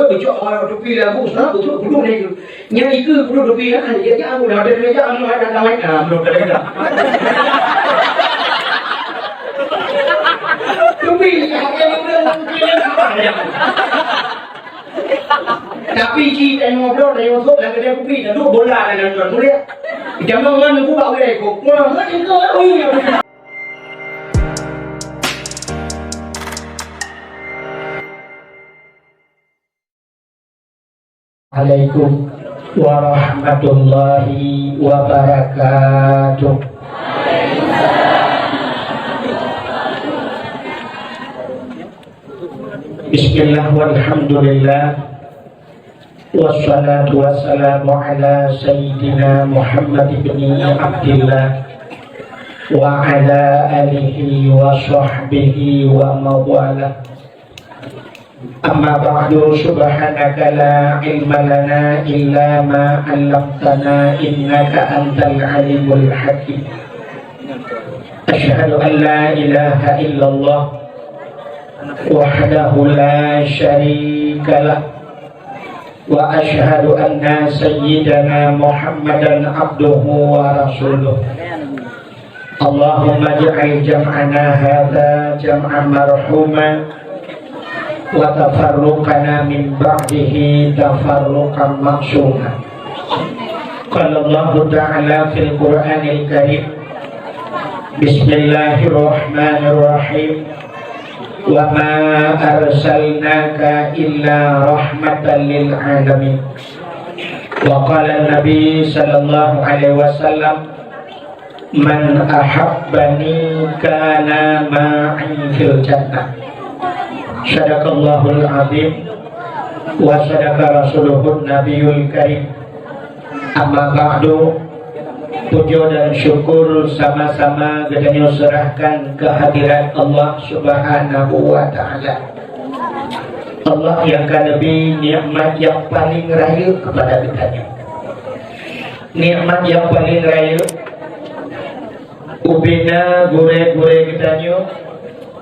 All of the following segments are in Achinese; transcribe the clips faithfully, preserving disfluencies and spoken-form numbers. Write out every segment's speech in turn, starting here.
Cok orang tupi lagu, ha, betul, betul ni. Nyan itu betul tupi, ha, dia jangan mula ada dia jangan mula ada kawan, ha, belum ada dah. Tupi ni, ha, dia mula tupi ni, ha, dia. Tapi ci tengok bro, tengok sok, dah kena tupi, dah duduk bola dah nonton, boleh? Jangan orang nunggu bak boleh, kok. Wah, ha, tengok, oh, ya. Alaikum warahmatullahi wabarakatuh. Bismillah walhamdulillah. Wassalatu wassalamu ala sayyidina Muhammad ibni Abdillah wa ala alihi wa sahbihi wa mawalah. Amma ba'du, subhanaka la ilma lana illa ma 'allamtana innaka antal alimul hakim. Asyhadu an la ilaha illallah wahdahu la syarikalah, wa asyhadu anna sayyidana Muhammadan abduhu wa rasuluh. Allahumma ij'al jam'ana hadza jam'an marhuma, wa tafarruqana min ba'dihi tafarruqan ma'suma. Qala Allahu ta'ala fil Qur'anil Karim, bismillahirrahmanirrahim. Wa ma arsalnaka illa rahmatan lil alamin. Wa qala Nabi sallallahu alaihi wasallam, "Man ahabbani kana ma'i fil jannah." Sadaqallahul azim wa sadaqa rasuluhun nabiyul karim. Amma ba'du, puja dan syukur sama-sama geutanyoe serahkan kehadirat Allah Subhanahu wa Ta'ala. Allah nyang ka neubri nikmat nyang paleng rayeuk keupada geutanyoe. Nikmat nyang paleng rayeuk, ubena gurée-gurée geutanyoe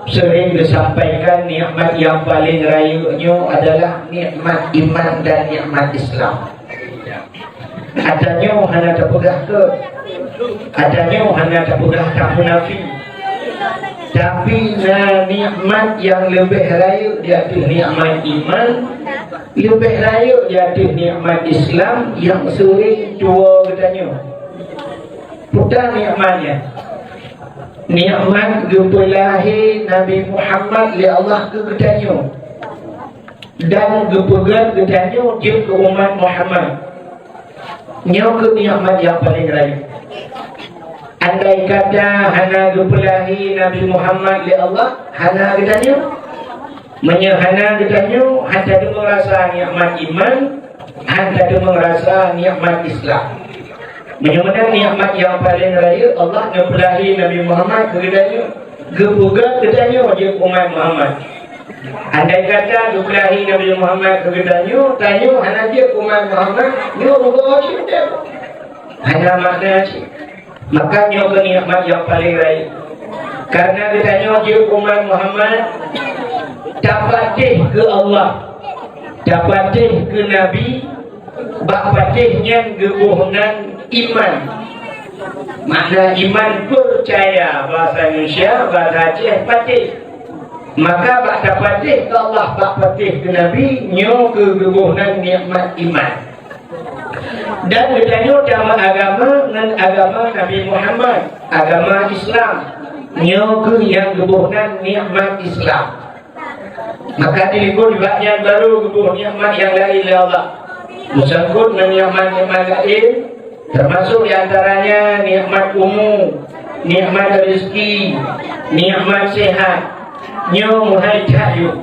sering geusampaikan, nikmat nyang paleng rayeuk nyoe adalah nikmat iman dan nikmat Islam. Ata nyoe hana tapeugah keu, ata nyoe hana tapeugah tamunafi. Tapi na nikmat nyang leubeh rayeuk di ateueh nikmat iman, leubeh rayeuk di ateueh nikmat Islam nyang sering tuwoe geutanyoe. Peue ta nikmat nyan? Nikmat geupeulahé Nabi Muhammad lé Allah keu geutanyoe dan geupeugét geutanyoe jeuet keu umat Muhammad. Nyoe keuh nikmat nyang paleng rayeuk. Andai kata hana geupeulahé Nabi Muhammad lé Allah, hana geutanyoe. Meunyoe hana geutanyoe, hana tadeungoe rasa nikmat iman, hana tadeungoe rasa nikmat Islam. Meunyoe meunan nikmat nyang paleng rayeuk, Allah neupeulahé Nabi Muhammad keu geutanyoe, geupeugét geutanyoe jeuet umat Muhammad. Andai kata geupeulahé Nabi Muhammad keu geutanyoe, tanyoe hana jeuet umat Muhammad, nyoe rugoe cit teuh. Hana makna cit. Maka nyoe keuh nikmat nyang paleng rayeuk. Karena geutanyoe jeuet umat Muhammad, tapatéh keu Allah, tapatéh keu Nabi, bak patéh nyan geuboh nan iman. Makna iman peucaya, bahasa Indonesia, bahasa Aceh patéh. Maka bak tapatéh keu Allah, bak patéh keu Nabi, nyoe keuh geuboh nan nikmat iman. Dan geutanyoe tameuagama ngon agama Nabi Muhammad, agama Islam. Nyoe keuh nyang geuboh nan nikmat Islam. Maka di likot nibak nyan barô geuboh nikmat nyang laén lé Allah. Meusangkot ngon nikmat-nikmat laén, teumasok di antaranya nikmat umu, nikmat rezeki, nikmat sehat. Nyoe meuhai that yôh.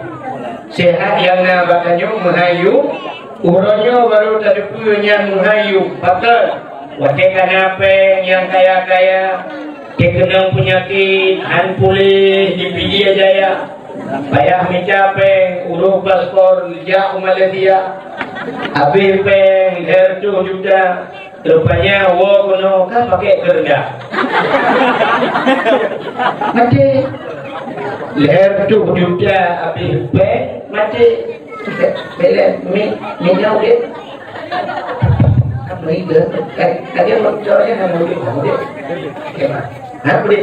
Sehat nyang na bak tanyoe meuhai yôh. Uroe nyoe barô tateupeue nyan meuhai yôh. Pakon? Watée ka na péng nyang kaya-kaya, teukeunong peunyakét, han puléh di Pidie Jaya. Payah mita péng, uroh paspor, jak u Malaysia. Abéh péng, lhèe reutôh juta. Rupanya woe keunoe ka pakai keureunda. Maté. Lhèe reutôh juta abéh péng, maté. Bela mi mi jauh dia. Apa itu? Tadi mau cari yang mau dia, mau dia. Oke, Pak. Apa dia?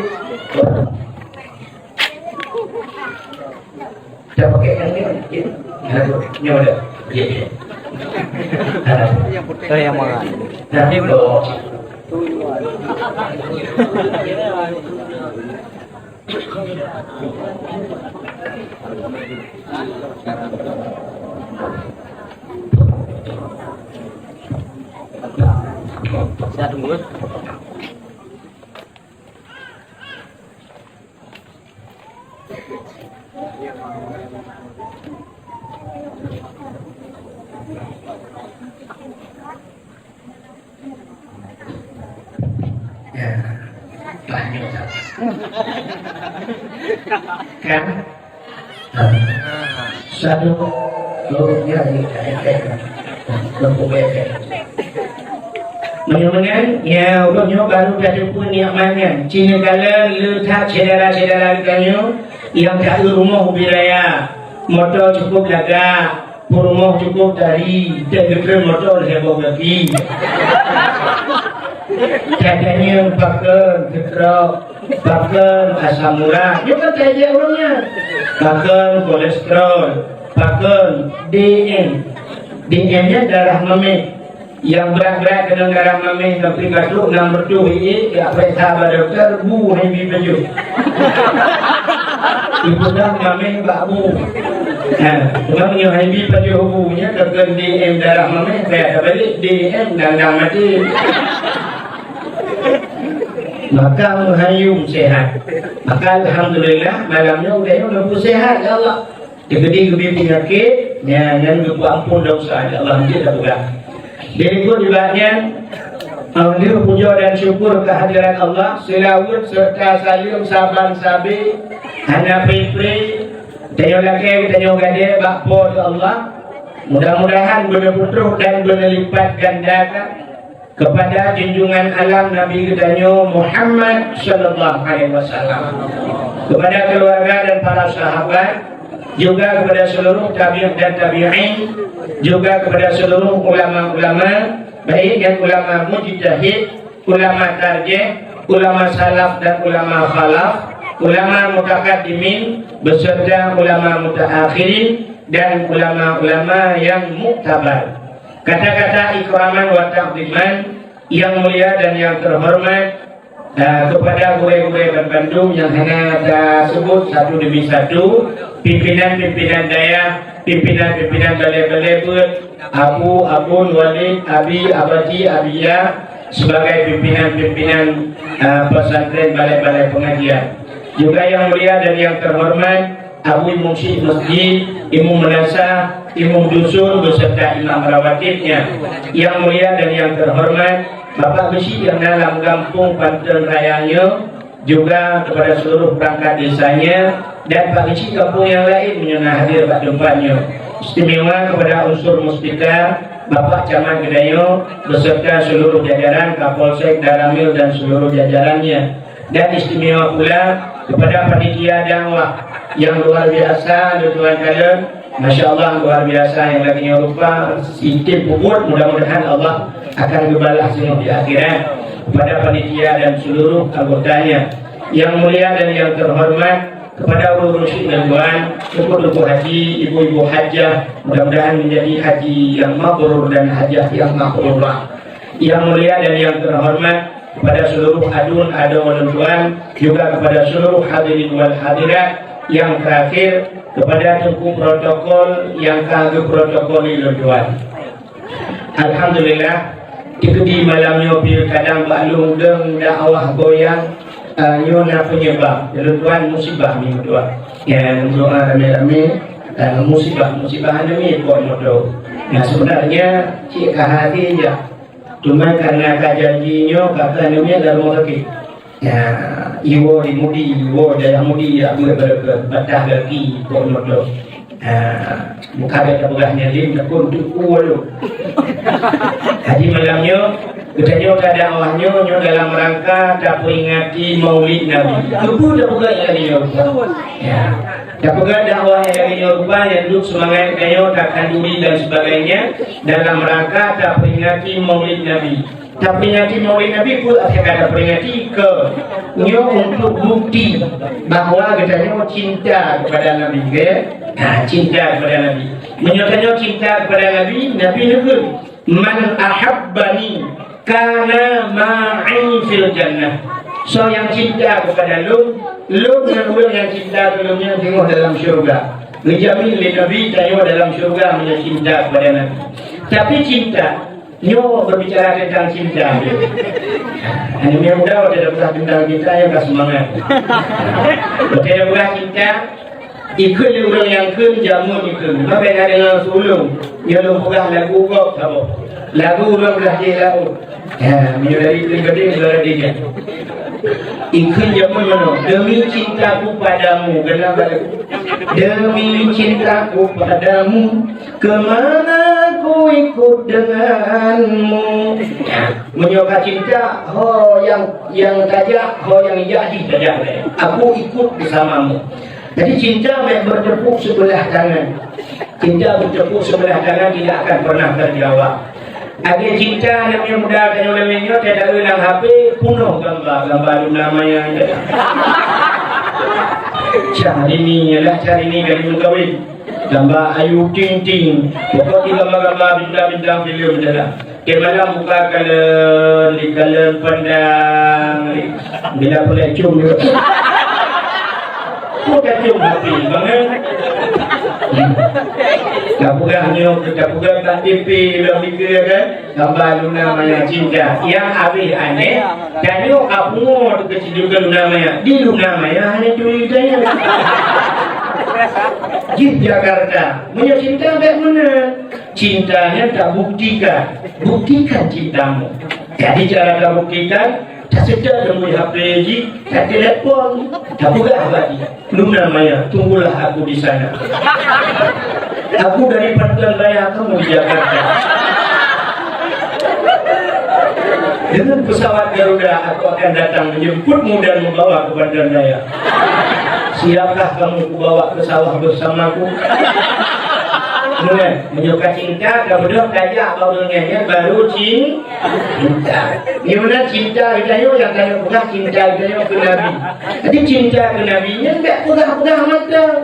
Dah pakai yang ni, ni. Nah, ni ada. Okey, okey. Nah. Yang putih. Tu yang mana? Nah, oh. Saya tunggu, eh. Ya, banyak. Kan? Satu, dua, ya, ya, ya, ya. Meunyoe meunan, ya, ulôn nyoe baru tateupeue nikmat nyan. Cina kala le that syedara-syedara geutanyoe nyang ka eu rumoh ubit raya, moto cukup lagak, peurumoh cukup tari, dan geukheun moto lhèe boh gaki. Katanya pakon geutrok, pakon asam urat. Nyoe kan tajak ureueng nyan. Pakon kolesterol, pakon D M. D M nyan darah mamèh. Nyang brat-brat keunong darah mamèh sampai ka trôk nam reutôh ié, jak peuriksa bak dokto, bu hai bi pajoh. Ipeugah mamèh bak bu. Ha, cuma meunyoe hai bi pajoh bu nyan, ka kheun D M darah mamèh, ka tabalek D M dang-dang maté. Maka meuhayum sehat. Maka alhamdulillah, malam nyoe udeh nyoe leubeh sehat, ya Allah. Dikeudi geubi peunyakét, nyan, nyan geupeuampôn desya, ya Allah, hanjeuet tapeugah. Berikut juga nyan, alhamdulillah, puja dan syukur kehadirat Allah, seulaweuet serta saleuem saban sabe, hana pre-pre, tanyoe lakèe, tanyoe gadée bak Po teu Allah. Mudah-mudahan beuneuputroh dan beuneulipat gandakan kepada junjungan alam Nabi geutanyoe Muhammad sallallahu alaihi wasallam, kepada keluarga dan para sahabat, juga kepada seluruh tabi'in dan tabi'in, juga kepada seluruh ulama-ulama, baik yang ulama mujtahid, ulama tarjih, ulama salaf dan ulama khalaf, ulama mutakaddimin beserta ulama mutaakhirin dan ulama-ulama yang muktabar. Kata-kata ikraman wa ta'ziman yang mulia dan yang terhormat, eh, kepada gurée-gurée bandum nyang hana taseubut satu demi satu, pimpinan-pimpinan dayah, pimpinan-pimpinan balai-balai beuet, Abu, Abun, Walid, Abi, Abati, Abiya, sebagai pimpinan-pimpinan, eh, pesantren, balai-balai pengajian. Juga yang mulia dan yang terhormat, Abu Imum Syik Masjid, Imum Meunasah, Imum Dusun beserta Imam Rawatibnya. Yang mulia dan yang terhormat, Bapak Geuchik nyang na lam gampông Panton Raya nyoe, juga kepada seluruh perangkat desanya dan Pak Geuchik gampông nyang laén meunyoe na hadir bak teumpat nyoe. Istimewa kepada unsur Muspika, Bapak Camat Geutanyoe beserta seluruh jajaran Kapolsek, Danramil dan seluruh jajarannya. Dan istimewa pula kepada panitia dakwah yang luar biasa, lôn tuan kalon. Masya Allah, luar biasa nyang lagée nyoe rupa, sistem peubuet, mudah-mudahan Allah akan geubalah singoh di akhirat kepada panitia dan seluruh anggotanya. Yang mulia dan yang terhormat, kepada ureueng syik lôn tuan, teungku-teungku haji, ibu-ibu hajah, mudah-mudahan menjadi haji yang mabrur dan hajah yang mabrurah. Yang mulia dan yang terhormat, kepada seluruh adun adoe lôn tuan, juga kepada seluruh hadirin wal hadirat, yang terakhir kepada teungku protokol nyang ka geuprotokoli lôn tuan. Alhamdulillah, dikeudi malam nyoe pih kadang bak lôn deungoe dakwah goyang, eh, nyoe na penyebab. Lôn tuan musibah nyoe tuan. Ya, doa ramé-ramé, eh, musibah, musibah nyoe kok nyoe tu. Nah, sebenarnya cit ka hati je. Cuma karena ka janji nyoe, ka keuneuk miet lam rumoh sakét. Ya, iwoe di Mudi, iwoe dayah Mudi, ya, buet beureukeuet, patah gaki, kok moto. Ha, muka dak tapeugah nyan lé, takot teuk ku walu. Jadi malam nyoe, geutanyoe ka dakwah nyoe, nyoe dalam rangka tapeuingati Maulid Nabi. Teupeu tapeugah nyan lé nyoe. Ya. Tapeugah dakwah nyang lagèe nyoe rupa nyang duek seumangat geutanyoe takhanduri dan sebagainya dalam rangka taperingati Maulid Nabi. Taperingati Maulid Nabi peue asai ka taperingati? Keu nyoe untuk bukti bahwa geutanyoe cinta kepada Nabi, ya? Nah, cinta kepada Nabi. Meunyoe tanyoe cinta kepada Nabi, Nabi neukheun, "Man ahabbani kana ma'i fil jannah." Soe nyang cinta kepada lôn, lôn ngon ureueng nyang cinta keu lôn nyan teungoh dalam syeuruga. Geujamin lé Nabi tanyoe dalam syeuruga meunyoe cinta kepada Nabi. Tapi cinta, nyoe berbicara tentang cinta. Aneuk muda watèe tapeugah tentang cinta, nyan ka seumangat. Watèe tapeugah cinta, ikheun lé ureueng nyang kheun jameun ikheun. Maka na deungoe su ulôn, nyoe lôn peugah lagu gob saboh. Lagu ureueng blah di laôt. Ya, meunyoe dari kheun geude, meunyoe dari dia. Ikheun jameun meunoe, demi cintaku padamu, kenapa lagu? Demi cintaku padamu, kemana ku ikut denganmu. Ya, meunyoe ka cinta, ho nyang, nyang tajak, ho nyang jak jih tajak. Aku ikut bersamamu. Jadi cinta bèk bertepuk sebelah tangan. Cinta bertepuk sebelah tangan tidak akan pernah terjawab. Lagèe cinta aneuk muda tanyoe lagèe nyoe, teudawe lam H P, peunoh gamba, gamba Luna Maya. Syahrini, yalah Syahrini kali meukawen. Gamba Ayu Ting Ting. Pokok di gamba-gamba bintang-bintang filem dah. Tiep malam buka kalon, di kalon pandang. Bila pulai cium juga. Bukan cium hati, bangai. Tapeugah nyoe, tapeugah bak T V, udah mikir kan? Gamba Luna Maya cinta. Nyang habéh aneh, tanyoe ka pungo teuka ciduk Luna Maya. Di Luna Maya hana turi tanyoe. Jih Jakarta. Meunyoe cinta bèk meunan. Cinta nyan tabuktikan. Buktikan cintamu. Jadi cara tabuktikan, taseutôt nomor H P jih, tatelepon, tapeugah bak jih, "Luna Maya, tunggulah aku di sana. Aku dari Panton Raya, kamu di Jakarta. Dengan pesawat Garuda, aku akan datang menjemputmu dan membawa ke Panton Raya. Siapkah kamu kubawa ke sawah bersamaku?" Nah, meunyoe ka cinta, ka beudôh tajak bak ureueng nyan, nyan baru cin-, cinta. Nyoe na cinta geutanyoe nyang tanyoe peugah cinta geutanyoe keu Nabi. Jadi cinta keu Nabi nyan bèk peugah-peugah mantong.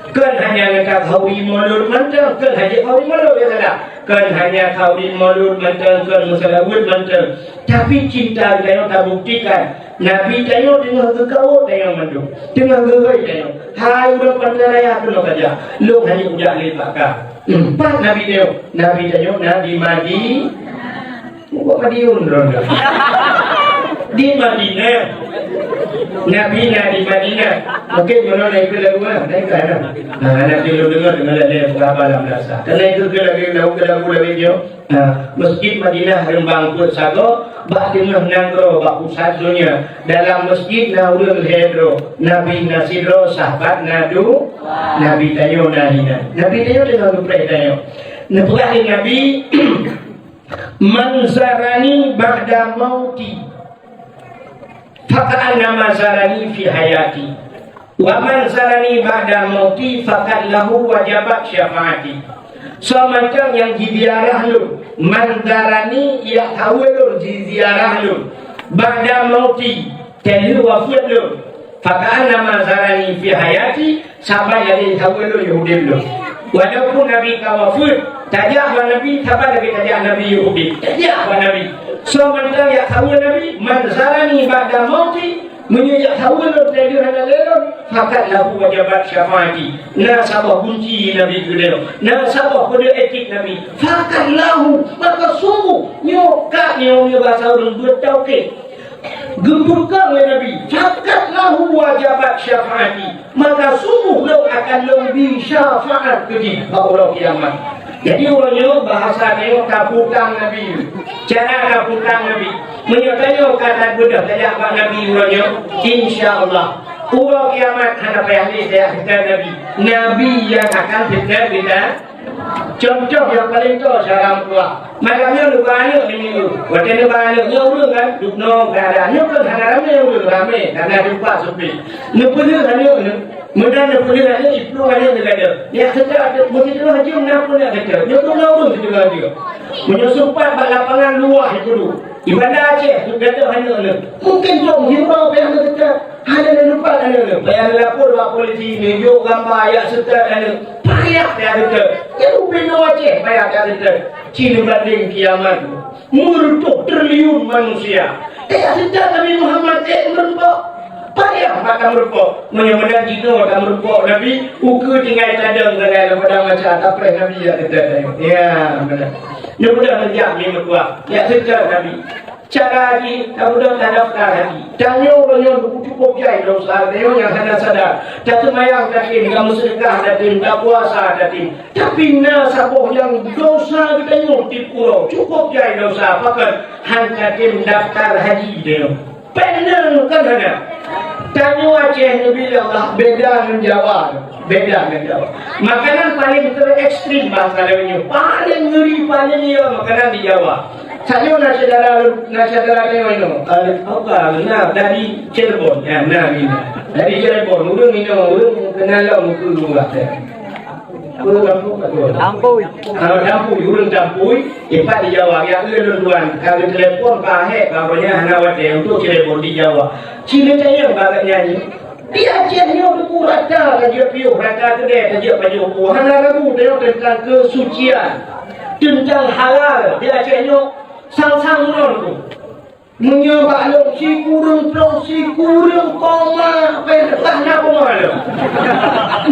Kon hanya ngon takhauri mulod mantong, kon hanya takhauri mulod, ya salah. Kon hanya takhauri mulod mantong, kon meuseulaweuet mantong. Tapi cinta geutanyoe tabuktikan. Nabi tanyoe teungoh geukawöt tanyoe mandum. Teungoh geuhôi tanyoe. Hai ureueng Panton Raya, keunoe saja. Lôn hana ujak lé bak ka. Pat Nabi tanyoe? Nabi tanyoe na di Madi-, Bukan Madiun, droeneuh. Di Madinah. Nabi na di Madinah. Mungkin nyoe na ikut lagu lah, na ikut lah. Nah, nanti lu dengar, dengar lagi lagu apa dalam dasar. Karena itu ke lagi lagu, ke lagu lagi nyoe. Nah, Masjid Madinah rembang peuet sagoe, bak teungoh nanggroe, bak pusat donya. Dalam masjid na ureueng lhèe droe, Nabi na sidroe, sahabat na du-, Nabi tanyoe na hinan. Nabi tanyoe teungoh geupreh tanyoe. Neupeugah lé Nabi, "Man zarani ba'da mauti, faka'annama zarani fi hayati. Wa man zarani ba'da mauti, faqad lahu wajabat syafaati." Soe mantong nyang jiziarah lôn, man zarani, jak saweue lôn, jiziarah lôn, ba'da mauti, teungoh wafeuet lôn, faka'annama zarani fi hayati, saban lagèe saweue lôn yôh udép lôn. Walaupun Nabi ka wafeuet, tajak bak Nabi, saban lagèe tajak Nabi yôh udép. Tajak bak Nabi. Soe mantong jak saweue Nabi, man zarani ba'da mauti, meunyoe jak saweue lôn teungoh hana lé lôn, faqad lahu wajabat syafaati. Na saboh gunci Nabi keu lôn. Na saboh kode etik Nabi. Faqad lahu, maka sungguh nyoe ka nyoe, nyoe basa ureueng beuet taukid. Geupeugah lé Nabi, "Faqad lahu wajabat syafaati." Maka sungguh lôn akan lôn bi syafaat keu jih bak uroe kiamat. Jadi uroe nyoe bahasa tanyoe taputang Nabi. Cara taputang Nabi. Meunyoe tanyoe ka tabeudôh tajak bak Nabi uroe nyoe, insya Allah uroe kiamat hana payah lé tajak seutôt Nabi. Nabi nyang akan seutôt geutanyoe. Contoh nyang paleng toh syedara meutuah. Malam nyoe neuba aneuk nyoe. Watèe neuba aneuk nyoe ureueng kan, dub nong keuadaan nyoe kan hana ramé ureueng, ramé, hana jumpa seupôt. Neupeuleueh aneuk nyoe. Meunan neupeuleueh aneuk, iplueng aneuk neugadôh. Nyak seutôt, meusidroe jeuem na pun nyak seutôt. Nyoe tuna ureueng sidroe jeuem. Meunyoe sumpat bak lapangan luwah ipeuduek. Di Banda Aceh, su gadôh aneuk-aneuk. Mungken cong jiroe payah neuseutôt. Hana neulupat aneuk-aneuk. Payah neulapor bak polisi, neujok gamba, jak seutôt aneuk. Payah, payah seutôt. Nyan ubé nyoe Aceh, payah, payah seutôt. Ci neubandéng kiamat. Meureutoh triliun manusia. Eh, sejak Nabi Muhammad, eh, meureumpok. Payah mata meureumpok. Meunyoe meunan jinoe ta meureumpok Nabi, ukeue tinggai tadong sagai lam padang mahsyar, tapreh Nabi ya teuka. Ya, meunan. Nyoe meunan jak mi meutuah. Ya, sejak Nabi. Cara jih, ta beudôh tadaftar haji. Tanyoe meunyoe cukup jai dosa, tanyoe nyang hana sadar. Taseumayang tatem, tameuseudeukah tatem, tapuasa tatem. Tapi na saboh nyang dosa geutanyoe tiep uroe, cukup jai dosa, pakon han tatem daftar haji tanyoe. Peue na kan hana? Tanyoe Aceh neubi lé Allah beda ngon Jawa, beda ngon Jawa. Makanan paling terekstrim bangsa laén nyoe, paling ngeri, paling iya makanan di Jawa. Sayoe na syedara, na syedara tanyoe inoe, eh, apa, na dari Cirebon, ya, na, na. Dari Cirebon, ureueng inoe, ureueng keunalom keu ureueng. Ureueng kampung ka tuan. Tampui. Ah, Tampui, ureueng Tampui, ipat di Jawa, ya, ureueng tuan. Ka geutelepon, ka hék, ka banyak hana watèe untuk Cirebon di Jawa. Cina tayang barat nyanyi. Di Aceh nyoe teupeu rata tajak piôh, rata keudè tajak pajoh bu. Hana ragu tanyoe teuntang keusucian, teuntang halal. Di Aceh nyoe sang-sang uroe teupeu. Meunyoe bak lôn sikureueng ploh, sikureueng koma, peureutah na koma lôn.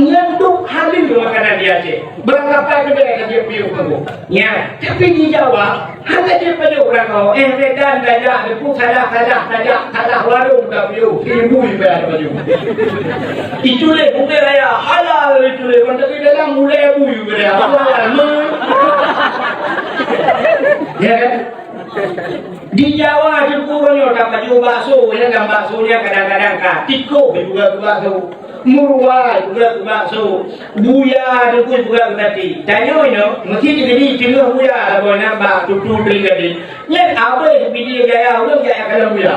Nyan dum halal makanan di Aceh. Beurangkapai keudè tajak piôh teupeu. Nyan, tapi di Jawa, hana jipajoh ureueng nyoe, eh, Medan tajak, deungon salah-salah tajak, salah warong tapiôh, ibu iba tapajoh. Itulah bukon raya, halal itulah, kon tapi dalam mulai bu iba raya, halal. Ya kan? Di Jawa syukur nyoe tapajoh bakso, ya kan, bakso nyan kadang-kadang ka tikoh juga keu bakso. Meuruwa juga keu bakso, buya teungku juga keu sate. Tanyoe nyoe, meusti teukeudi teungoh buya saboh nyan bak tutu teukeudi. Nyan abéh Pidie Jaya ureueng jak kalon buya.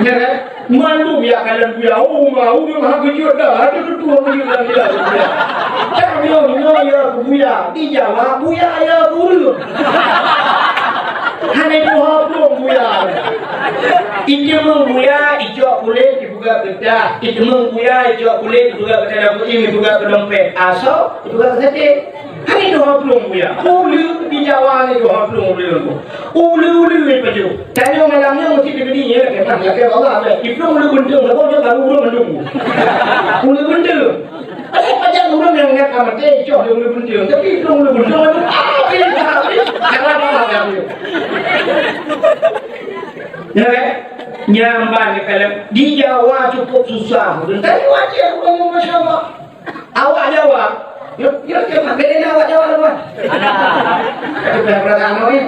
Nyan kan? Mandum jak kalon buya. Oh, ma, ureueng hana keujeuet dah. Ada tutu hana keujeuet dah, gila, buya. Tanyoe nyoe ya keu buya. Di Jawa, buya ya keu ureueng. Hana tuha plueng buya. Ijeumeung buya, icok kulét, ipeugah keu tah. Ijeumeung buya, icok kulét, ipeugah keu dalam kucing, ipeugah keu dompet. Asoe, ipeugah keu sate. Hana tuha plueng buya. Uleue di Jawa ni tuha plueng uleue. Uleue-uleue ipajoh. Tanyoe malam nyoe meusti teukeudi, ya, keunan, ya, keu Allah, ya. Iplueng uleue beunteung, saboh nyoe baru ureueng mandum. Uleue beunteung. Padahai pajan ureueng nyang ingat ka maté, coh di uleue beunteung. Tapi itu uleue beunteung, aduh, habis, habis. Cara apa, habis. Ya kan? Nyan ban keukalon. Di Jawa cukup susah. Tapi wajar ureueng, masya Allah. Awak Jawa. Yo, yo, yo, beda awak Jawa, teman. Ada perasaan, ya?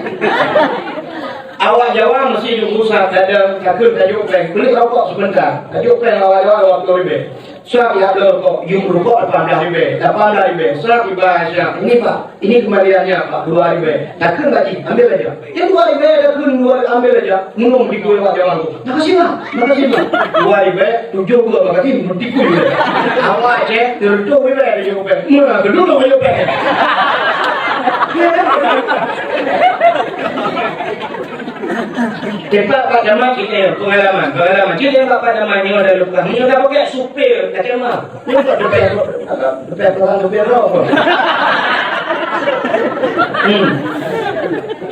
Awak Jawa meusti jeuet usah, kadang takheun tajok péng. Beli rokok sebentar. Tajok péng awak Jawa dua puluh ribèe. Swab ya, bloe rokok, yum rokok lapan belas ribèe, lapan belas ribèe. Swab iba siap. Ini, Pak, ini kembaliannya, Pak, dua ribèe. Takheun gaji, ambil aja. Ya, dua ribèe takheun, dua, ambil aja. Meunong di kueh wak jawang tu. Makasih, Pak. Makasih, Pak. Dua ribèe, tujuh puluh, makasih, meutikui. Awak cek, tujuh ribèe, tujuh ribèe. Mana tu dulu, tujuh ribèe. Cepat Pak Camat, kita pengalaman, pengalaman. Kita Pak, Pak Camat ni ada lupa. Ni ada pakai supir, tak Camat. Ni tak depan, depan orang supir apa? Hmm.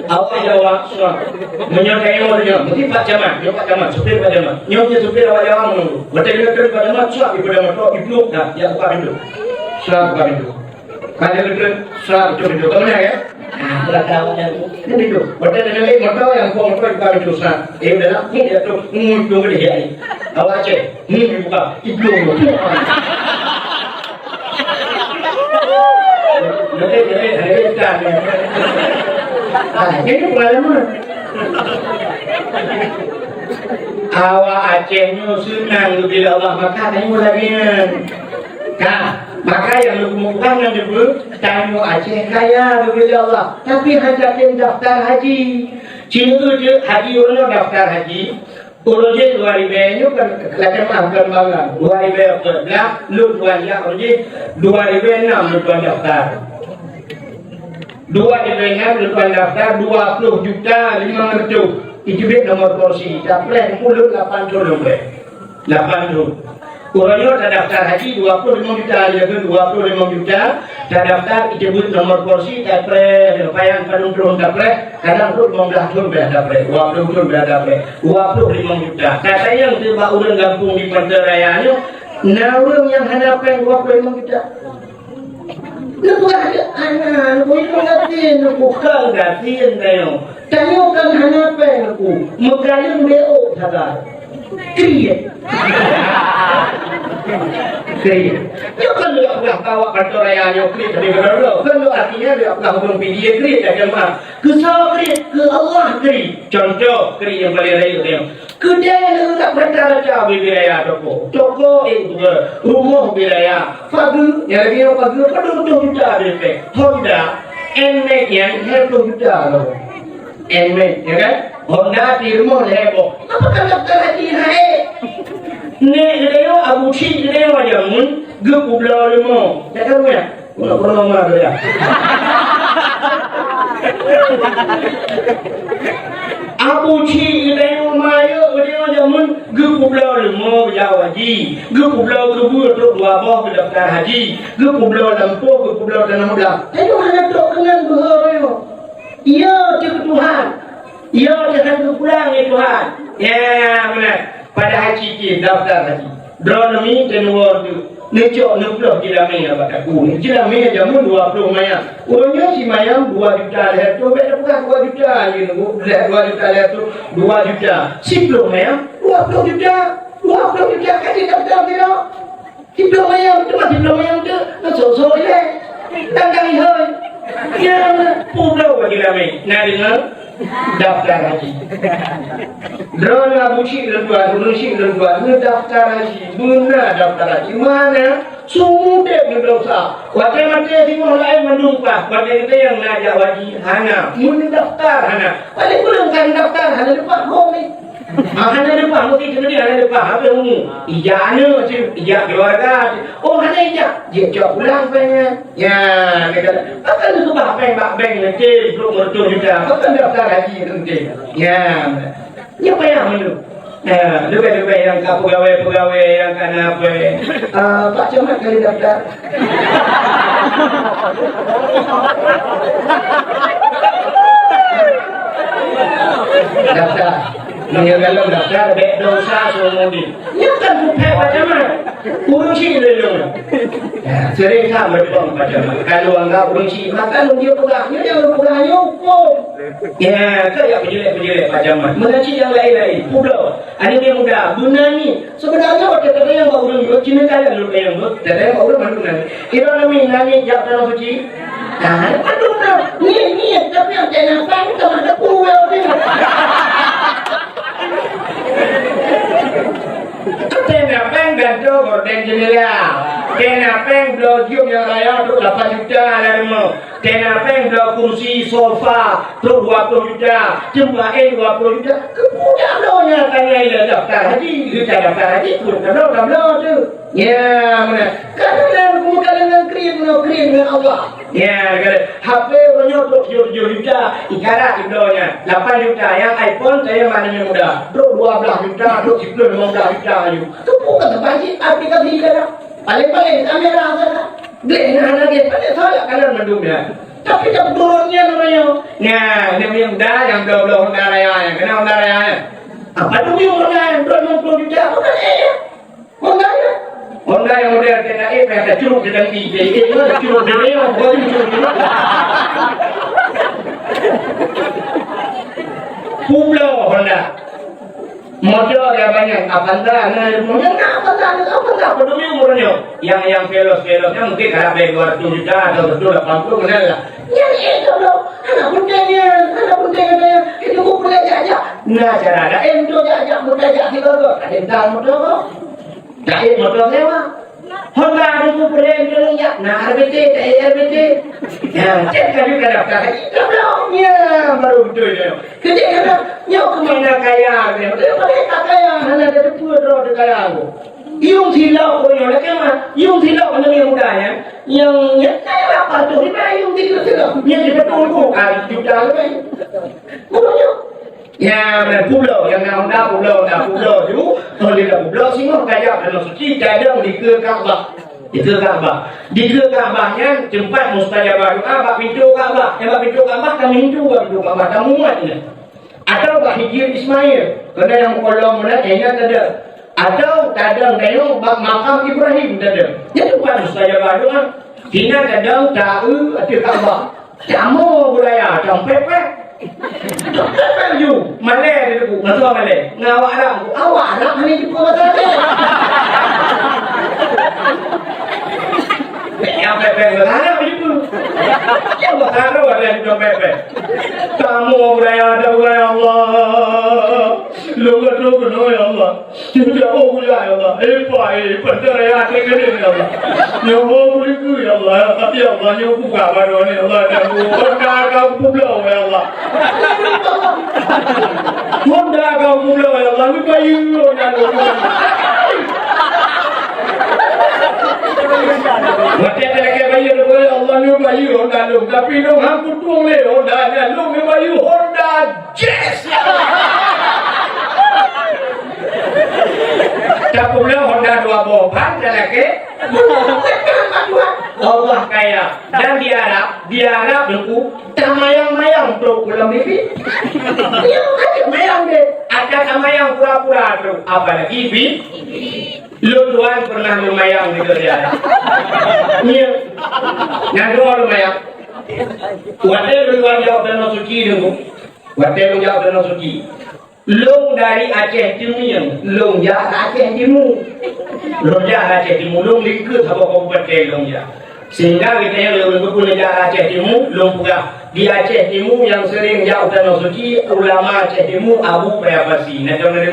Awak jawab, suah. Meunyoe tanyoe nyoe, meusti Pak Camat, nyoe Pak Camat, supir Pak Camat. Nyoe je supir awak jawab meununggu. Watèe nyoe turun Pak Camat, suah, ibu dah motor, ibu dah, ya, buka pintu. Suah, buka pintu. Kada betul, surat itu betul. Kamu ya? Ah, surat kamu yang ini itu. Betul, ada lagi motor yang buat motor juga betul surat. Eh, udah lah, ini dia tu. Hmm, itu boleh jadi. Awak cek. Hmm, buka. Itu. Jadi, jadi, jadi, kan. Ah, ini pengalaman. Awak Aceh nyoe seunang geubri lé Allah, maka tanyoe lagèe nyan. Ka, maka nyang lôn muphom nyan deuh, tanyoe Aceh kaya geubri lé Allah, tapi hana tem daftar haji. Cit teuk haji uroe nyoe daftar haji, Uroe jih dua ribèe nyoe kan, lakèe meu'ah, kan bangga. Dua ribèe empat belas, lôn tuan jak uroe jih, dua ribèe enam lôn tuan daftar. Dua ribèe enam lôn tuan daftar, dua ploh juta limong reutôh. Iteubiet nomor kursi, tapreh mulut lapan thon lôn preh. Lapan thon. Uroe nyoe tadaftar haji dua ploh limong juta, lagèe dua ploh limong juta, tadaftar, iteubiet nomor kursi, tapreh, payah padum thon tapreh, kadang trok limong blah thon bèk tapreh, dua ploh thon bèk tapreh, dua ploh limong juta. Ka sayang teuh bak ureueng gampông di Pantai Raya nyoe, na ureueng nyang hana pèng dua ploh limong juta. Neupeugah lé hana, neupeugah gasien, neupeugah gasien tanyoe. Tanyoe kan hana pèng, neupeugah meukaleueng B O sagai. Kriet. Kriet. Nyoe kan lôn peugah bahwa Pantai Raya nyoe kriet, tapi beutôi. Kan lôn artinya lôn peugah ureueng P D A kriet, ya jemaah. Keu soe kriet? Keu Allah kriet. Contoh kriet nyang paleng rayeuk nyoe. Keudè neurak rata-rata bri raya toko. Toko, eh, bukan. Rumoh bri raya. Pageue, nyang lagèe nyoe pageue, padum reutôh juta bri pèng. Honda, Nmax nyan, lhèe ploh juta lom. Nmax, ya kan? Honda di rumoh lhèe boh. Apa kan daftar haji hai? Nèk geutanyoe, Abu Syik geutanyoe jameun, geupeubloe leumo. Ya kan, ya? Ulah pernah ma tu ya. Abu Syik geutanyoe ma yôh, geutanyoe jameun geupeubloe leumo jak haji, geupeubloe keubeue trok dua boh geudaftar haji, geupeubloe lampôh, geupeubloe tanoh blang. Tanyoe hana trok keunan beuhe roh. Iya, cit keu Tuhan. Iya, Tuhan geupulang lé Tuhan. Ya, beuna. Padahai cit daftar haji. Droeneuh mi teunuwoe teuh. Neucok neuploh jilamé bak takue. Jilamé jameun dua ploh mayam. Uroe nyoe simayam dua juta lhèe reutôh, bèk tapeugah dua juta lé nunggu, lhèe dua juta lhèe reutôh, dua juta. Siploh mayam, dua ploh juta. Dua ploh juta ka jidaftar sidroe. Siploh mayam teuma siploh mayam teuh, neusoe-soe ilèe. Tanggang ihôi. Nyang publoe bagi ramè. Na deungö? Daftar haji. Droeneuh Abu Syik lôn tuan, ureueng Syik lôn tuan, neudaftar haji. Beuna daftar haji. Mana? Seumudép neudesya. Watèe maté singoh laén mandum paih. Watèe geutanyoe nyang na jak haji, hana. Meudaftar hana. Paléng ureueng ka neudaftar, hana leupah hom. Ah, hana leupah, meusti teungoh hana leupah, habéh umu. Ijak aneuk cit, ijak keuluwarga cit. Oh, hana ijak, jicok pulang péng nyan. Ya, kata, pakon neukeubah péng bak bank neutem, peuet reutôh juta. Pakon daftar haji neutem. Ya, nyoe payah mandum. Ya, leubeh-leubeh nyang ka peugawée-peugawée nyang ka na peue. Ah, Pak Camat ka lheueh daftar. Daftar. Meunyoe galom daftar, bèk desya seumudi. Nyoe kan bukan Pak Camat. Ureueng Syik lôn. Ya, sering ka meudong Pak Camat. Kalau anggap ureueng Syik, maka lôn dia peugah. Nyoe dia peugah nyoe huköm. Ya, ka jak peujelek-peujelek Pak Camat. Meunan cit nyang laén-laén. Publoe. Aneuk muda, beuna ni. Seubeunarnya watèe tatanyong bak ureueng nyoe, cit neukalon lôn tanyong nyoe, tatanyong bak ureueng mandum nyan. Droeneuh mi na niet jak tanoh suci? Nah, mandum na. Niet, niet, tapi nyang teunapan ka meuteupue. Teunapan gantoe gorden jeundela. Teunapan bloe jeuem nyang raya trok lapan juta lam rumoh. Teunapan bloe kursi, sofa, trok dua ploh juta, teumpat éh dua ploh juta. Keupeue jak bloe nyan, tanyong lé daftar haji, geutanyoe daftar haji, peue tabloe, tabloe teuh. Ya, meunan. Karena kamoe ka deungon kriet, meunan kriet ngon Allah. Ya, kata, H P uroe nyoe trok tujoh juta, ikarat bloe nyan. Lapan juta, nyang iPhone, saya mana yang muda. Trok dua belas juta, trok sepuluh, lima belas juta aju. Keupeue ka teubaji aplikasi ikarat. Paléng-paléng kamera saja. Gleh na lagèe paléng salah kalon mandum nyan. Tapi ka turun nyan ureueng nyoe. Nyan, nyan yang muda, yang bloe-bloe Honda Raya nyan. Kena Honda Raya nyan. Apa tu yang Honda nyan? Dua puluh juta. Bukan eh. Honda nyan. Honda yang model T N A E, payah tacuruk di kaki. Eh, eh, tacuruk di dia, bukan tacuruk di dia. Publoe Honda. Moto ya banyak, Avanza, nah, mungkin Avanza, Avanza, peduli umurnya. Yang, yang Veloz, Veloz-nya mungkin harga dua ratus juta atau seratus delapan puluh, benar lah. Yang itu loh, anak pentingnya, anak penting ada yang itu boleh jajak. Nah, cara ada yang tu jajak, bukan jajak kita tu, ada yang tahu motor tu. Jadi motor sewa. Honda ada tu boleh yang tu ya. Nah, R B T, tak R B T. Nah, cek kami kadang-kadang itu loh. Nyan baru beutôi nyoe. Keudéh hana, nyoe keumaingan kaya nyoe. Padahai tak kaya, hana tateupeue droe teu kaya nyoe. Yuem silop nyoe, lakée meunan. Yuem silop nyoe nyang muda nyan. Nyang, nyang kaya apa tu? Di mana yuem silop? Nyang di beutôi tu, ah, juta leubeh. Bodoh nyoe. Ya, meunan publoe, nyang na Honda publoe, na publoe ju. Kon lé na publoe singoh tajak dalam suci, tadong dikeue Ka'bah. Dikeue Ka'bah. Dikeue Ka'bah nyan teumpat mustajabah doa bak pintoe Ka'bah. Nyang bak pintoe Ka'bah ka meuhindu bak pintoe Ka'bah, ka mumat nyan. Atawa bak Hijir Ismail, keunan nyang meukolom meunan, eh, nyan tadong. Atawa tadong tanyoe bak makam Ibrahim tadong. Nyan teumpat mustajabah doa. Sinan tadong ta-eu ateueh Ka'bah. Tamoe budaya, cong pepet. Cong pepet ju. Malée di teupeu, masa malée. Ngon awak Arab, awak Arab hana jipeu bahasa Arab. Nyang pepet bahasa Arab jipeu. Nyang bahasa Arab ada di cong pepet. Tamoe budaya, ada budaya Allah. Lôn ka troh keunoe, ya Allah. Jauh, ya Allah. Eh, pai, pai, ya Allah. Nyoe ho beulikeu, ya Allah. Tapi, ya Allah, nyoe buka baroe ni, ya Allah. Dan Honda ka publoe, ya Allah. Honda ka publoe, ya Allah. Ni bayeue Honda lôn. Watée talakée bayeue, ya Allah, ni bayeue Honda lôn. Tapi lôn han kutueng lé Honda nyan, lôn ni bayeue Honda Yes! Tapubloe Honda dua boh ban talakée. Allah kaya. Dan di Arab, di Arab Teungku, tamayang-mayang trok u lam bibi. Ya, mayang deh. Ada tamayang pura-pura trok, apalagi bi-, lôn tuan pernah lumayan gitu di Arab. Iya. Nyang dua lumayan. Watée lôn tuan jak u Tanoh Suci Teungku. Watée lôn jak u Tanoh Suci, lôn dari Aceh Teumieng, lôn jak Aceh Timu. Lôn jak Aceh Timu, lôn likot saboh kabupaten lôn jak. Sehingga geutanyoe lôn geupeu jak Aceh Timu, lôn peugah, di Aceh Timu nyang sering jak u Tanoh Suci, ulama Aceh Timu, Abu Paya Pasi. Na deungoe?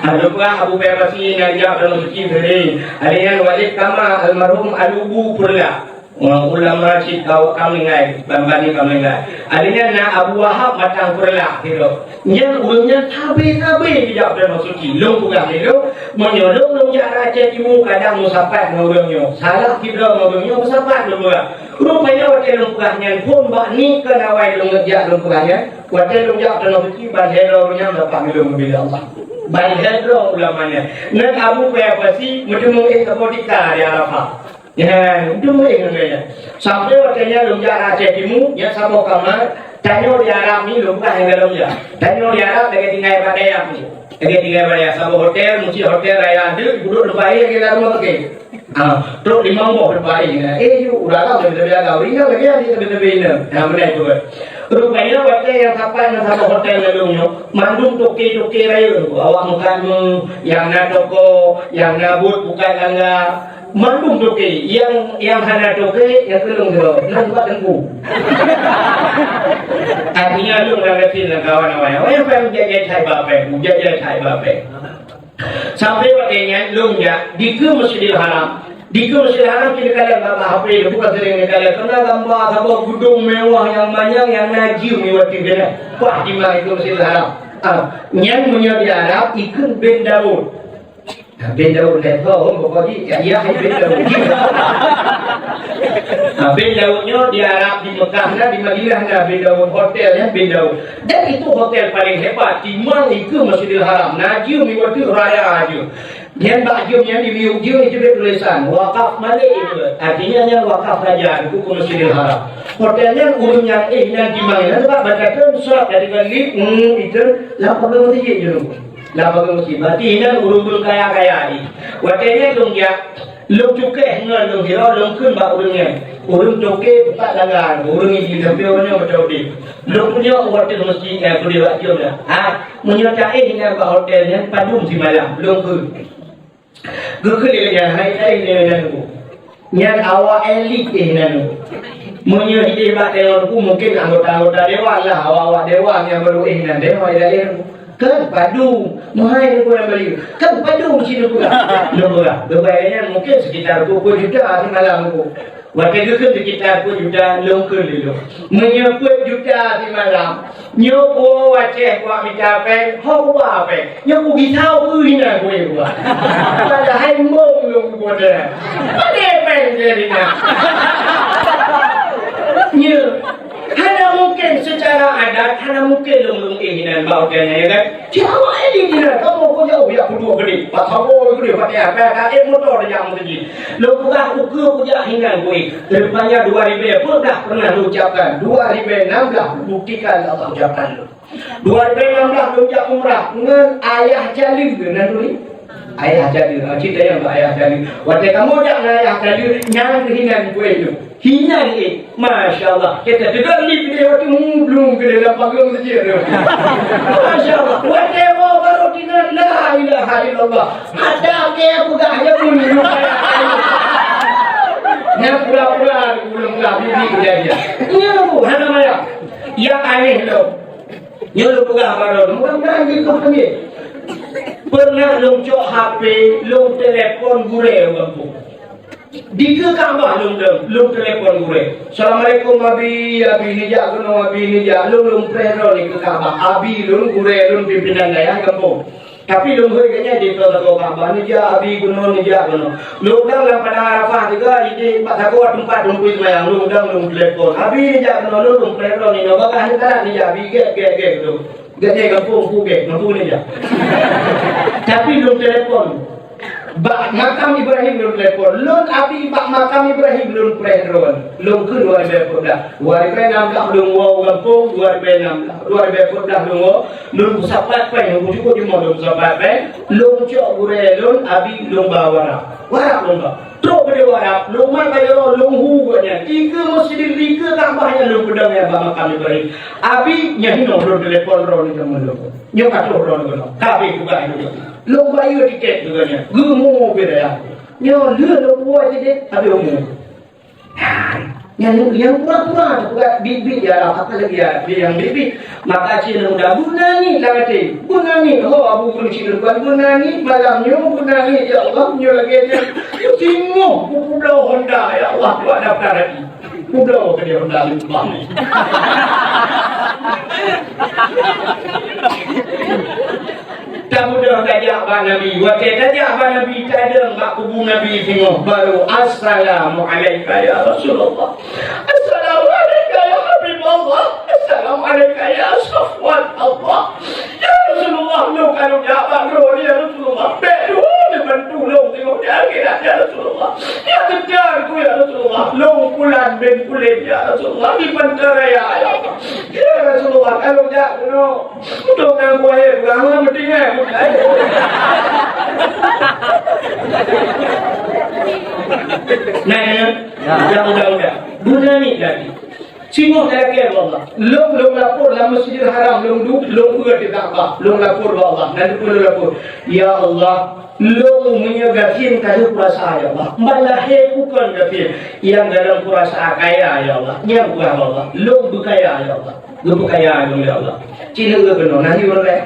Nah, lôn peugah Abu Paya Pasi nyang jak u Tanoh Suci sering. Ada nyan Walid Kama, almarhum Alubu Peureulak. Ulama cit kawak ka meuninggai, ban-ban ka meuninggai. Akhirnya na Abu Wahab Matang Peureulak sidroe. Nyan ureueng nyan sabe-sabe geujak u Tanoh Suci. Lôn peugah lé lôn, meunyoe lôn, lôn jak Aceh Timu kadang meusapat ngon ureueng nyoe. Salah sidroe ngon ureueng nyoe meusapat lôn peugah. Rupanya watée lôn peugah nyan phon bak ni keu awai lôn jak lôn peugah nyan. Watée lôn jak u Tanoh Suci ban sidroe ureueng nyan dapat lôn bila Allah. Ban sidroe ulama nyan. Ngon Abu Paya Pasi meuteumé éh saboh tika di Arafah. Ya, itu mulai ngon gaya. Sampai watée nyan lôn jak Aceh Timu, nyan saboh kamar, tanyoe di Arab ni lôn peugah nyang galom jak. Tanyoe di Arab lagée tinggai bak dayah ni. Lagée tinggai bak dayah, saboh hotel, meusti hotel raya deuek, dudoe teumpat lagée lam rumoh sakét. Ah, trok limong boh teumpat. Eh, yuk, ureueng agam lagée agam, ureueng inong lagée di teumpat-teumpat inong. Nah, beuna itu kan. Rupanya watée nyang sapat ngon saboh hotel lam nyoe, mandum toke-toke rayeuk, awak meukat mu, nyang na toko, nyang na buet bukai langga. Mandum toke, nyang, nyang hana toke, nyang keulong sidroe, nan bak teungku. Artinya lôn lam yakin lam kawan awai. Awai nyang paling jai-jai that bak apèe, jai-jai that bak apèe. Sampai watée nyan lôn jak dikeue Masjidil Haram. Dikeue Masjidil Haram cit neukalon bak H P, bukan sering neukalon. Keunan gamba saboh geudong mewah nyang manyang nyang na jeuem nibak ateueh nyan. Wah, di ma dikeue Masjidil Haram. Ah, nyan meunyoe di Arab ikheun bin Daud. Nah, bin Daud level, pokok jih, ya, ya, bin Daud. Nah, bin Daud nyoe di Arab, di Mekah na, di Madinah na, bin Daud, hotel nyan bin Daud. Dan itu hotel paling hebat, timang dikeue Masjidil Haram. Na jeuem nibak ateueh raya jeuem. Nyan bak jeuem nyan di miyueb jeuem itu ada tulisan, wakaf Malik itu. Artinya nyan wakaf raja, dikeue keu Masjidil Haram. Hotel nyan ureueng nyang éh nyan timang nyan, sebab bak ateueh surat dari Malik, hmm, itu, lapan belas jeuem. Lam bagoe meuseujid. Berarti inan ureueng-ureueng kaya-kaya jih. Watèe nyan lôn jak, lôn cukéh ngon lôn sidroe, lôn kheun bak ureueng nyan. Ureueng toké beutak dagang, ureueng Iblih, tapi ureueng nyan beutôi udép. Lôn tunyok u ateueh meuseujid nyan, peudeh bak jeuem nyan. Ha, meunyoe taéh nyan bak hotel nyan, padum simalam, lôn kheun. Geukheun lé nyan, hai taéh nyan, nyan, nyan. Nyan awak elit éh nan. Meunyoe idéh bak dewan ku, mungken anggota-anggota dewan lah, awak-awak dewan nyang baru éh nan, dewan ilée. Kan padum, meuhai deungon bali. Kan padum sineuk peugah. Lôn peugah, geubayar nyan mungken sekitar dua puluh juta simalam ku. Watèe geukheun di kita peuet juta, lôn kheun lé lôn. Meunyoe peuet juta simalam, nyoe po Aceh kuat mita péng, ho kuba péng. Nyoe kugisa keu hinan kué kuba. Padahai mong lôn kuba deh. Padahai péng dia hinan. Nyoe. Hana mungkin secara adat, hana mungkin lôn-lôn éh hinan bak hotel nyan, ya kan? Cit awak éh di hinan, kamoe kujak, oh, ya, kuduek geude. Bak saboh geude, pakai apa, ka éh motor jak meuseujid. Lôn peugah ukeue kujak hinan kuéh. Rupanya dua ribèe peuet dah pernah lôn ucapkan. Dua ribèe enam belas buktikan Allah ucapan lôn. Dua ribèe enam belas lôn jak umrah ngon ayah Jaleu nan turi. Ayah Jaleu, ha, cerita nyang bak ayah Jaleu. Watèe kamoe jak ngon ayah Jaleu, nyan keuh hinan kuéh tu. Hinan éh, masya Allah. Kita teugah li pideh waktu mublung keu dalam pageue masjid tu. Masya Allah. Watèe woe baru teuingat, la ilaha illallah. Ada ke peugah ya pun. Nyan pura-pura ulôn peugah bibi kejadian. Nyan bu, hana maya. Yang aneh tu. Nyoe lôn peugah baroe, mudah-mudahan jeuet keu peungieng. Pernah lôn cok H P, lôn telepon gurèe u gampông. Dikeue Ka'bah lôn dong, lôn telepon gurèe. "Assalamualaikum, Abi, Abi neujak keunoe, Abi neujak." Lôn, lôn preh droe nikeue Ka'bah. Abi lôn, gurèe lôn, pimpinan dayah gampông. Tapi lôn hôi geuh nyan di sagoe Ka'bah, neujak Abi keunoe, neujak keunoe. Lôn dong lam Padang Arafah juga, di, di bak sagoe teumpat lôn peuseumbahyang, lôn dong lôn telepon. Abi neujak keunoe, lôn, lôn preh droe nyoe, bagah nyoe ka neujak Abi, gèt, gèt, gèt, lôn. Gèt nyoe gampông, ku gèt, mampu neujak. Tapi lôn telepon. Bak makam Ibrahim lôn telepon. Lôn Abi bak makam Ibrahim lôn preh droe. Lôn kheun dua ribèe peuet blah. Dua ribèe nam blah lôn woe u gampông, dua ribèe nam blah, dua ribèe peuet blah lôn woe. Lôn peusapat péng, lôn peucukôp jumôh lôn peusapat péng, lôn cok gurèe lôn, Abi lôn ba u Arab. U Arab lôn ba. Trok keudéh u Arab, lôn mat bak jaroe, lôn hu gobnyan. Dikeue masjid, dikeue Ka'bah nyan lôn peudong nyan bak makam Ibrahim. Abi, nyan hinoe lôn telepon droeneuh keunoe lôn. Nyoe ka troh droeneuh keunoe. Ka habéh tugaih lôn. Lôn bayeue tiket keu gobnyan. Geumo beda ya. Nyoe lheueh lôn puwoe tiket, habéh umu. Nyang, nyang pura-pura teupeugah biet-biet ya Allah, apalagi ya, nyang biet-biet. Maka cit lôn muda beunangis lam até. Beunangis, ho Abu Guru cit lôn bukan beunangis malam nyoe, beunangis, ya Allah, nyoe lagèe nyan. Singoh kubloe Honda, ya Allah, buat daftar hati. Kubloe keudéh Honda lôn bang. Tamudah tajak bak Nabi. Watèe tajak bak Nabi, tadong bak kubu Nabi singoh, baru, "Assalamu'alaika ya Rasulullah. Assalamu'alaika ya Habiballah. Assalamu'alaika ya Safwan Allah." Ya Rasulullah, lôn ka lôn jak bak Droe, ya Rasulullah. Bèk Droe neubantu lôn singoh di akhirat, ya Rasulullah. Ya teuka ku, ya Rasulullah. Lôn Fulan bin Fulan, ya Rasulullah. Di Pantaraya, ya Allah. Ya Rasulullah, ka lôn jak keunoe. Untuk nang buaya ulama meutinggai. Nah, ya. Udah, udah, udah. Guna ni tadi. Singoh terakhir Allah. Lôn, lôn lapor lam Masjidil Haram, lôn du, lôn ueh di Ka'bah. Lôn lapor bak Allah. Nanti pun lôn lapor. Ya Allah, lôn meunyoe gasien ka lheueh puasa, ya Allah. Ban lahé bukon gasien. Nyang dalam puasa kaya, ya Allah. Nyang kurang, Allah. Lôn beukaya, ya Allah. Geupeukaya lôn, ya Allah. Cina ureueng keunoe, nah, ureueng laén.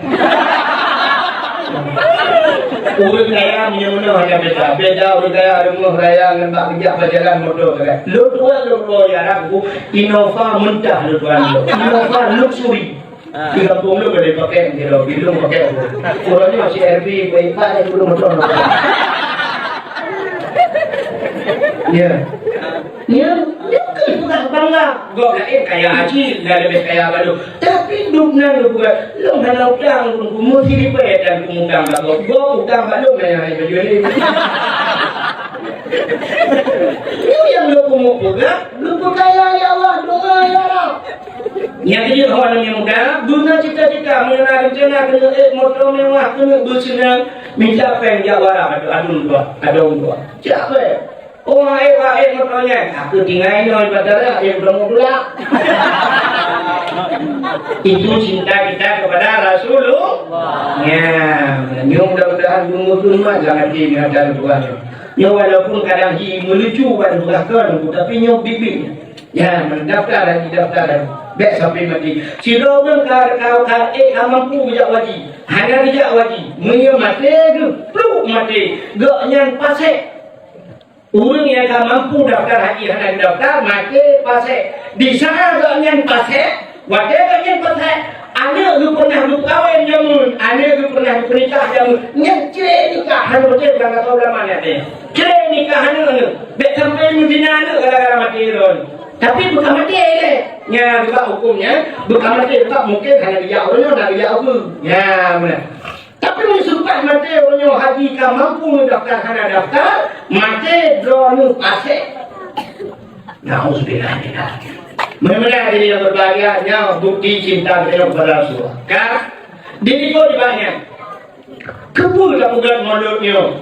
Ureueng kaya meunyoe meunoe hana beda. Beda ureueng kaya, ureueng raya ngon bak bijak bak jalan moto, kan. Lôn tuan lôn bawa jalan ku Innova mentah lôn tuan lôn. Innova luxury. Di gampông lôn boleh pakai, di lobby lôn pakai. Ureueng ni masih R B, baik, baik, ureueng moto. Ya. Nyan, nyan keuh peugah bangga. Gob laén kaya haji, dah leubeh kaya bak lôn. Tapi dum nan lôn peugah, lôn hana utang, lôn kumuh siribèe dan kumutang bak gob. Gob utang bak lôn, nyan hai bajue lé. Nyoe nyang lôn kumuh peugah, lôn peukaya ya Allah, doa ya Rabb. Nyan keuh jeuet ho aneuk muda, guna cita-cita, meunyoe na rencana keuneuk ék moto mewah, keuneuk beuseunang, mita péng jak u Arab, adong dua, adong dua. Jak péng. Oh, hai, wahai moto nyan, aku tinggai nyoe di bandara, yang belum pulang. Itu cinta kita kepada Rasulullah. Ya, nyoe mudah-mudahan geumeukeumat lam até nyoe ata Tuhan. Nyoe walaupun kadang hi meulucu ban beurangkapeue, tapi nyoe biet-biet. Ya, daftar lagi, daftar lagi. Bèk sampai mati. Sidroe ureueng ka, ka, ka, eh, ka mampu jak haji. Hana geujak haji. Meunyoe maté geuh, pluk maté. Gobnyan pasék. Ureuëng nyang ka mampu daftar haji hana geudaftar, maté pasék. Di saat gobnyan pasék, watée gobnyan pasék, aneuk geupeunah geukawén jameun, aneuk geupeunah geupeunikah jameun, nyan cre nikah, hana beutôi, ureuëng kata ulama nyan teuh. Cre nikah aneuk-aneuk, bék sampai meuzina aneuk gara-gara maté droe. Tapi bukan maté lé. Nya juga hukumnya, bukan maté, sebab mungkin hana geujak uroe nyoe, hana geujak uroe. Nya, beuna. Tapi meunyoe seumpat maté uroe nyoe haji ka mampu meudaftar hana daftar, maté droeneuh pasék. Nauzubillah min dzalik. Mudah-mudahan hadirin yang berbahagia, nyoe bukti cinta kita kepada Rasulullah. Ka? Di likot di banyak. Keupeue tapeugét mulod nyoe?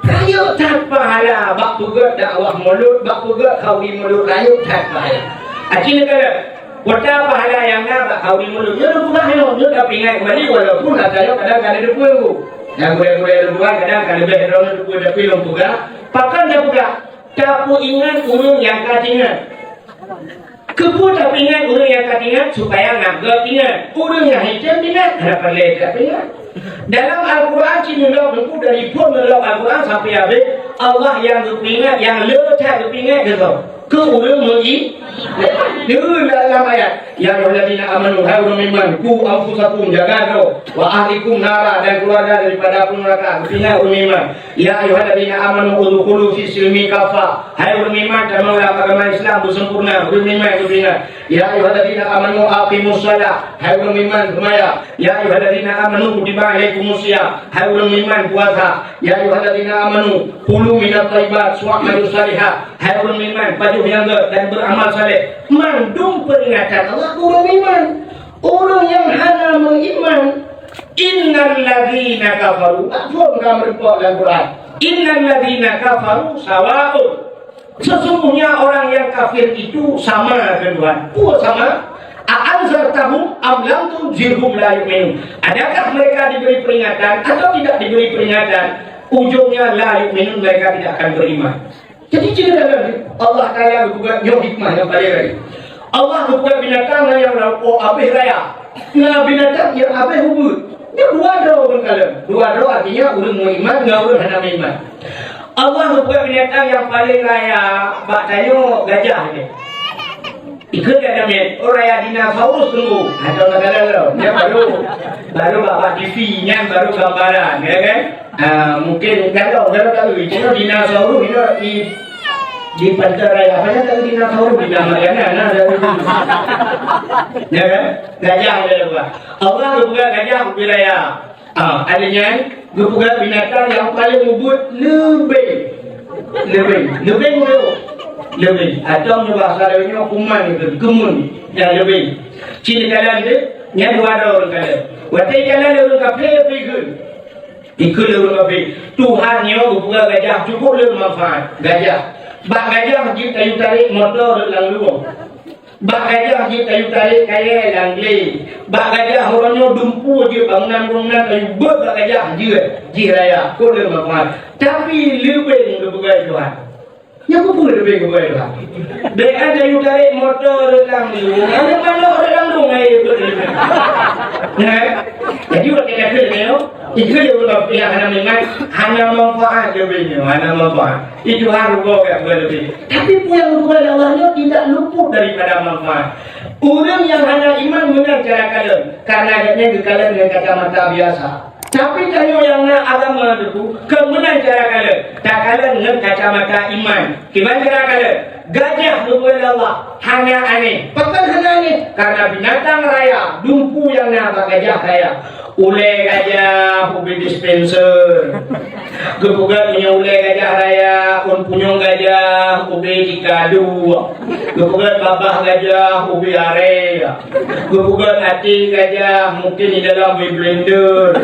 Rayeuk that pahala bak peugét dakwah mulod, bak peugét khauri mulod, rayeuk that pahala. Aci neugara, kuota pahala nyang na bak khauri mulod nyoe lôn peugah nyoe, nyoe tapeuingat kembali, walaupun ata nyoe kadang ka na teupeue. Nyang gurée-gurée lôn peugah kadang ka leubeh droe teupeue, tapi lôn peugah, pakon tapeugah? Tapeuingat ureuëng nyang ka teuingat. Keupeue tapeuingat ureuëng nyang ka teuingat? Supaya na gob ingat. Ureuëng nyang hicém teuingat, hana peureulée tapeuingat. Dalam Al-Quran cit neulok, Teungku, dari phon neulok Al-Quran sampai habéh, Allah nyang geupeuingat, nyang le that geupeuingat keu soe? Keu ureuëng meuiman. Deungon dalam ayat, "Ya ayyuhalladzina amanu, hai ureuëng meuiman, qu anfusakum, jaga droe, wa ahlikum nara, dan keluarga daripada api neuraka." Geupeuingat ureuëng meuiman. "Ya ayyuhalladzina amanu udkhulu fis silmi kaffah." Hai ureuëng meuiman, tamong lam agama Islam beusempurna, ureuëng meuiman geupeuingat. "Ya ayyuhalladzina amanu aqimus shalah." Hai ureuëng meuiman, seumayang. "Ya ayyuhalladzina amanu kutiba alaikumus shiyam." Hai ureuëng meuiman, puasa. "Ya ayyuhalladzina amanu kulu minat thayyibat wa'malu shaliha." Hai ureuëng meuiman, pajoh nyang gét dan beuramal saleh. Mandum peringatan Allah keu ureuëng meuiman. Ureuëng nyang hana meuiman, "Innal ladzina kafaru," dak phon ka meurumpok lam Quran. "Innal ladzina kafaru sawa'un." Sesungguhnya orang yang kafir itu sama dengan Tuhan. Peue sama? "A anzartahum am lam tunzirhum la yu'minun." Adakah mereka diberi peringatan atau tidak diberi peringatan? Ujungnya la yu'minun, mereka tidak akan beriman. Jadi, cina dalam Allah Taala geupeugah nyoe hikmah nyang paleng rayeuk. Allah geupeugah binatang nyang laôt abéh raya. Na binatang nyang abéh ubeut. Nyoe dua droe ureuëng kalon. Dua droe artinya ureuëng meuiman ngon ureuëng hana meuiman. Allah geupeugah binatang nyang paleng raya bak tanyoe gajah nyoe. Ikheun gata miet, oh, raya dinosaurus Teungku. Atau gata lom, nyan baru, baru bak, bak T V, nyan baru gambaran, ya kan? Ah, mungkin kalau, kalau tahu, itu dinosaurus itu di, di Pantai Raya, apa yang tahu dinosaurus di Taman Mariana, nah, ada itu. Ya kan? Gajah ada dua. Allah geupeugah gajah ubé raya. Ah, ada nyan, geupeugah binatang nyang paleng ubeut leubeng. Leubeng. Leubeng tu. Leubeng. Atau meunyoe bahasa laén nyoe kuman tu, keumuen nyang leubeng. Cit kalon tu, nyan dua droe ureuëng kalon. Watée kalon lé ureuëng kafé, ikheun. Ikheun lé ureuëng kafé. Tuhan nyoe geupeugah gajah cukup le manfaat. Gajah. Bak gajah jeuet tayue tarek moto rot lam luwong. Bak gajah jeuet tayue tarek kayée lam glé. Bak gajah uroe nyoe dumpeue jeuet bangunan-bangunan tayue beuet bak gajah jeuet jih raya. Peue le manfaat. Tapi leubeng geupeugah Tuhan. Nyan peue leubeng geupeugah Tuhan. Bék tayue tarek moto rot lam luwong. Ada manok rot lam luwong ai beuet leubeng. Nah, jadi watée ka kheun nyoe, Itu dia ureuëng kafé nyang hana meuiman, hana manfaat leubeng nyoe, hana manfaat. Itu harus gobek leubeng. Tapi peue nyang geupeugah lé Allah nyoe tidak luput daripada manfaat. Ureuëng nyang hana iman meunan cara kalon, karena gobnyan geukalon ngon kacamata biasa. Tapi tanyoe nyang na agama Teungku, kon meunan cara kalon, takalon ngon kacamata iman. Kiban cara kalon, gajah geupeugah lé Allah hana aneh. Pakon hana aneh? Karena binatang raya, dumpeue nyang na bak gajah raya. Ulée gajah ubé dispenser. Geupeugét meunyoe ulée gajah raya, ôn punyueng gajah ubé tikadu. Geupeugét babah gajah ubé aré. Geupeugét até gajah mungken di dalam ubé blender.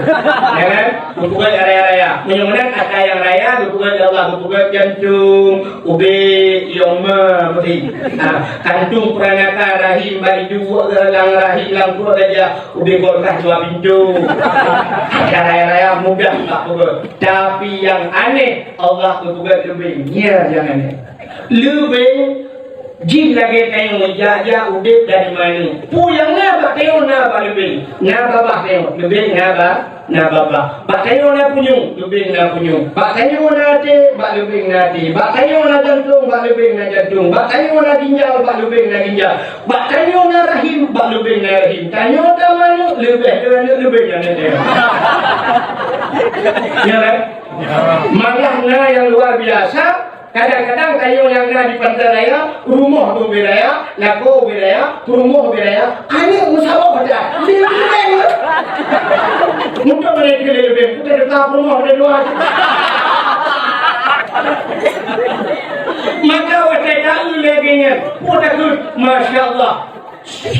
Ya kan? Geupeugét raya-raya. Meunyoe meunan ata nyang raya, geupeugét lé Allah, geupeugét jantung, ubé yoma meuhi. Ha, kantung peranaka rahim bak iduek lam rahim lam pruet gajah. Ubé golkah dua pintu. Raya-raya mudah bak peugét. Tapi nyang aneh, Allah geupeugét leubeng. Nyan nyang aneh. Leubeng Jih lagèe tanyoe jak-jak udép dari manuek. Peue nyang na bak tanyoe na bak leubèng. Na babah tanyoe, leubèng na ba-, na babah. Bak tanyoe na punyueng, leubèng na punyueng. Bak tanyoe na até, bak leubèng na até. Bak tanyoe na jantông, bak leubèng na jantông. Bak tanyoe na ginjal, bak leubèng na ginjal. Bak tanyoe na rahim, bak leubèng na rahim. Tanyoe tamanok, leubèh teuh aneuk, leubèng na aneuk. Ya kan? Malah na nyang luar biasa, kadang-kadang tanyoe nyang na di Pantai Raya, rumoh ubé raya, lakoe ubé raya, peurumoh ubé raya, aneuk meusaboh dah. Leubèng. Untuk mereka leubèng, kita tetap rumoh dari luar. Maka watèe taeu lagèe nyan, peue takheun, masya Allah.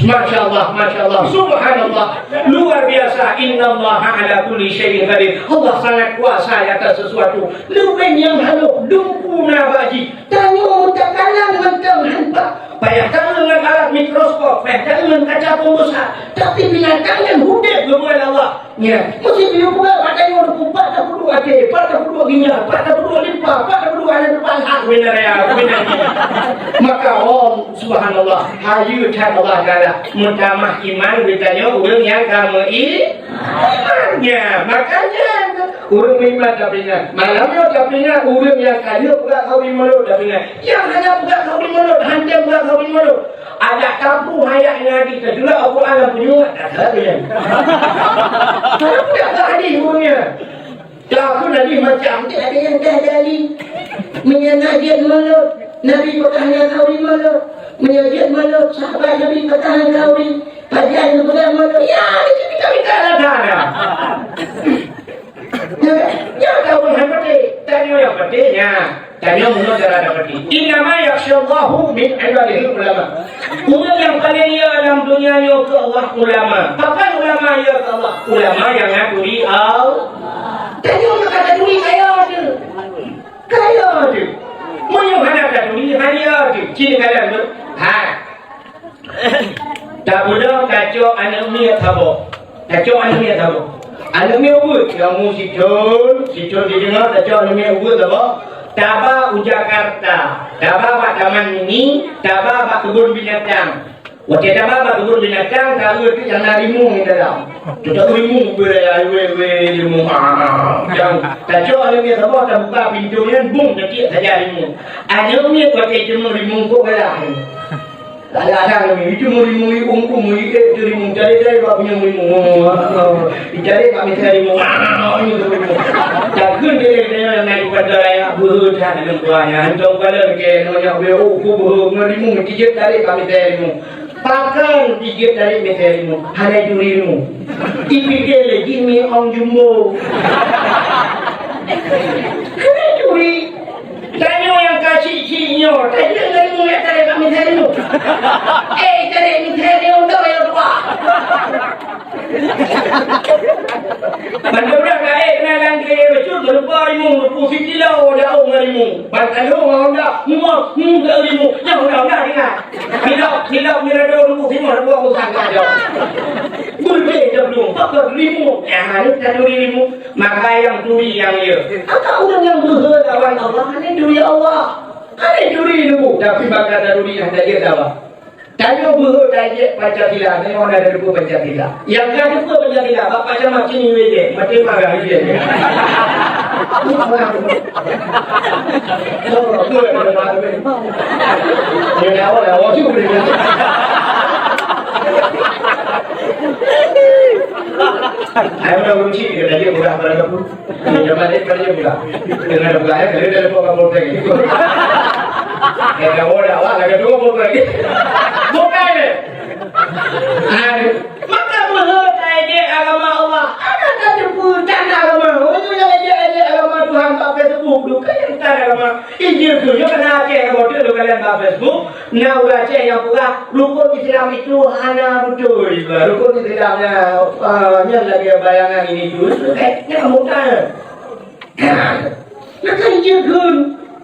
Masya Allah, masya Allah, subhanallah. Luar biasa, innallaha ala kulli syai'in qadir. Allah sangat kuasa di atas sesuatu. Leubèng nyang haloh, dumpeue na bak jih. Tanyoe meutakala mantong han pat. Payah taeu ngon alat mikroskop, payah taeu ngon kaca pembesar. Tapi binatang nyan udép geubuet Allah. Nyan, meusti piôh peugah bak tanyoe, pat tapeuduek até, pat tapeuduek ginjal, pat tapeuduek limpa, pat tapeuduek aneuk depan, hak bina raya, bina jih. Maka, oh, subhanallah, hayeue that Allah Taala meutamah iman geutanyoe ureueng nyang ka meuiman. Nyan, makanya ureueng meuiman tapeuingat. Malam nyoe tapeuingat ureueng nyang ka lheueh peugah khauri mulod tapeuingat. Nyang hana peugah khauri mulod, han tem peugah khauri mulod. Adak kampung ayat Nabi teujulah Al-Quran lam punyueng, tak ada yang. Tapi tak ada hadis hukumnya. Takheun hadis macam tu, ada yang dah jadi. Meunyoe na jeuet mulod, Nabi peugah hana khauri mulod. Meunyoe jeuet mulod, sahabat Nabi peugah hana khauri. Pajan peugah mulod, ya, di sini kami tak ada. Ya, ya, tahu yang penting. Tanya yang penting, ya. Tanyoe meunyoe cara dapeutée. Innama yakhsyallaha min ibadihil ulama. Ureueng nyang paleng yö lam donya nyoe keu Allah ulama. Pakon ulama yö keu Allah? Ulama nyang na turi Allah. Tanyoe nyang ka taturi kaya teuh. Kaya teuh. Meunyoe hana taturi, hana teuh. Cit kalon beuh. Ha. Tapeudong tacok aneuk miet saboh. Tacok aneuk miet saboh. Aneuk miet ubeuet, nyang mu sithon, sithon jideungoe tacok aneuk miet ubeuet saboh. Taba u Jakarta, taba bak Taman Mini, taba bak keubon binatang. Watèe taba bak keubon binatang, taeu teuk nyang na rimueng di dalam. Teuka rimueng beuraya, wé, wé, rimueng. Ah, nyang tacok aneuk miet saboh, tabuka pintoe nyan, bum, tatiek saja rimueng. Aneuk miet watèe teumé rimueng kok galak. Kadang-kadang kami, itu mau limong ribu, limong ribu, eh, itu limong, cari-cari bak punya limong. Oh, dicari bak mita limong. Ah, ini tu limong. Takheun dia, dia, dia, naik pada raya, beuh, dah ada limong banyak. Entong pada ke, namanya, oh, aku beuh, ngelimong, tiga cari bak mita limong. Pakon tiga cari mita limong. Hana itu limong. Dipikir lagi, mi ong jumbo. Kena curi. Tanyoe nyang ka cit-cit nyoe, tajeuet ngon ilmu nyang tarek bak misteri nyoe. Eh, tarek misteri nyoe, tu payah tuha. Ban teubrah ka ék keunan lam kayèe bacut, meurupa rimueng, meurupa sikilo daun ngon rimueng. Ban tanyong ngon honda, muah, hmm, keu rimueng, nyang honda-honda ringan. Silop, silop, mirado, rumput, simua, rumput, usang, kacau. Beudé, jablong, pakon rimueng. Ah, ni taturi rimueng. Maka nyang turi nyang yö. Maka ureueng nyang beuhe lawan Allah, hana turi Allah. Hana turi ilmu, tapi baka taturi nyang tajeuet dawa. Tanyoe beuhe tajeuet Pancasila, nyoe hana taturi Pancasila. Nyang ka taturi Pancasila, bak macam-macam nyoe jeh, macam mana jeh. Nyoe awak, awak tu boleh. Hai, orang uji, dia tajeuet murah barang kamu. Jaman ni kerja pula. Dengan pula ya, kerja dalam pokok pokok lagi. Yang kamu dah awak lagi dua pokok lagi. Bukan ni. Hai, maka meuheuet tajeuet agama Allah. Ada tak jumpa tanda agama? Orang tu yang ajak-ajak agama Tuhan tak Facebook tu. Kan yang tanda agama. Injil tu, ya kena Aceh, kamu tu, lu kalian tak Facebook. Na ureueng Aceh nyang peugah rukon Islam itu hana beutôi. Rukon Islam nyan, ah, nyan lagèe bayangan ini tu. Eh, nyan kamoe tanya. Maka jeuet kheun.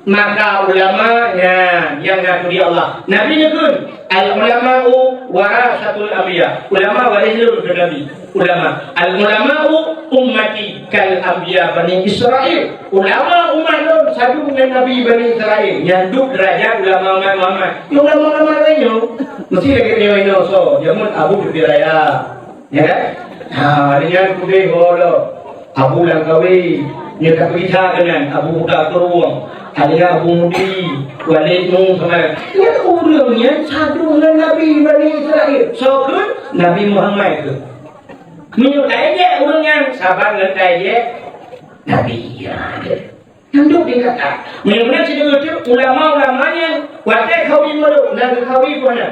Maka ulama nyan nyang na turi Allah. Nabi neukheun, "Al-ulama'u warasatul anbiya." Ulama waréh lôn keu Nabi. Ulama. "Al-ulama'u ummati kal anbiya Bani Israil." Ulama umat lôn Sadu ngon Nabi Bani Israel, nyan duek deurajat ulama Muhammad. Nyoe ulama-ulama laén nyoe, meusti lagèe nyoe inoe soe, jameun Abu Dufi Raya. Ya kan? Ha, nyan keudeh ho lom. Abu Langkawi, nyoe ka peugisa keunan, Abu Kuta Krueng, ada Abu Mudi, Walid Nu sama. Nyan ureueng nyan sadu ngon Nabi Bani Israel. Soe kheun? Nabi Muhammad kheun. Meunyoe tajak ureueng nyan saban ngon tajak Nabi. Ya. Nyan duek di kata. Meunyoe meunan sidroe teuh ulama-ulama nyan watèe khauri mulod, na geukhauri peue na?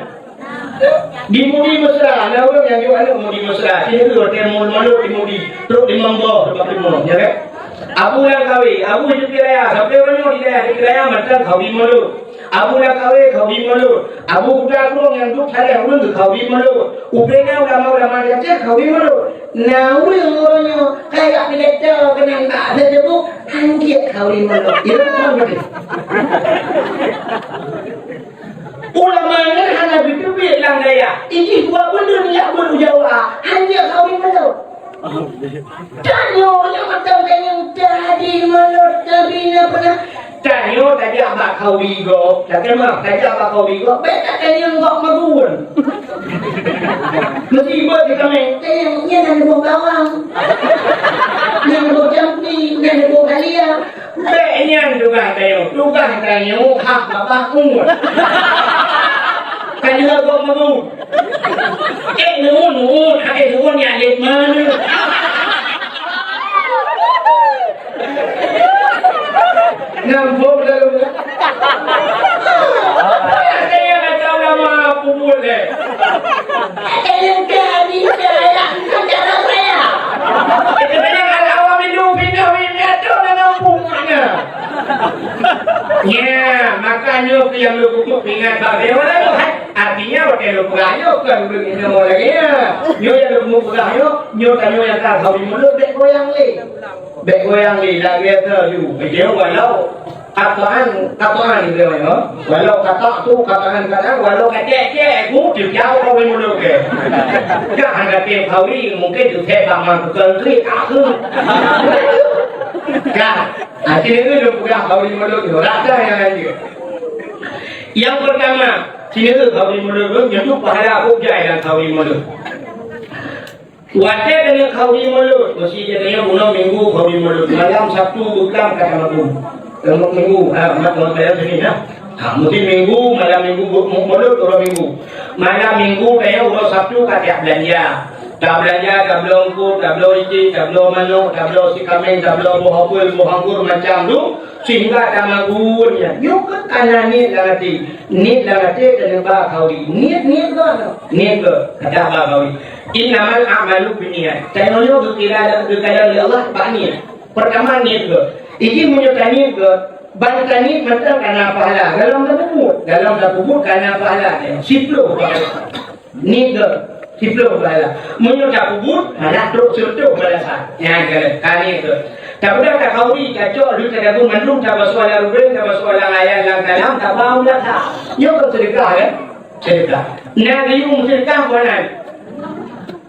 Di Mudi Mesra, na ureueng nyang jok aneuk Mudi Mesra. Sidroe watèe mulod di Mudi, trok di Mamboh, teumpat leumo, ya kan? Abu Langkawi, Abu Jukiraya, sampoe uroe nyoe di daerah Jukiraya mantong khauri mulod. Abu Langkawi khauri mulod. Abu Kuta Krueng nyang duek salah ureueng khauri mulod. Ubena ulama-ulama di Aceh khauri mulod. Na ureueng uroe nyoe kaya pidato keunan bak Facebook, hanjeuet khauri mulod. Ilôn kon beutôi. Ulama nyan hana geuteubiet lam dayah. Ijih dua buleuen jak buleuen Jawa, hanjeuet khauri mulod. Tanyoe nyang mantong tanyong tadi mulod Nabi na peuna. Tanyoe tajak bak khauri gob, takheun mah tajak bak khauri gob, bèk tatanyong gob magun. Meusibat di kaméng, tanyong nyan na leuboh bawang, na leuboh jampi, na leuboh kalia. Bèk nyan tugaih tanyoe, tugaih tanyoe hak babah uet. Tanyoe gob magun. Eh, nu'uet, nu'uet, hai nu'uet nyang lét mana? Nambok lalu. Ada yang kata ulama apa boleh? Ada yang kami saya, ada orang saya. Kita bilang al-awam itu pindah, pindah tu dalam bukunya. Ya, makanya yang lu kutuk ingat bagi orang tu, hai. Artinya, watèe lôn peugah nyoe, kon ureueng inong lagèe nyan. Nyoe nyang lôn peugah nyoe, nyoe tanyoe nyang ka khauri mulod, bèk goyang lé. Bèk goyang lé, lagèe biasa ju. Beujeuet walau kataan, kataan gitu nyoe. Walau kata tu, kataan, kataan, walau kecek-kecek, ku, teucau khauri mulod ke. Ka hana tem khauri, mungkin teucek bak man tukang klik, aku. Ka, artinya lôn peugah khauri mulod nyoe, rasa nyang lanjut. Nyang peurtama, sineuk khauri mulod, nyoe pahala hujai lam khauri mulod. Watèe keuneuk khauri mulod, meusti jih tanyoe bunoe Minggu khauri mulod. Malam Sabtu beuklam ka tamaguen. Lam Minggu, ha, mat, mat, mat, sini, ha. Ha, meusti Minggu, malam Minggu, bu-, mu-, mulod, uroe Minggu. Malam Minggu, tanyoe uroe Sabtu ka tajak beulanja. Tabeulanja, tabloe eungkôt, tabloe iték, tabloe manok, tabloe sikameng, tabloe boh apel, boh anggur, macam tu. Sehingga tamaguen nyan. Nyoe keuh kana niet lam até. Niet lam até keuneuk ba khauri. Niet, niet goh. Niet goh. Ka ba khauri. Innamal a'malu binniyat. Tanyoe nyoe geukira, geukira lé Allah bak niet. Peurtama niet goh. Iji meunyoe taniet goh, ban taniet mantong kana pahala. Galom tapeubuet. Galom tapeubuet kana pahala. Siplôh pahala. Niet goh, siplôh balasan. Meunyoe tapeubuet, malah trok sireutôh balasan. Nyan keuh, ka niet goh. Tapeugah takhauri, tacok lheueh tadabu mandum, tabasoe lam rubeng, tabasoe lam ayat, lam kalam, taba u lasa. Nyoe keuh seudeukah, kan? Seudeukah. Na geuyue meuseudeukah, bukan?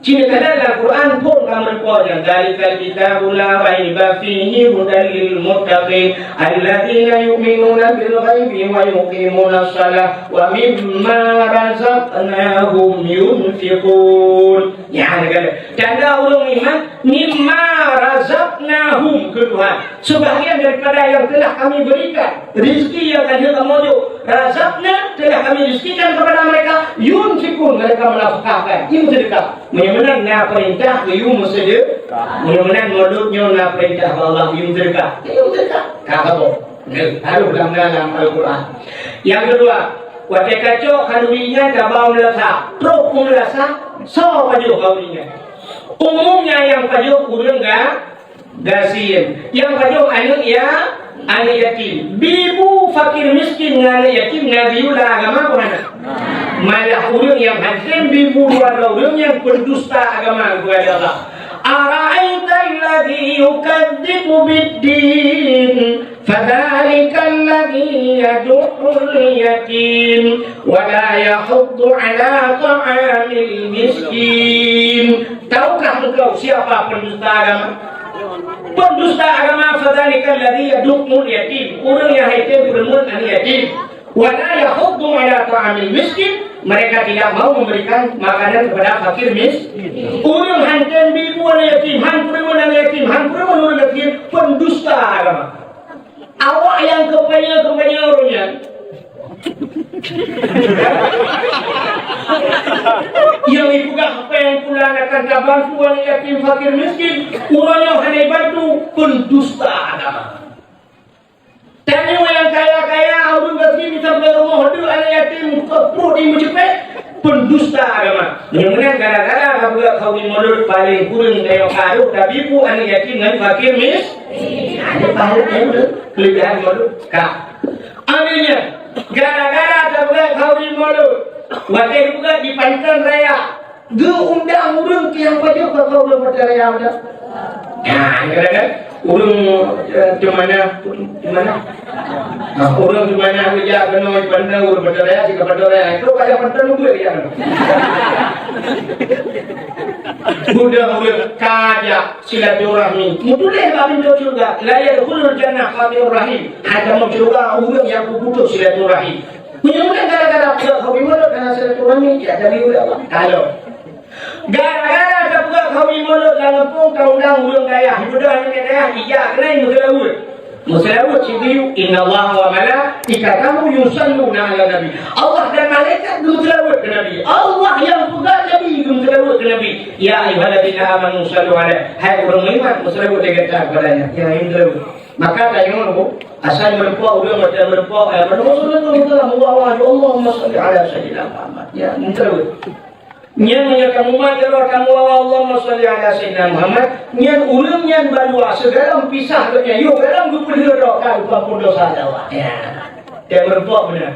Cit teuka lam Quran phon ka meurupa nyan, "Dzalikal kitabu la raiba fihi hudan lil muttaqin, alladzina yu'minuna bil ghaibi wa yuqimunas shalah." "Wa mimma razaqnahum yunfiqun." Nyan, tanda ureueng iman, "Mimma razaqnahum," kheun Tuhan. Sebahagian daripada yang telah Kami berikan, rezeki yang ka lheueh kamoe jok, razaqna, telah Kami rezekikan kepada mereka, yunfiqun, mereka menafkahkan, yue meuseudeukah. Meunyoe meunan na peurintah keu yue meuseudeukah. Meunyoe meunan mulod nyoe na peurintah bak Allah, yue meuseudeukah. Yue meuseudeukah. Ka saboh. Nyoe, harôh lam, lam Al-Quran. Nyang keudua, watèe tacok khanduri nyan taba u meulasa, trok u meulasa, soe pajoh khanduri nyan? Umumnya nyang pajoh ureueng ga-, gasien. Nyang pajoh aneuk ya-, aneuk yatim. Bi bu fakir miskin ngon aneuk yatim na geuyue lam agama peue hana? Malah ureueng nyang hana bi bu dua droe ureueng nyan pendusta agama kepada Allah. Ara'aital ladzi yukadzibu biddin, fadzalikal ladzi yadu'ul yatim, wa la yahuddu ala ta'amil miskin. Tahukah engkau siapa pendusta agama? Pendusta agama, fadzalikal ladzi yad'ul yatim, ureuëng nyang han tem peureumeun aneuk yatim. Wa la yahuddu ala ta'amil miskin, mereka tidak mau memberikan makanan kepada fakir miskin. Ureuëng han tem bi bu aneuk yatim, han peureumeun aneuk yatim, han peureumeun ureuëng yatim, pendusta agama. Awak nyang kampanye-kampanye ureuëng nyan, nyang jipeugah péng pulan akan tabantu aneuk yatim fakir miskin, uroe nyoe hana jibantu, pendusta agama. Tanyoe nyang kaya-kaya, ureuëng gasien mita bak rumoh deuek aneuk yatim, pruet jimeuceupet, pendusta agama. Meunyoe meunan gara-gara tapeugah khauri mulod, paléng kureueng tanyoe ka rhot tabi bu aneuk yatim ngon fakir mis-, ada pahala tanyoe keulebihan mulod. Ka. Aneuk nyan, gara-gara tapeugah khauri mulod, watée tapeugah di Panton Raya, geuundang ureuëng nyang pajoh keu ureuëng Panton Raya undang. Nah, kadang-kadang ureuëng, eh, di mana, di mana? Nah, ureuëng di mana geujak keunoe Panton, ureuëng Panton Raya, di Panton Raya. Itu kayak Panton Ubit ya. Budak ureuëng kajak silaturahmi. Mutuléh bak pintoe syeuruga, la yadkhulul jannah qati'ur rahim. Hana tamong syeuruga ureuëng nyang putus silaturahim. Meunyoe gara-gara peugah khauri mulod hana silaturahmi, ya, jadi ulama. Kalau gara-gara tapeugah khauri mulod lam gampông, taundang ureuëng dayah, ibudah aneuk dayah, ijak keunoe meuseulaweuet. Meuseulaweuet sigeuyue, "Innallaha wa malaikatahu yusalluna 'alan nabi." Allah dan malaikat geuseulaweuet keu Nabi. Allah nyang peugah Nabi geuseulaweuet keu Nabi, "Ya ayyuhalladzina amanu sallu 'alaihi." Hai ureuëng meuiman, meuseulaweuet lé gata kepadanya. Ya, yang seulaweuet. Maka tanyoe, asai meureumpok ureuëng, watée meureumpok, eh, meureumpok, Allahumma salli ala sayyidina Muhammad. Ya, meunteue. Nyan meunyoe kamu mat jaroe kamu, Allahumma salli ala sayyidina Muhammad, nyan ureuëng nyan bandua sigohlom pisah geuh nyan, yoh gohlom geupeulheueh droe ka geupampôh desya lé Allah. Ya. Dia meureumpok beuna.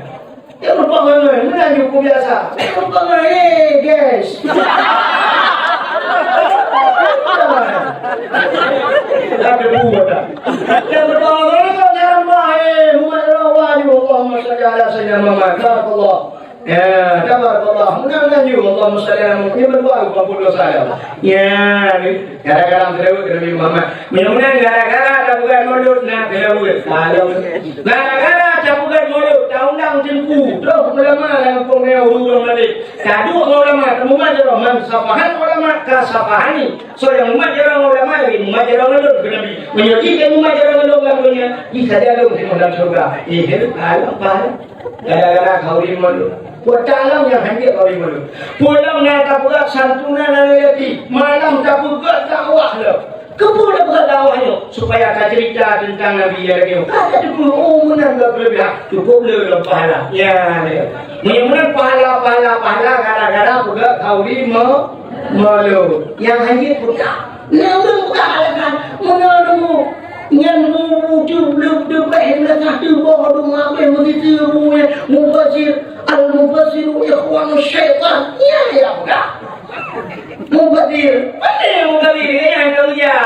Dia meureumpok ngon, meunan ju biasa. Dia meureumpok ngon, "Eh, guys." Ada dua dah. Dia meureumpok ngon, "Eh, umat Allah, Allahumma salli ala sayyidina Muhammad." Barakallah. Ya, tabarakallah. Meunan-meunan ju, Allahumma salli ala Muhammad. Dia meureumpok ngon, "Ampun dosa ya Allah." Ya, ni. Gara-gara meuseulaweuet keu Nabi Muhammad. Meunyoe meunan gara-gara tapeugah mulod na seulaweuet. Kalau gara-gara tapeugah mulod, taundang teungku, troh ulama lam gampông nyoe ureuëng malém. Taduek ngon ulama, tamumat jaroe, "Man safahal ulama kasafahani." Soe nyang mumat jaroe ngon ulama, lagée mumat jaroe ngon lôn keu Nabi. Meunyoe jih nyang mumat jaroe ngon lôn lam donya, jih saja lôn timoh lam syeuruga. Eh, pahala, pahala. Gara-gara khauri mulod. Peue talam nyang hana khauri mulod. Pulang na tapeugah santunan aneuk yatim. Malam tapeugah dakwah lom. Keupeue tapeugah dakwah nyoe? Supaya taceurita teuntang Nabi nyang lagée nyoe. Ka tateupeue, oh, meunan geuh keuleubihan. Cukup le lom pahala. Ya, ya. Meunyoe meunan pahala, pahala, pahala gara-gara peugah khauri mu-, mulod. Nyang hana peugah. Nyang ureuëng peugah alasan. Meunan nyoe. Nyan bu-, bu-, tu-, tu-, tu-, beh, na satu boh dum habéh meusitu bu nyan. Mubazir, al-mubazziru ikhwanu syaitan. Ya, ya, peugah. Mubazir. Pandai mubazir, ya, kau ya.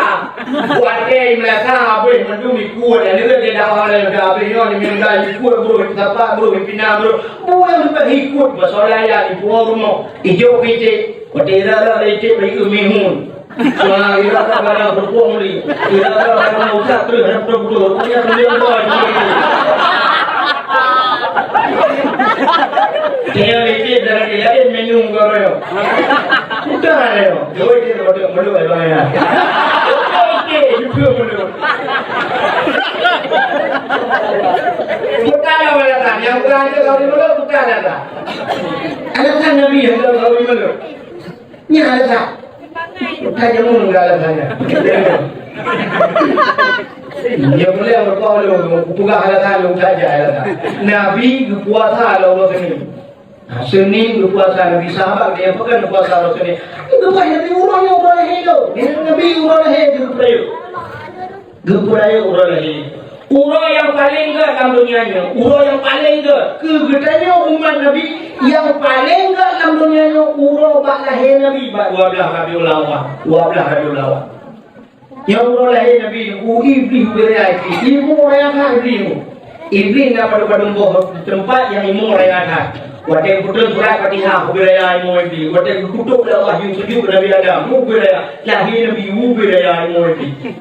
Buat deh, merasa habéh, mendung ikut. Yang dia dah awal dah habéh, nyoe, ni minta ikut, bro, sabar, bro, pina, bro. Buat yang lepas ikut, bersolaya, ikut rumah. Ijok picit. Kau tidak ada lecet, baik mihun. Wah, ira ka barang berpong ni. Ira ka barang utak tu, ada betul-betul. Punya beliau boy. Dia lecet dari dia, dia minum kau raya. Udah raya. Doi dia pada melu raya. Oke, juga melu. Bukan lah alasan. Yang bukan aja kau di melu, bukan alasan. Alasan Nabi yang kau di melu. Nyan alasan. Bukan jamu nggak alasannya. Dia boleh berkau lu, bukan alasan lu saja alasan. Nabi geupuasa lah uroe Senin. Ha, Senin geupuasa Nabi, sahabat dia peugah geupuasa uroe Senin. Geupuasa Nabi uroe nyoe uroe lahé tu. Nabi uroe lahé geupeurayeuk. Geupeurayeuk uroe lahé. Uroe nyang paleng gét lam donya nyoe, uroe nyang paleng gét keu geutanyoe umat Nabi, nyang paleng gét lam donya nyoe uroe bak lahé Nabi, bak dua blaih Rabiul Awal, dua blaih Rabiul Awal. Nyang uroe lahé Nabi, u Iblih ubé raya Iblih, imeum raya that Iblih nyoe. Iblih na padub-padub boh teumpat nyang imeum raya that. Watée geupeutron surat Fatihah, ubé raya imeum Iblih. Watée geukutôb lé Allah, yue sujud keu Nabi Adam, ubé raya. Lahé Nabi, ubé raya imeum Iblih.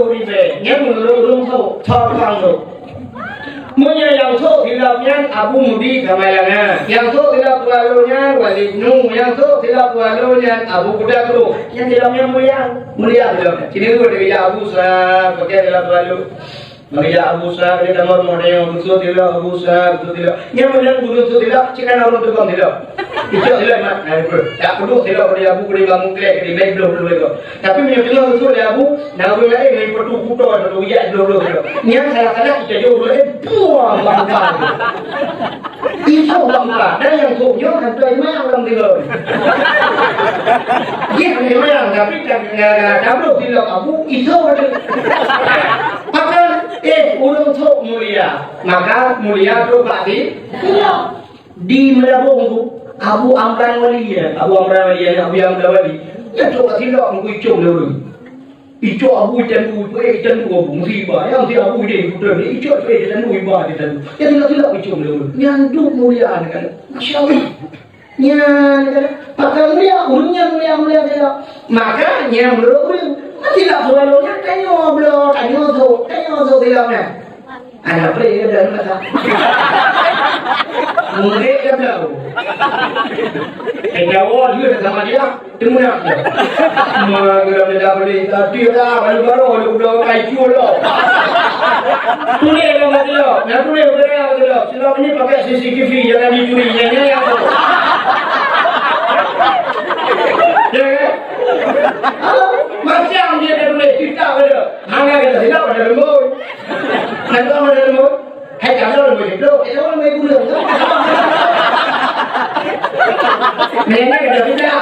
troh ribèe. Nyan meunurot ureueng sôk, thôn ureueng sôk. Meunyoe nyang sôk silop nyan Abu Mudi Kamalangan. Nyang sôk silop Tualô nyan Walid Nu. Nyang sôk silop Tualô nyan Abu Kuda Krueng. Nyan silop nyan mulia. Mulia silop nyan. Sini tu ada Abu Sa, pakai silop Tualô. Maria Abu Sa, dia nama rumah dia, Abu Sa, dia Abu Sa, Abu Sa, dia. Yang mana Abu Sa, dia, cik kan orang tukang dia. Itu dia, mak. Nah, itu. Tak perlu dia, dia Abu, dia bangun kelek, dia naik belum, belum, belum. Tapi punya tengah Abu Sa, dia Abu, nah, Abu lain, dia perlu kuda, dia perlu yak, belum, belum, belum. Yang salah-salah, kita jauh, belum, eh, buang, buang, buang. Isu bangka, dan nyang kôk nyoe kan tuan imam lam tiga. Jih kan imam, tapi kan, eh, tabloh silop Abu, isu ada. Maka, eh, ureueng sôk mulia. Maka, mulia tu bak di, di Meulaboh tu, Abu Amran Wali, ya. Abu Amran Wali, ya, Abu Amran Wali. Dia tu kat silop, aku icung dia dulu. Icok abu itandu, ipeuék itandu abu, musibah. Nyang si abu ideh, ibu itandu, icok ipeuék itandu, iba itandu. Jadi, laki-laki icok lé. Nyan duek mulia nyan kan. Masya Allah. Nyan kan. Pakon mulia, ureueng nyan mulia-mulia dia. Maka, nyan meunurot ureueng. Masih tak suara nyan, tanyoe bloe, tanyoe sôk, tanyoe sôk bilang nyan. Anak pre dia dah mata. Murid dia tahu. Kita awal juga sama dia. Tengok dia. Mara geura meuda boleh tadi lah, baru-baru ada udah kai cul lah. Tulis lah kata dia. Nak tulis berapa kata dia. Silap ni pakai C C T V, jangan dicuri. Nyan, nyan, nyan. Ya kan? Macam dia dah tulis, kita kata. Hana kita silap ada lembut. Kata ada lembut. Hai, kamu lembut hidup. Kita orang main gula. Nenek ada tidak.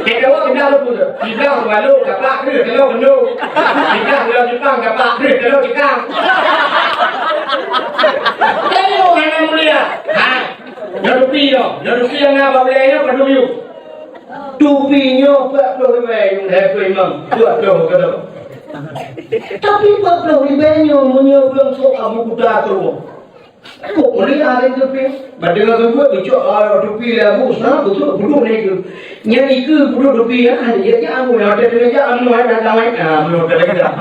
Kita orang tidak lembut. Tidak malu, kapak tu, kalau kena. Tidak, kalau Jepang, kapak tu, kalau Jepang. Tengok hana mulia. Ha. Nyoe tupi nyoe. Nyoe tupi nyang na bak ulèe nyoe padum yum. Tupi nyoe peuet ploh ribèe yum, hai Teungku Imam. Peuet ploh keudroe. Tapi peuet ploh ribèe nyoe meunyoe ureueng sôk Abu Kuta keudroe. Kok meuliah lé tupi. Bak deungoe keubuet geucok, ah, tupi lé Abu Ustaz, geucok peuduek lé keu. Nyan ikeue peuduek tupi, ah, ya, ya, Abu, ya, ada kena jak, anu, ah, datang, ah, belum ada lagi dah.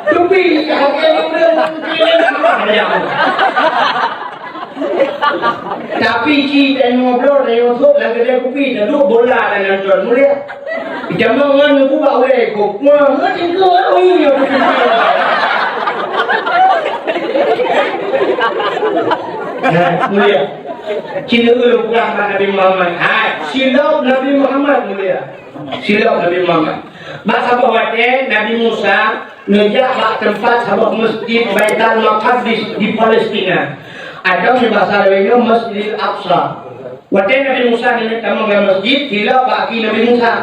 Tupi, ya, oke, oke, oke, ya. Tapi ci tanyoe bloe, tanyoe sôk lam keudè kupi, taduek bola dan nonton. Mulia. Jameun ngon nuku bak ulèe kôk. Wah, ngon tingkeuh, wah, ui, ya. Nah, mulia. Cina ureueng peugah bak Nabi Muhammad. Hai, silop Nabi Muhammad, mulia. Silop Nabi Muhammad. Bak saboh watèe Nabi Musa neujak bak teumpat saboh meusjid Baitul Maqdis di Palestina, atau di bahasa laén nyoe Masjidil Aqsa. Watèe Nabi Musa neujak tamong lam meusjid, silop bak gaki Nabi Musa.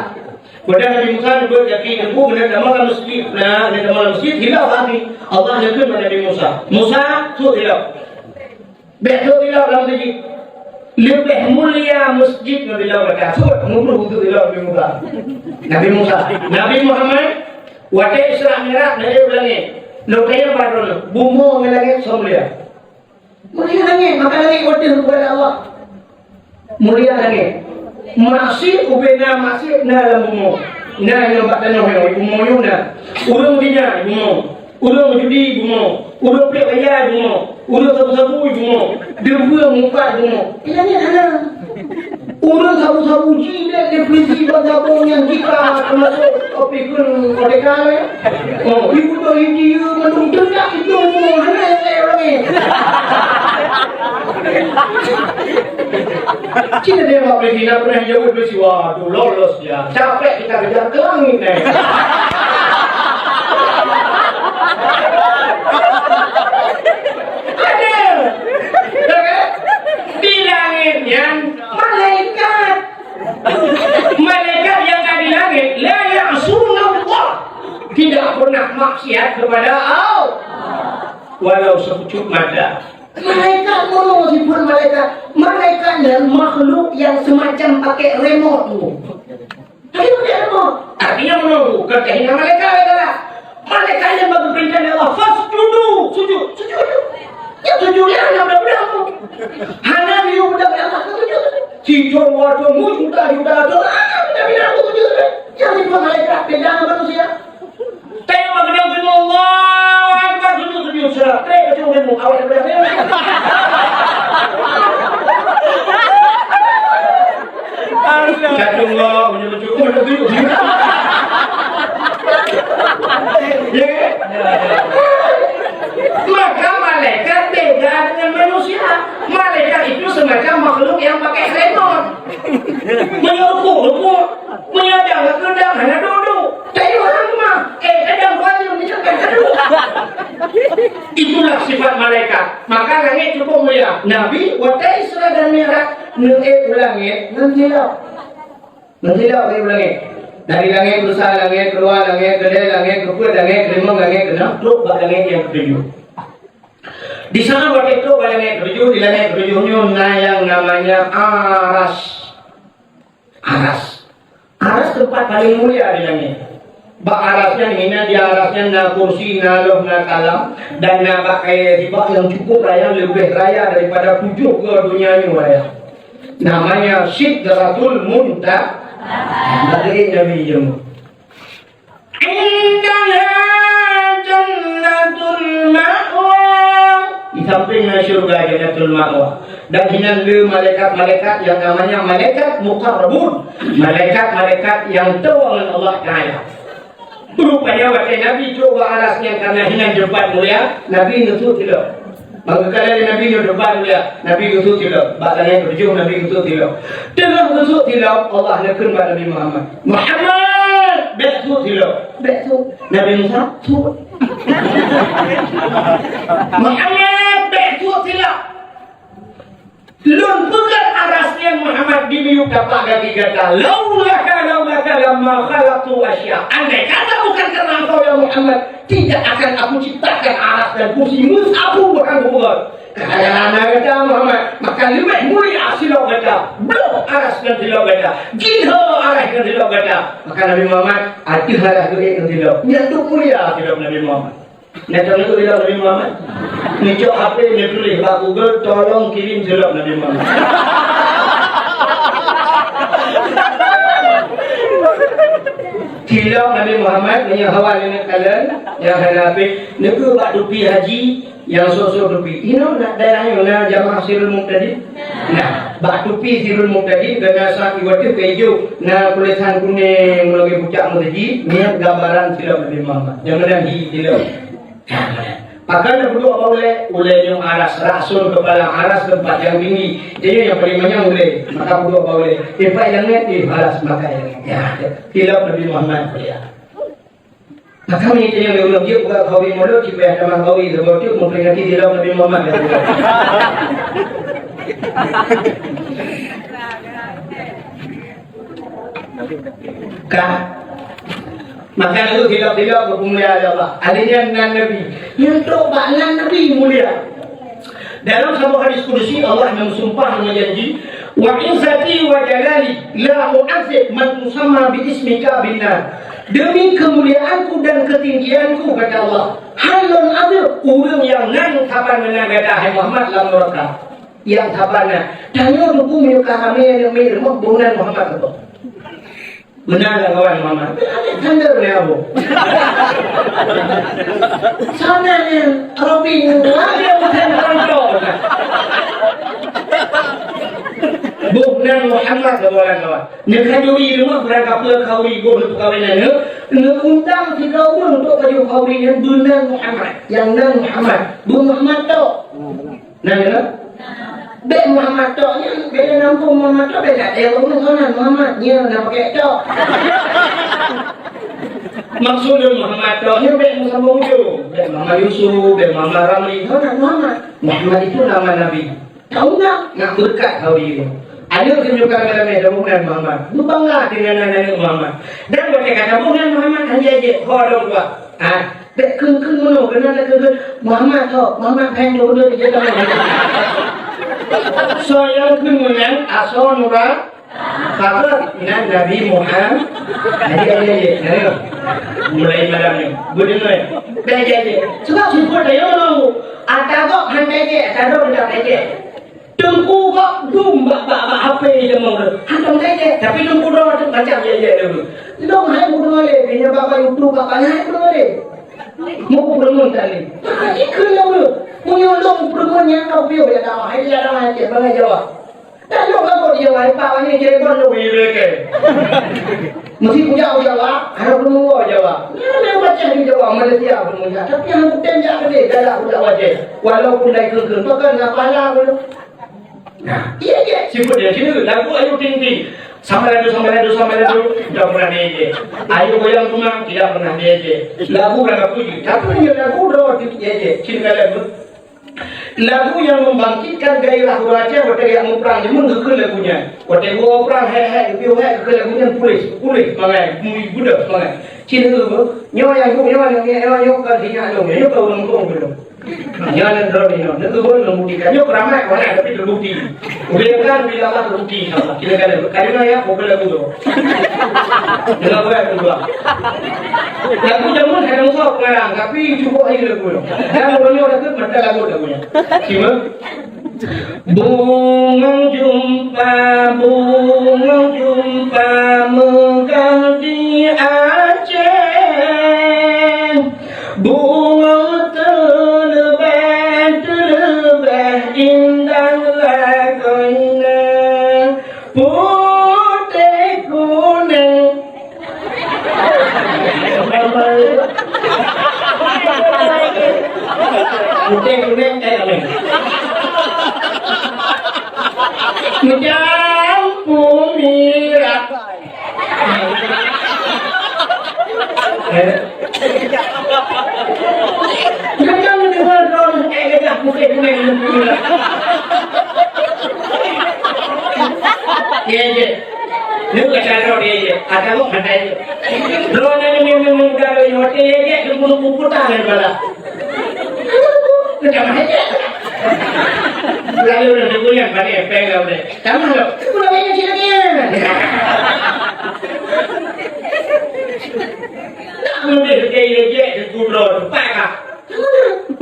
Watèe Nabi Musa neubeuet gaki Teungku, neujak tamong lam meusjid, nah, neujak tamong lam meusjid, silop bak gaki. Allah neukheun bak Nabi Musa, "Musa, sôk silop." Bèk sôk silop lam meusjid. Leubeh mulia meusjid ngon silop gata. Sôk, meubruh sôk silop Nabi Musa. Nabi Musa. Nabi Muhammad, watèe Isra Mi'raj, na ék u langèt. Lôn tanyong bak droeneuh, bumoe ngon langèt soe mulia? Mulia langèt, maka langèt watèe keupada Allah. Mulia langèt. Maksiet ubé na maksiet na lam bumoe. Na nyoe bak tanoh nyoe, bumoe nyoe na. Ureueng zina bumoe. Ureueng judi bumoe. Ureueng piep raya bumoe. Ureueng sabu-sabu bumoe. Deubeueng mupat bumoe. Inan nyan hana. Ureueng sabu-sabu jih lé depresi bak sabu nyang jika teumasuk kopi kun merdeka ya. Oh, ibu tu India mandum teudak itu bumoe hana nyang kaya ureueng ni. Cina dia mak beli nak pernah jawab beli siwa tu lolos ya. Capek kita kejar ke langit ni. Ada. Ya kan? Di langit nyan malaikat. Malaikat yang ada di langit la ya'sunallah. Tidak pernah maksiat kepada Allah. Walau sekecup mata. Malaikat mono sifat malaikat. Malaikat nyan makhluk yang semacam pakai remote tu. Tapi pakai remote. Artinya mono tu, bukan keinginan malaikat adalah. Malaikat nyan bagi perintah dari Allah, "Fasjudu, sujud, sujud." Ya sujud ya, hana budak-budak. Hana dia budak Allah, sujud. Sijong waduh, mu juta, juta, juta. Ah, budak-budak aku sujud. Yang itu malaikat, beda dengan manusia. Tengok bak keudang ilmu, Allahu Akbar, sujud, sujud, sujud. Trek kacau ilmu, awak dah berani. Kacau Allah, punya lucu. Oh, dah tunjuk. Ya kan? Maka malaikat beda dengan manusia. Malaikat itu semacam makhluk yang pakai remote. Meunyoe rukuk, rukuk. Meunyoe dang, keudang, hana duek-duek. Tapi ureueng mah, eh, kadang baju ni sampai kadu. Itulah sifat malaikat. Maka langit cukup mulia. Nabi, watèe Isra dan Mi'raj, neuék u langit ngon silop. Ngon silop neuék u langit. Dari langit beusa, langit keuluwa, langit keudè, langit keupeuet, langit keulimong, langit keunan, trok bak langit nyang keutujoh. Di sana watèe trok bak langit keutujoh, di langit keutujoh nyoe na nyang namanya Arasy. Aras. Aras teumpat paleng mulia di langét. Bak aras nyan, hinan di aras nyan na kursi, na lôh, na kalam, dan na bak kayée sibak nyang cukup raya, leubeh raya daripada tujoh goe donya nyoe raya. Namanya Sidratul Muntaha. Bak Nabi nyoe. Indaha jannatul ma'wa. Di samping na syurga Jannatul Ma'wa. Dan hinan le malaikat-malaikat yang namanya malaikat muqarrabun. Malaikat-malaikat yang teuang ngon Allah Taala. Rupanya watée Nabi trok bak aras nyan karena hinan teumpat mulia, Nabi neusut silop. Maka kala Nabi nyoe depan dia, Nabi geusut silop. Bak langét keutujôh Nabi geusut silop. Teungoh geusut silop, Allah neukheun bak Nabi Muhammad, "Muhammad, bék sut silop." Bék sut. Nabi Musa, sut. "Muhammad, bék sut silop. Lôn peugét aras nyan Muhammad di miyueb tapak gaki gata. Laulaka, laulaka lamma khalaqtu asya." Andai kata bukan karena engkau ya Muhammad, tidak akan aku ciptakan aras dan kursi. Meusapeue bukan bukan. Keuhayaan gata Muhammad, maka leubeh mulia silop gata. Bloh aras ngon silop gata. Jih ho aras ngon silop gata. Maka Nabi Muhammad, ateueh aras duek ngon silop. Nyan tu mulia silop Nabi Muhammad. Nyan tu silop Nabi Muhammad. Neucok H P, neutuléh bak Google, "Tolong kirim silop Nabi Muhammad." Silop Nabi Muhammad, meunyoe hawa nyoe kalon, nyang hana H P, neukeue bak tupi haji, Nyang sosok dupi. Inoe na daerah nyoe na jamaah Sirul Muhtadin? Nah, bak tupi Sirul Muhtadin, keu na sapi watèe keu ijo, na tulisan kunéng meulagèe pucak meuseujid, nyan gambaran silop Nabi Muhammad. Jangan hi silop. Nah, meunan. Pakon na peuduek bak ulèe, ulèe nyoe aras, rasul kepala aras teumpat nyang tinggi. Jadi nyang paleng manyang ulèe, maka peuduek bak ulèe. Teumpat nyang laén, eh, aras maka nyang laén. Ya, silop Nabi Muhammad mulia. Maka meunyo tanyong lé ureueng jeuet buka kawi mulod, cit payah tamah kawi, sabab jeuet memperingati silop Nabi Muhammad. Ka. Maka itu silop-silop geupeumulia lé Allah. Ahli nyan nan Nabi. Nyan trok bak nan Nabi mulia. Dalam saboh hadis kudusi, Allah meusumpah meujanji, "Wa izzati wa jalali la u'adzib man tusamma bi ismika bin nar." Demi kemuliaanku dan ketinggianku, kata Allah, hana lôn azeueb ureueng nyang nan saban meunan gata, hai Muhammad, lam nuraka. Nyang saban na. Tanyoe teungku meunyoe ka ramé aneuk miet rumoh, boh nan Muhammad, kata Allah. Meunan lam kawan Muhammad. Alexander ni abu. Sana ni Robin, ada bukan contoh. Boh nan Muhammad, kawan-kawan. Neukhanuri rumoh, barang kapeue khanuri boh neupeukawen aneuk, neuundang sidroe ureueng untuk pajoh khanuri nyan beunan Muhammad. Nyang nan Muhammad. Boh Muhammad tok. Nah, ya. Bèk Muhammad tok nyan, bèk na muphom Muhammad tok, bèk na teuka ureueng sonan Muhammad, nyan na pakèk tok. Maksud lôn Muhammad tok nyan bèk meusaboh ujong, bèk Muhammad Yusuf, bèk Muhammad Ramli, sonan Muhammad. Muhammad itu nama Nabi. Tahu nggak? Nak berkat tahu diri. Ayo tunjukkan dalam meja bukan Muhammad. Berbangga dengan anak-anak Muhammad. Dan bèk kata bukan Muhammad hanya je, ho dong dua. Ha, bèk kheun-kheun meunoe, keunan kheun-kheun, "Muhammad ho, Muhammad phèn dulu di jalan." Soe nyang kheun meunan, asoe nura, kata nan Nabi Muhammad. Jadi, jadi, jadi, jadi. Mulai malam ni, beudeueng. Jadi, jadi. Sebab sifat dia orang, ata kok han jadi, ata dok dak jadi. Teungku kok dum bak, bak, bak H P jameun tu. Hantom teucék, tapi teungku droe tu macam jeuet-jeuet tu. Lôn hai meudeungoe lé, meunyoe bak, bak YouTube, bak, bak, hai meudeungoe lé. Meupeureumeun tadi. Ha, ikheun lôn tu. Meunyoe lôn peureumeun nyang ka piôh ya dakwah, hai ya dakwah, cék bangai Jawa. Dan lôn lagot di Jawa, hai Pak, wani Cirebon lôn, iya, bèk. Meusti kujak u Jawa, harôh lôn woe Jawa. Nyan lôn baca di Jawa, Malaysia pun mujak. Tapi hana kutem jak keudéh, galak budak wajéb. Walaupun dai kheun-kheun, bahkan ngapa lah pun. Nah, iya je, sifat dia sini lagu Ayu Ting Ting. Sama lagu, sama lagu, sama lagu, tidak pernah diejek. Ayu Goyang Bunga, tidak pernah diejek. Lagu lagu puji, tapi hanya lagu doang diejek. Cinta lagu. Lagu yang membangkitkan gairah ureueng Aceh watèe jak muprang, jameun geukheun lagu nyan. Watèe geuprang, hek-hek, geupiôh hek, geukheun lagu nyan, puléh, puléh semangat, mui budak semangat. Cinta tu, nyoe nyang geuh, nyoe nyang, nyoe, nyoe, nyoe kan sinyak dong, nyoe kan ureueng kong dong. Nyan droeneuh nyoe, neuteubiet lôn buktikan. Nyoe peuramat, peuramat, tapi terbukti. Ulèe nyan, bila Allah terbukti, insya Allah. Kita kan, kadang ya, bukan lagu tu. Dengar berat tu, Bang. Lagu jameun hana musoh pengarang, tapi cukup aja lagu tu. Dan orang nyoe dah tu, mantap lagu, lagunya. Cuma, Bungong jumpa, bungong jumpa meugah di Aceh. Bungong teuleubeh, teuleubeh indah lagoina, putéh kuneng. Putéh kuneng, eh, kuneng. Meucampur mirah. Eh. Jangan dengar dong, eh, gajah putih kuning. Iya, iya. Ini bukan cara dia, iya. Ada kok, ada itu. Drone ini memang muda, iya, iya, dia bunuh puputan, ya, bala. Macam mana, iya? Lalu, udah, dia punya, balik, pegang, udah. Sama lo. Udah banyak cerita dia. Tak boleh dia ejek di kudro tempat kah?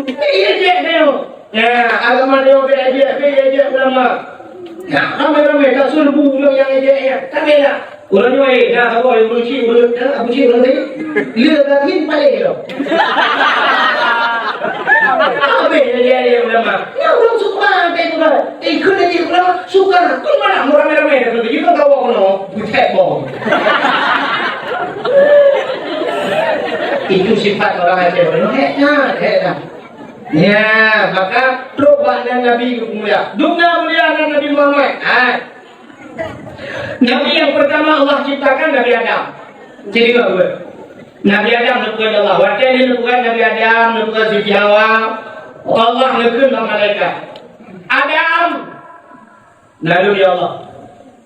Dia ejek dia. Ya, agama dia ejek, dia ejek ulama. Ya, ramai-ramai tak suruh bu ulama yang ejek ya. Tak bela. Orang nyoe eh, dah apa yang benci, orang dah benci orang tadi. Dia dah tin paling lo. Habis dia ejek ulama. Ya, orang suka dia tu kan. Eh, kena dia ulama suka. Kau mana orang ramai-ramai dah tu. Dia kan kawan kau. Butek boh. Itu sifat orang Aceh. Hek nah, hek nah. Ya, maka trok bak nan Nabi mulia. Dum na mulia nan Nabi Muhammad. Ha. Nabi yang pertama Allah ciptakan Nabi Adam. Jadi bagus. Nabi Adam neupeugah Allah. Watèe neupeugah Nabi Adam, neupeugah Siti Hawa, Allah neukheun bak malaikat. Adam, Lalu, ya Allah,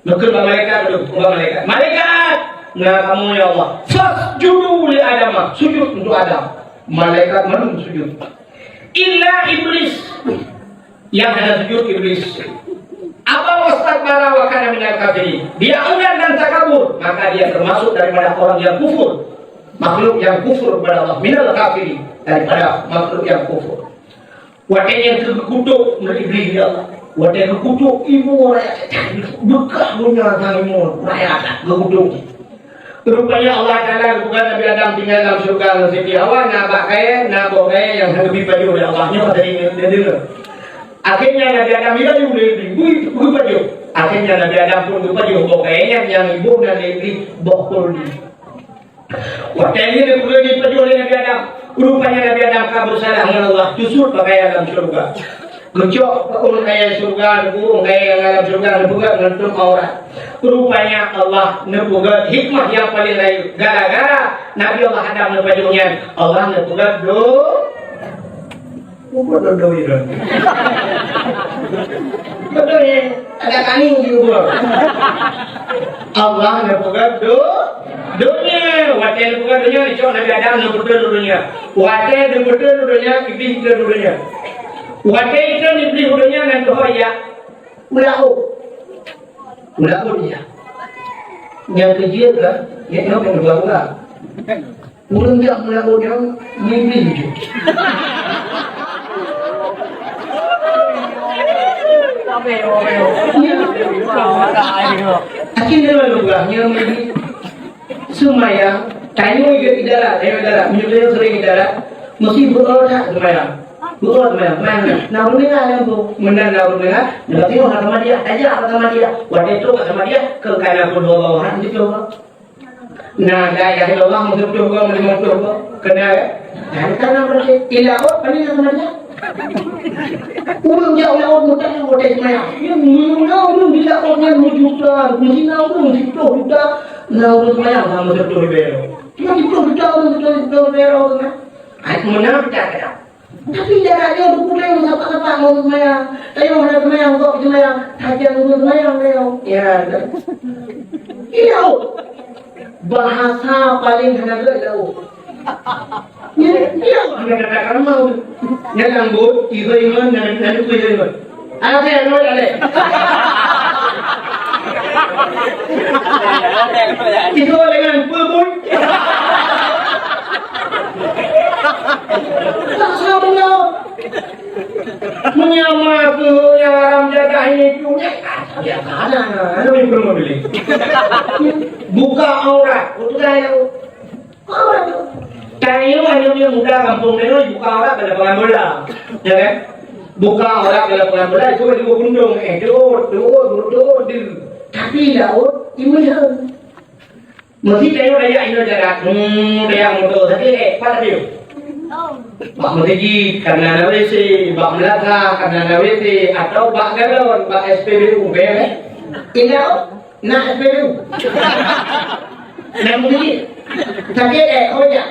neukheun bak malaikat tu, bak malaikat. Malaikat, na kamoe, ya Allah. Fasjudu li Adam, sujud untuk Adam. Malaikat mandum sujud. Illa Iblis. Yang hana sujud Iblis. Aba wastakbara wa kana minal kafirin. Dia enggan dan takabur, maka dia termasuk daripada orang yang kufur. Makhluk yang kufur kepada Allah. Minal kafirin. Daripada makhluk yang kufur. Watèe nyan keu geukutok Iblih, ya Allah. Watèe geukutok, ibu raya beukah donya tang ibu raya geukutok. Rupanya Allah Taala geupeugah Nabi Adam tinggai lam syeuruga ngon Siti Hawa, na bak kayèe, na boh kayèe nyang hana geubri pajoh lé Allah. Nyoe dari nyoe, dari nyoe. Akhirnya Nabi Adam dilayu lé Iblih, beu-, geupajoh. Akhirnya Nabi Adam pun geupajoh boh kayèe nyan nyang iboh nan lé Iblih boh khuldi. Watèe nyan geupeugah jipajoh lé Nabi Adam. Rupanya Nabi Adam ka beusalah ngon Allah, teusut bak kayèe lam syeuruga. Geucok ôn kayèe syeuruga, geuôn kayèe nyang lam syeuruga, neupeugah ngon tuem aurat. Rupanya Allah neupeugah hikmah nyang paleng rayeuk. Gara-gara Nabi Allah Adam neupajoh nyan, Allah neupeugah do- Bukan doi-doi. Betul ya? Ada kani juga. Allah neupeugah do-, donya. Watèe neupeugah donya, neucok Nabi Adam neupeutreun donya. Watèe neupeutreun donya, Iblih treun donya. Watèe treun Iblih donya, nan teuhôi jak u laôt. U laôt jak. Nyang keujeuet kan, nyang nyoe pun dua orang. Ureueng jak meulaôt nyan mimpi jih. Akhé nyan lôn peugah, nyan mimpi seumayang, tanyoe di darat, tanyoe darat, meunyoe tanyoe sering di darat, meusti beu-o that seumayang. Beu-o seumayang, seumayang. Na ureueng deungoe nyan tu, meunan na ureueng deungoe, na tengok na Ahmadiyah, tajak na Ahmadiyah. Watèe trok na Ahmadiyah, keu kana pun bawa-bawa, ha, gitu. Na, la ilaha illallah, meuseutoh goe, meulima ploh goe. Keuna, kan? Kan kana berarti ila ot, paling sama dia. Ureueng jak ila ot, mudah yang ot, semayang. Ya, mula ureueng di ila ot nyan meujuta, meujuta ureueng, siploh juta. Na ureueng semayang, sama siploh ribu. Cuma siploh juta ureueng, siploh ribu, kan? Ai, meunan peucah kadang. Tapi jarak dia beureugueng sapat-sapat ngon seumayang. Tayue hana seumayang, gop seumayang. Sajan ureueng seumayang tayue. Ya, kan? Iya. Bahasa paling hana gèt laôt. Ya, ya, ada kata kamu. Nyan lam buet, ibu ingat, nyan, nyan ibu ingat. Ada yang nolak, ada. Itu dengan pebun. Tak salah benar. Menyamar tu yang haram jadah ini tu. Ya, ada, ada yang perlu beli. Buka aurat, betul tak ya? Tanyoe aneuk muda gampông tanyoe buka aurat bak lapangan bola. Ya kan? Buka aurat bak lapangan bola, itu dua gundong, eh, dua, dua, dua, dua. Tapi laôt, imeulheueh. Mesti tanyoe rakyat Indonesia, hmm, rakyat motor, tapi, eh, pat tapi. Bak meuseujid, karena ada W C, bak meulaga, karena ada W C, atau bak galon, bak S P B U, beres. Ingat, oh? Na S P B U. Na meuseujid. Sakét, eh, oh, ya.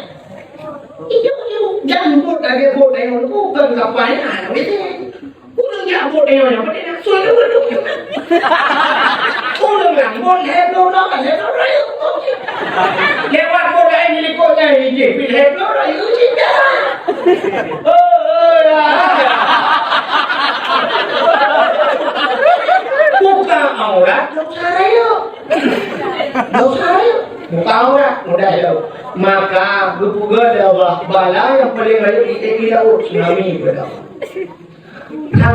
Iyo, iyo. Jangan buat lagi, buat lagi. Bukan kapai, ah, betul. Ureueng jak buat lagi, yang penting nak suruh dulu. Ureueng yang buat, eh, no, no, eh, no, no, eh, no. Lewat buat lain, di likot lain, je. Bila, eh, no, no, eh, no, je. Oh, oh, ya. Buka aurat, dosa rayeuk. Dosa rayeuk. Buka aurat, mudah lom. Maka, geupeugah lé Allah, bala nyang paleng rayeuk di tepi laôt, tsunami, peugah Allah.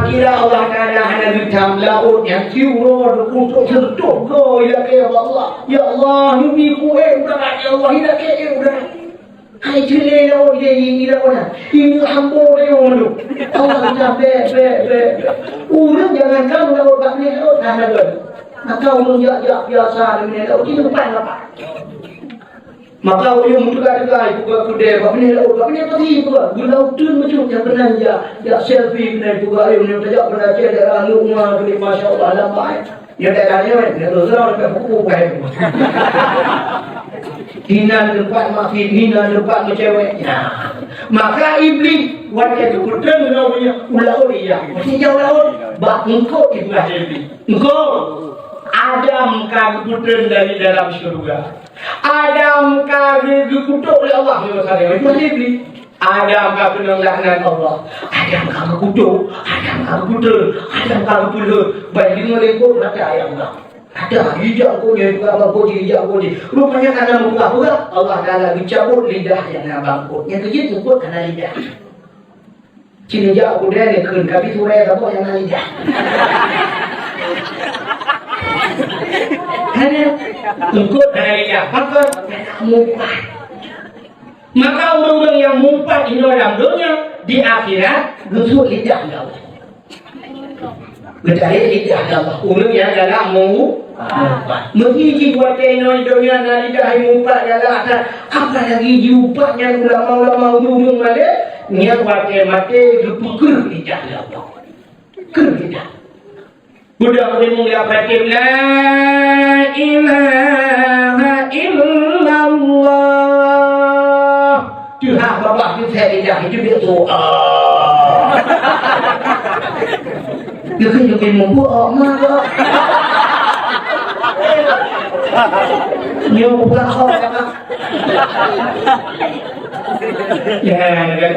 Kira Allah Taala hana geutam laôt nyang tiuroe untuk seutoh goe ilakée bak Allah. Ya Allah, nyoe kueh udah, ya Allah, ilakée udah. Hai jeulé laôt, ya, ya, ya, laôt na. Ini hamba deungoe tu. Allah geutam, bèk, bèk, bèk, bèk. Ureueng jangankan laôt bak binéh laôt, hana lom. Maka ureueng jak, jak biasa di binéh laôt, itu pan apa? Maka ureueng meuteuka-teuka ipeugah keudè bak binéh laôt, bak binéh pasi ipeugah, geulauteun bacut nyang keunan jak, jak selfie keunan ipeugah, "Ayo, nyoe tajak banda Aceh daerah Luk Uma teuh, masya Allah, lambai." Nyoe daerah nyoe, nyoe tu seurang leubeh buku bukai. Hina teumpat maksiet, hina teumpat meucewek. Nah, maka Iblih watèe geupeutreun lom nyoe u laôt ijak. Meusti jauh laôt, bak eungkôt ipeugah Iblih. Eungkôt, Adam ka geupeutreun dari dalam syeuruga. Adam ka geu-, geupeutrok lé Allah di masa nyan. Itu hana Iblih. Adam ka keunong laknat Allah. Adam ka geukutok, Adam ka geupeutrok, Adam ka geupeulheueh. Ban deungoe lé eungkôt rata ayat Allah. Rata, ijak eungkôt nyan, peugah bak eungkôt jih, ijak eungkôt jih. Rupanya hana meupeugah-peugah, Allah Taala geucabot lidah nyang na bak eungkôt. Nyang keujeuet eungkôt hana lidah. Cit neujak u keude neukheun, tapi surée saboh nyang na lidah. Hana, eungkôt hana lidah, pakon? Mupat. Maka ureueng-ureueng nyang mupat inoe lam donya, di akhirat geusuet lidah lé Allah. Geutarek lidah lé Allah. Ureueng nyang galak mu-, mupat. Meusti jih watèe inoe donya na lidah mupat galak that, apalagi jiupat nyan ulama-ulama ureueng-ureueng malèe, nyan watèe maté geupeukeureuk lidah lé Allah. Keureuk lidah. Budak meunyoe ya patéh, "La ilaha illallah." Tuhan babah tu saya lidah itu dia tu. Ah. Dia kan juga membuat amal. Nyoe bukan kau. Ya, kan?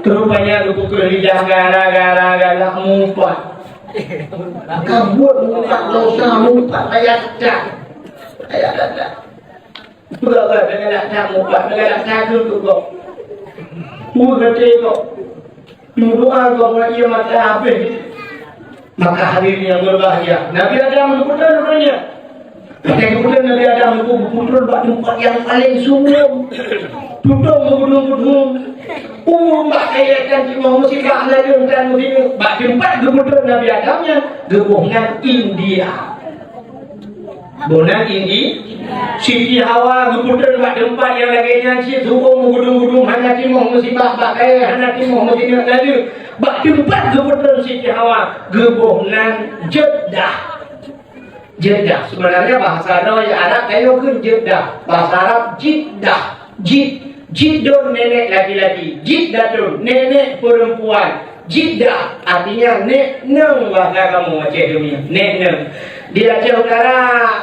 Rupanya geupeukeureuk lidah gara-gara galak mupat. Ka buet mupat dosa, mupat ayat dah. Ayat dah. Peue galak that mupat, galak that keu gob. Peue geuté gob. Meudoa gob ngon ié mata habéh. Maka hadirin yang berbahagia, Nabi Adam geupeutreun donya. Watèe geupeutreun Nabi Adam, geupeutreun bak teumpat nyang paleng sumbong. Tutong beugudong-gudong. Ureueng bak kayèe tan timoh musibah, meulayeue tan musibah. Bak teumpat geupeutreun Nabi Adam nyan, geuboh nan India. Boh nan Indi-, Siti Hawa geupeutreun bak teumpat nyang lagèe nyan cit, sumbong beugudong-gudong, hana timoh musibah, bak kayèe hana timoh meusineuk layeue. Bak teumpat geupeutreun Siti Hawa, geuboh nan Jeddah. Jeddah. Sebenarnya bahasa Arab, ya, Arab kayu kheun Jeddah. Bahasa Arab Jiddah. Jid, Jiddun nenek laki-laki. Jiddatun nenek perempuan. Jiddah artinya nek neng bahasa kamu Aceh dunia. Nek neng. Di Aceh Utara,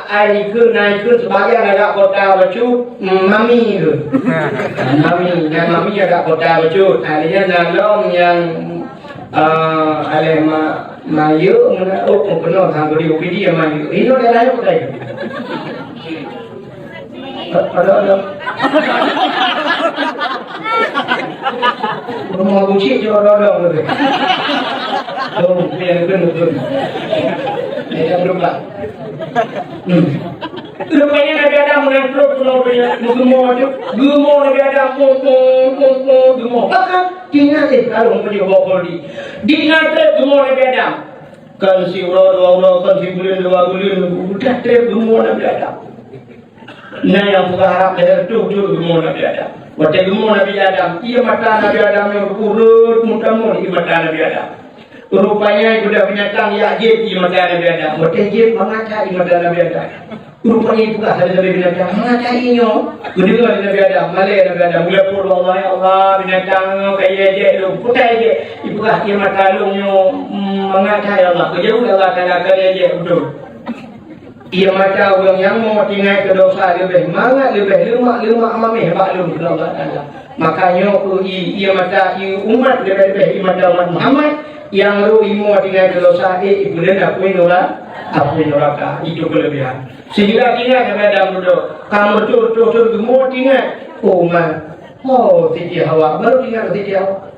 ai ikheun, na ikheun sebagian agak kota bacut, mm, mami tu. Mami, na mami agak kota bacut. Artinya na lom nyang, eh, alai ma-, mayuk, meunan, oh, keunoe sang gudi U P D nyang mayuk. Inoe daerah nyoe bukai. Ada, ada. Rumah bucik je ada, ada, ada. Oh, ya, betul, betul. Ya, jangan lupa. Hmm. Rupanya Nabi Adam meunan trok keunoe, meugeumong tu. Geumong Nabi Adam, pung, pung, pung, pung, geumong. Bahkan, tinggai, eh, kalau punya bawa kodi. Di na trok geumong Nabi Adam. Kan siuroe dua uroe, kan sibuleuen dua buleuen, udah trok geumong Nabi Adam. Na nyang peugah harab leher tuh, tuh geumong Nabi Adam. Watèe geumong Nabi Adam, ié mata Nabi Adam nyoe ureueng meutamong ié mata Nabi Adam. Rupanya geuda binatang jak jieb ié mata Nabi Adam. Watèe jieb mangat that ié mata Nabi Adam. Rupanya ipeugah sabe-sabe binatang, mangat that ié nyoe. Geudeungoe lé Nabi Adam, malèe Nabi Adam, geulapor bak Allah, "Ya Allah, binatang nyoe ka ié jek lôn." Peue tajek? Ipeugah ié mata lôn nyoe, mm, mangat that ya Allah. Geujaweueb lé Allah Taala, "Ka ié jek beutôi." Ié mata ureueng nyang mo tinggai keu dosa leubeh mangat, leubeh leumak-leumak mamèh bak lôn keu Allah Taala. Maka nyoe keuh ié, ié mata ié umat leubeh-leubeh ié mata umat Muhammad nyang rôh imo tinggai keu dosa, eh, ipeuleueng apui nura-, apui nuraka. Itu keulebihan. Sehingga ingat Nabi Adam dudoe, ka meuthôn-thôn geumo tinggai, oh, man. Oh, Siti Hawa, baru ingat Siti Hawa.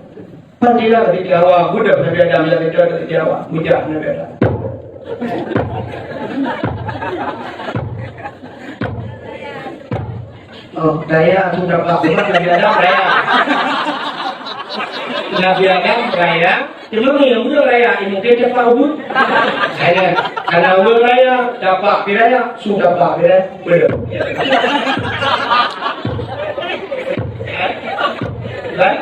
Pandilah Siti Hawa, geudoh Nabi Adam, lagèe geudoh Siti Hawa, geudoh Nabi Adam. Oh, raya sudah Pak Umar, Nabi Adam raya. Nabi Adam raya, cuma yang udah raya, mungkin cepat ubun. Raya, karena udah raya, dapat piraya, sudah dapat piraya, belum. Kan?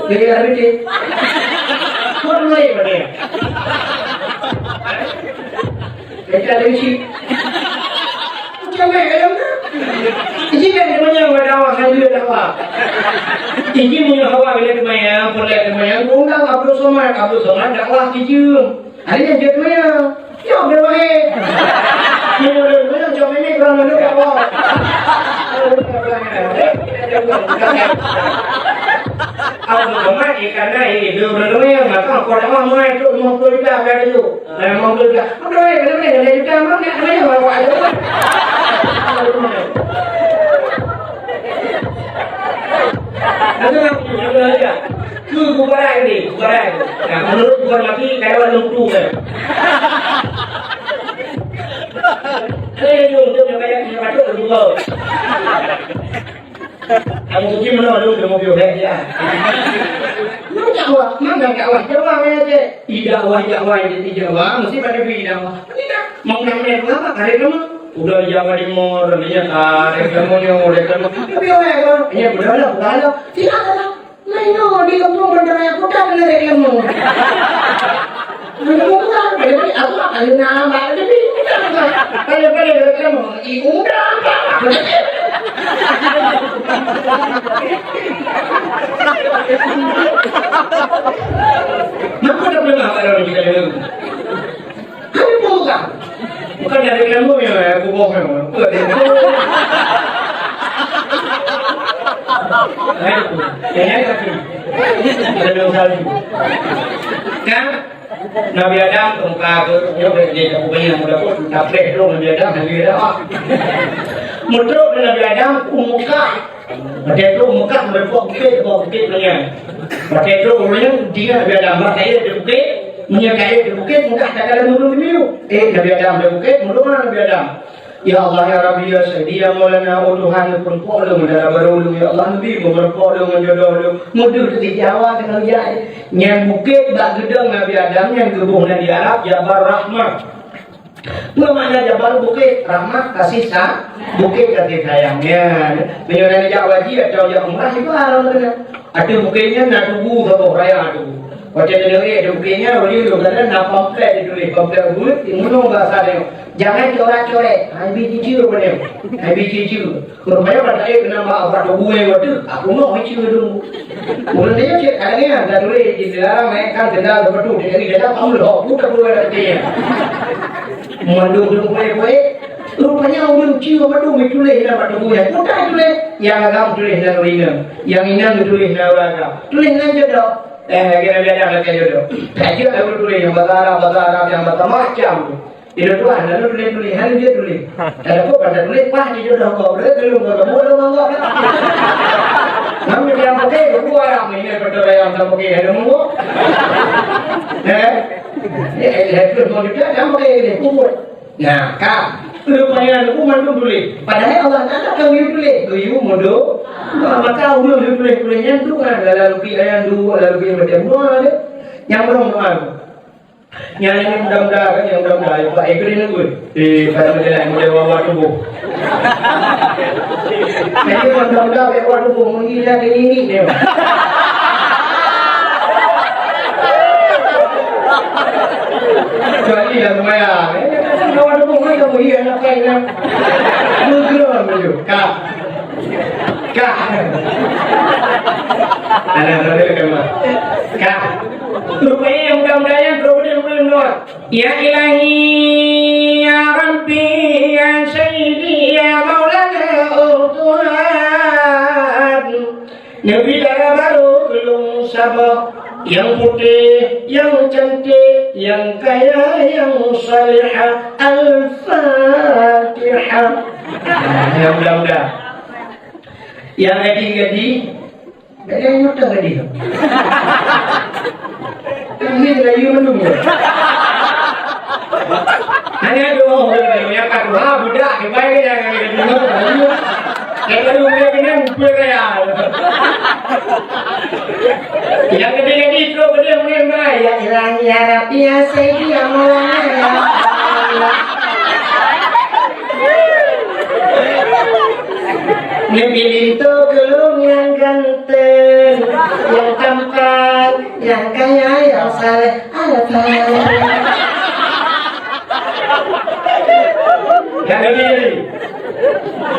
Jadi, ada dikit. Kau mulai pada dia. Kita ada isi. Macam mana, kan? Isi kan temannya dakwah, saya juga dakwah. Isi punya hawa bila temannya, pun dia temannya, undang Abdul Somad, Abdul Somad dakwah kijum. Ada yang dia temannya. Ya, boleh baik. Dia boleh, boleh, macam ini, kurang mana, ya Allah. Aku kemarin ikan naik, dia boleh, maka aku dah mau main tu, lima puluh juta, ada tu. Dah lima puluh juta. Boleh, boleh, boleh, ada juta, mana, mana, mana, mana, mana. Ada yang, ada yang. Keu bubaran ni, bubaran. Nah, menurut bukan mati, kalau ada tu kan. Saya ni untuk yang banyak yang patut juga. Kamu mungkin mana ada yang mau biar ya. Mana dakwah? Mana dakwah? Dakwah mana je? Ih, dakwah, dakwah, ih, dakwah. Mesti pada pergi dakwah. Tidak. Mau nama apa? Ada nama? Udah Jawa Timur, dia ada nama ni, ada nama. Tapi orang kan, ini benar lah, bukan lah. Tidak ada lah. Lain nyoe di kampung Bandaraya Kota keuneuk reklame. Reklame kurang, jadi aku akan guna abang, jadi kita apa? Pada-pada reklame, i undang abang. Kenapa tak pernah abang orang kita dengar? Hai, bukan. Bukan dari ilmu ya, aku bohong. Bukan dari ilmu. Hai, ya, ya, tapi ada dua kali. Kan? Nabi Adam teuka keu, nyoe di, di, di, di, tapreh lom Nabi Adam, Nabi Adam. Meutrok Nabi Adam, u Mekah. Watèe trok Mekah, meurumpok bukét, bukét nyan. Watèe trok ureueng nyan, tinggai Nabi Adam, bak kayèe di bukét, meunyoe kayèe di bukét, mudah takalon ureueng di miyueb. Eh, Nabi Adam di bukét, meudoa Nabi Adam. Ya Allah, ya Rabbi, ya Sayyidi, ya Maulana, oh Tuhan, peurumpok lôn dara barô lôn, ya Allah, Nabi, peurumpok lôn ngon jodoh lôn. Meudoh di Jawa keunoe jai. Nyan bukét bak geudong Nabi Adam, nyan geuboh nan di Arab, Jabal Rahmah. Peue makna Jabal bukét? Rahmah, kasih sa-, bukét kasih sayang. Ya. Meunyoe na jak haji atau jak umrah, itu haram kena. Ateueh bukét nyan na tugu saboh raya tugu. Watèe na deungoe ateueh bukét nyan, ulèe lôn kata na pamflet dituléh, pamflet buet, di meunong bahasa dia. Jangan coret-coret. Hai bi cucu apa dia? Hai bi cucu. Rupanya pada saya kena bak, bak tugu yang waktu, aku mau cucu tu. Ureueng dia cek kadang ya, dah tuléh di dalam, eh, kan sendal sepatu, dia dari dalam, kamu dah, aku tak boleh dah dia. Mandum-dum poe-poe. Rupanya ureueng Cina mandum tuléh lam batu buya. Peue tuléh? Nyang agam tuléh lam inong. Nyang inong tuléh lam agam. Tuléh lam jodoh. Eh, kira-kira dah lagèe jodoh. Tajak lalu tuléh nyang bahasa Arab, bahasa Arab nyang macam-macam tu. Di luar tuan, lalu tuléh-tuléh, lalu dia tuléh. Kalau kau kata tuléh, pas di jodoh kau, boleh belum kau kamu lalu mangga. Namun yang pakai, aku Arab ni, ni betul yang tak pakai, ada mangga. Eh? Eh, eh, eh, terus mau kita, yang pakai ni, kubur. Nah, ka. Rupanya aku mandum tuléh. Padahal Allah Taala kan geuyue tuléh. Geuyue mudo. Maka ulun tuléh-tuléh nyan tu kan, lalu pi ayam dua, lalu pi macam dua ada. Yang belum doa tu. Nyang laén muda-muda kan, nyang muda-muda, ya, Pak, eh, keuneuk nunggu. Eh, pada macam lain, model wawa tuboh. Jadi, muda-muda, eh, wawa tuboh, mungkin dia ada nini dia. Kecuali dah lumayan, eh, wawa tuboh, kan, kamu iya, nak kain, nak. Muda-muda, kak. Kah. Anak-anak dia kan, Mak. Kah. Rupanya yang muda-muda yang terus dia mulai menolak. Ya Ilahi, ya Rabbi, ya Sayyidi, ya Maulana, oh Tuhan. Neubi dara barô keu lôn saboh, nyang putéh, nyang cantik, nyang kaya, nyang salihah. Al-Fatihah. Nah, nyang muda-muda. Nyang gadih-gadih, gadih nyang nyata gadih. Ini lagi menunggu. Hanya dua orang yang kat dua budak dibayar yang gadih. Yang baru mulai kena muka raya. Yang gadih-gadih tu boleh mulai mulai. Ya Ilahi, ya Rabbi, ya Sayyidi, ya Maulana, ya Allah. Neubi linto keu lôn nyang ganteng, nyang tampan, nyang kaya, nyang saleh. Alhamdulillah.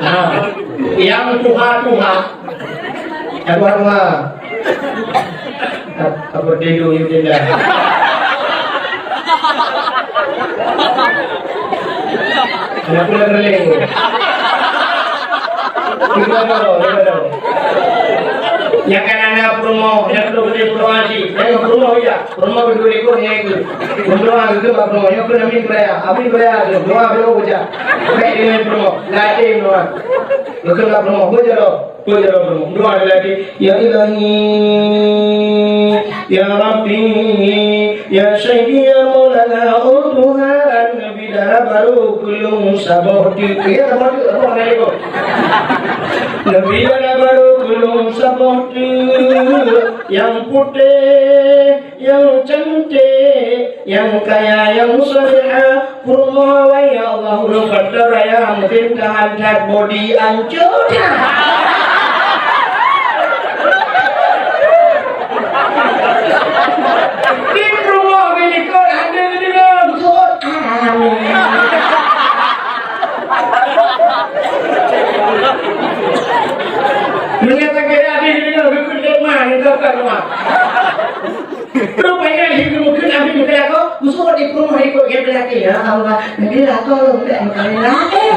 Nah, nyang tuha-tuha. Nyang tuha-tuha. Apa dia dulu, dia dah. Kenapa dah berleng tu? Kita tahu, kita tahu. Nyang kan aneuk peurumoh, nyang perlu beli peurumoh haji. Nyang peurumoh ya, peurumoh kedua ekor nyang itu. Peurumoh itu bak peurumoh, nyang pun amin beraya, amin beraya tu. Doa beliau baca. Baik dengan peurumoh, latih peurumoh. Bukan bak peurumoh, baca doa. Peujalan peurumoh. Doa ada lagi. Ya Ilahi, ya Rabbi, ya Sayyidi, ya Maulana, oh Tuhan, neubi dara barô keu lôn saboh teuk. Ya, saboh teuk, saboh teuk. Neubi dara barô keu lôn saboh teuk. Nyang putéh, nyang cantik, nyang kaya, nyang salihah. Peurumoh awai, ya Allah, ureueng faktor raya, mungkin tahan that body ancur. Di peurumoh milikot ada di dalam. Betul. Amin. Dunia tak kira di dalam, betul, lemah, itu kan lemah. Rupanya di mungkin ambil muka aku, musuh di peurumoh ikut dia berlatih. Ya Allah, nanti lah tolong tak muka lelaki.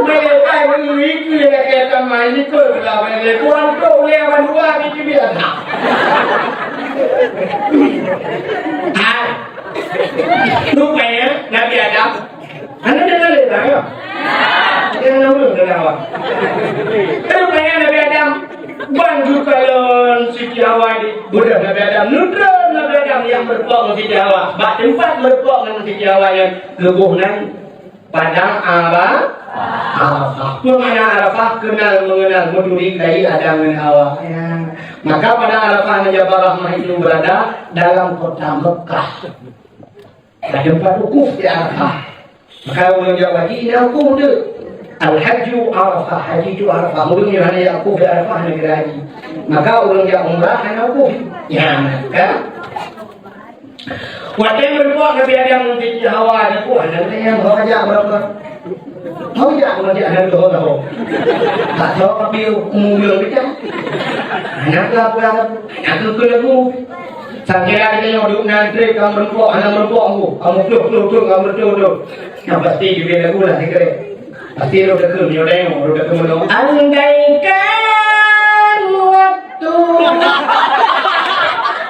Mereka ini dia kata main ikut lah, main ikut. Tuan tu dia mandua di sini ada. Ah. Rupanya Nabi Adam Hana deungon lé, tak, ya? Nyang na ureueng deungon awak. Rupanya Nabi Adam ban geukalon Siti Hawa di, beudôh Nabi Adam, neutron Nabi Adam nyang meureumpok ngon Siti Hawa. Bak teumpat meureumpok ngon Siti Hawa nyan geuboh nan Padang Ara-, Arafah. Peue makna Arafah? Kenal mengenal, meuturi dari Adam ngon Hawa. Ya. Maka Padang Arafah ngon Jabal Rahmah itu berada dalam kota Mekah. Ada empat wukuf di Arafah. Maka ureueng jak haji na wukuf tu. Al-hajju Arafah, haji tu Arafah. Ureueng nyang hana jak wukuf di Arafah hana kira haji. Maka ureueng jak umrah hana wukuf. Ya, maka watèe meureumpok Nabi Adam ngon Siti Hawa, ada pun hana nyang bawa jak berapa. Mau jak, mau jak hana tahu tahu. Tak tahu tapi umur kita. Hana ke apa, hana ke lagu. Sangkira kita yang duduk nan trip, kamu rempok, hana rempok aku. Kamu pluh, pluh, pluh, kamu betul, betul. Yang pasti juga lagu lah, saya kira. Pasti lo dekat, nyo deng, lo dekat mana. Andaikan waktu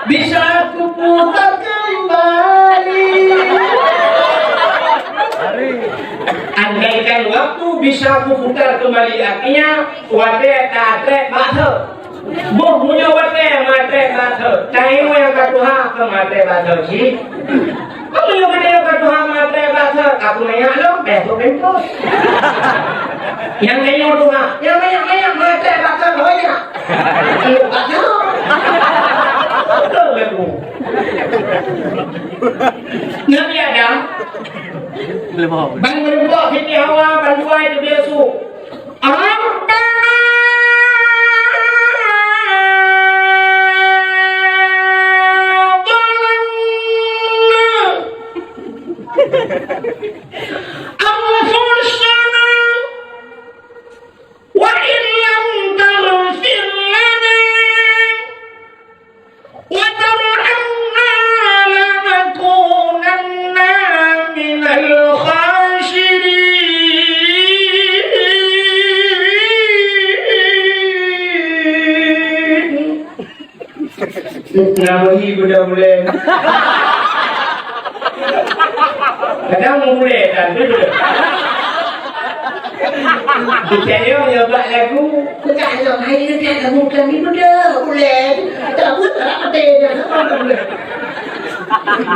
bisa kuputar kembali. Andaikan waktu bisa kuputar kembali, artinya watèe tatrép bak thèe. Boh meunyoe watèe matrép bak thèe, tanyoe nyang ka tuha ka matrép bak thèe cit. Meunyoe geutanyoe ka tuha matrép bak thèe, aku nanya lom, eh, tu pempos. Nyang tanyoe tuha, nyang banyak-banyak matrép bak thèe, oh ya. Iya, bak thèe. Betul lagu. Nabi Adam, ban meureumpok Siti Hawa, ban dua itu biasa. ربنا ظلمنا أنفسنا وإن لم تغفر لنا وترحمنا لنكونن من الخاسرين. Nama hi budak ulèe. Kadang ulèe kan, betul. Percaya ya bak lagu. Bukan, ya, hai, dia tak kamu kami budak ulèe. Tak buat tak mati dah.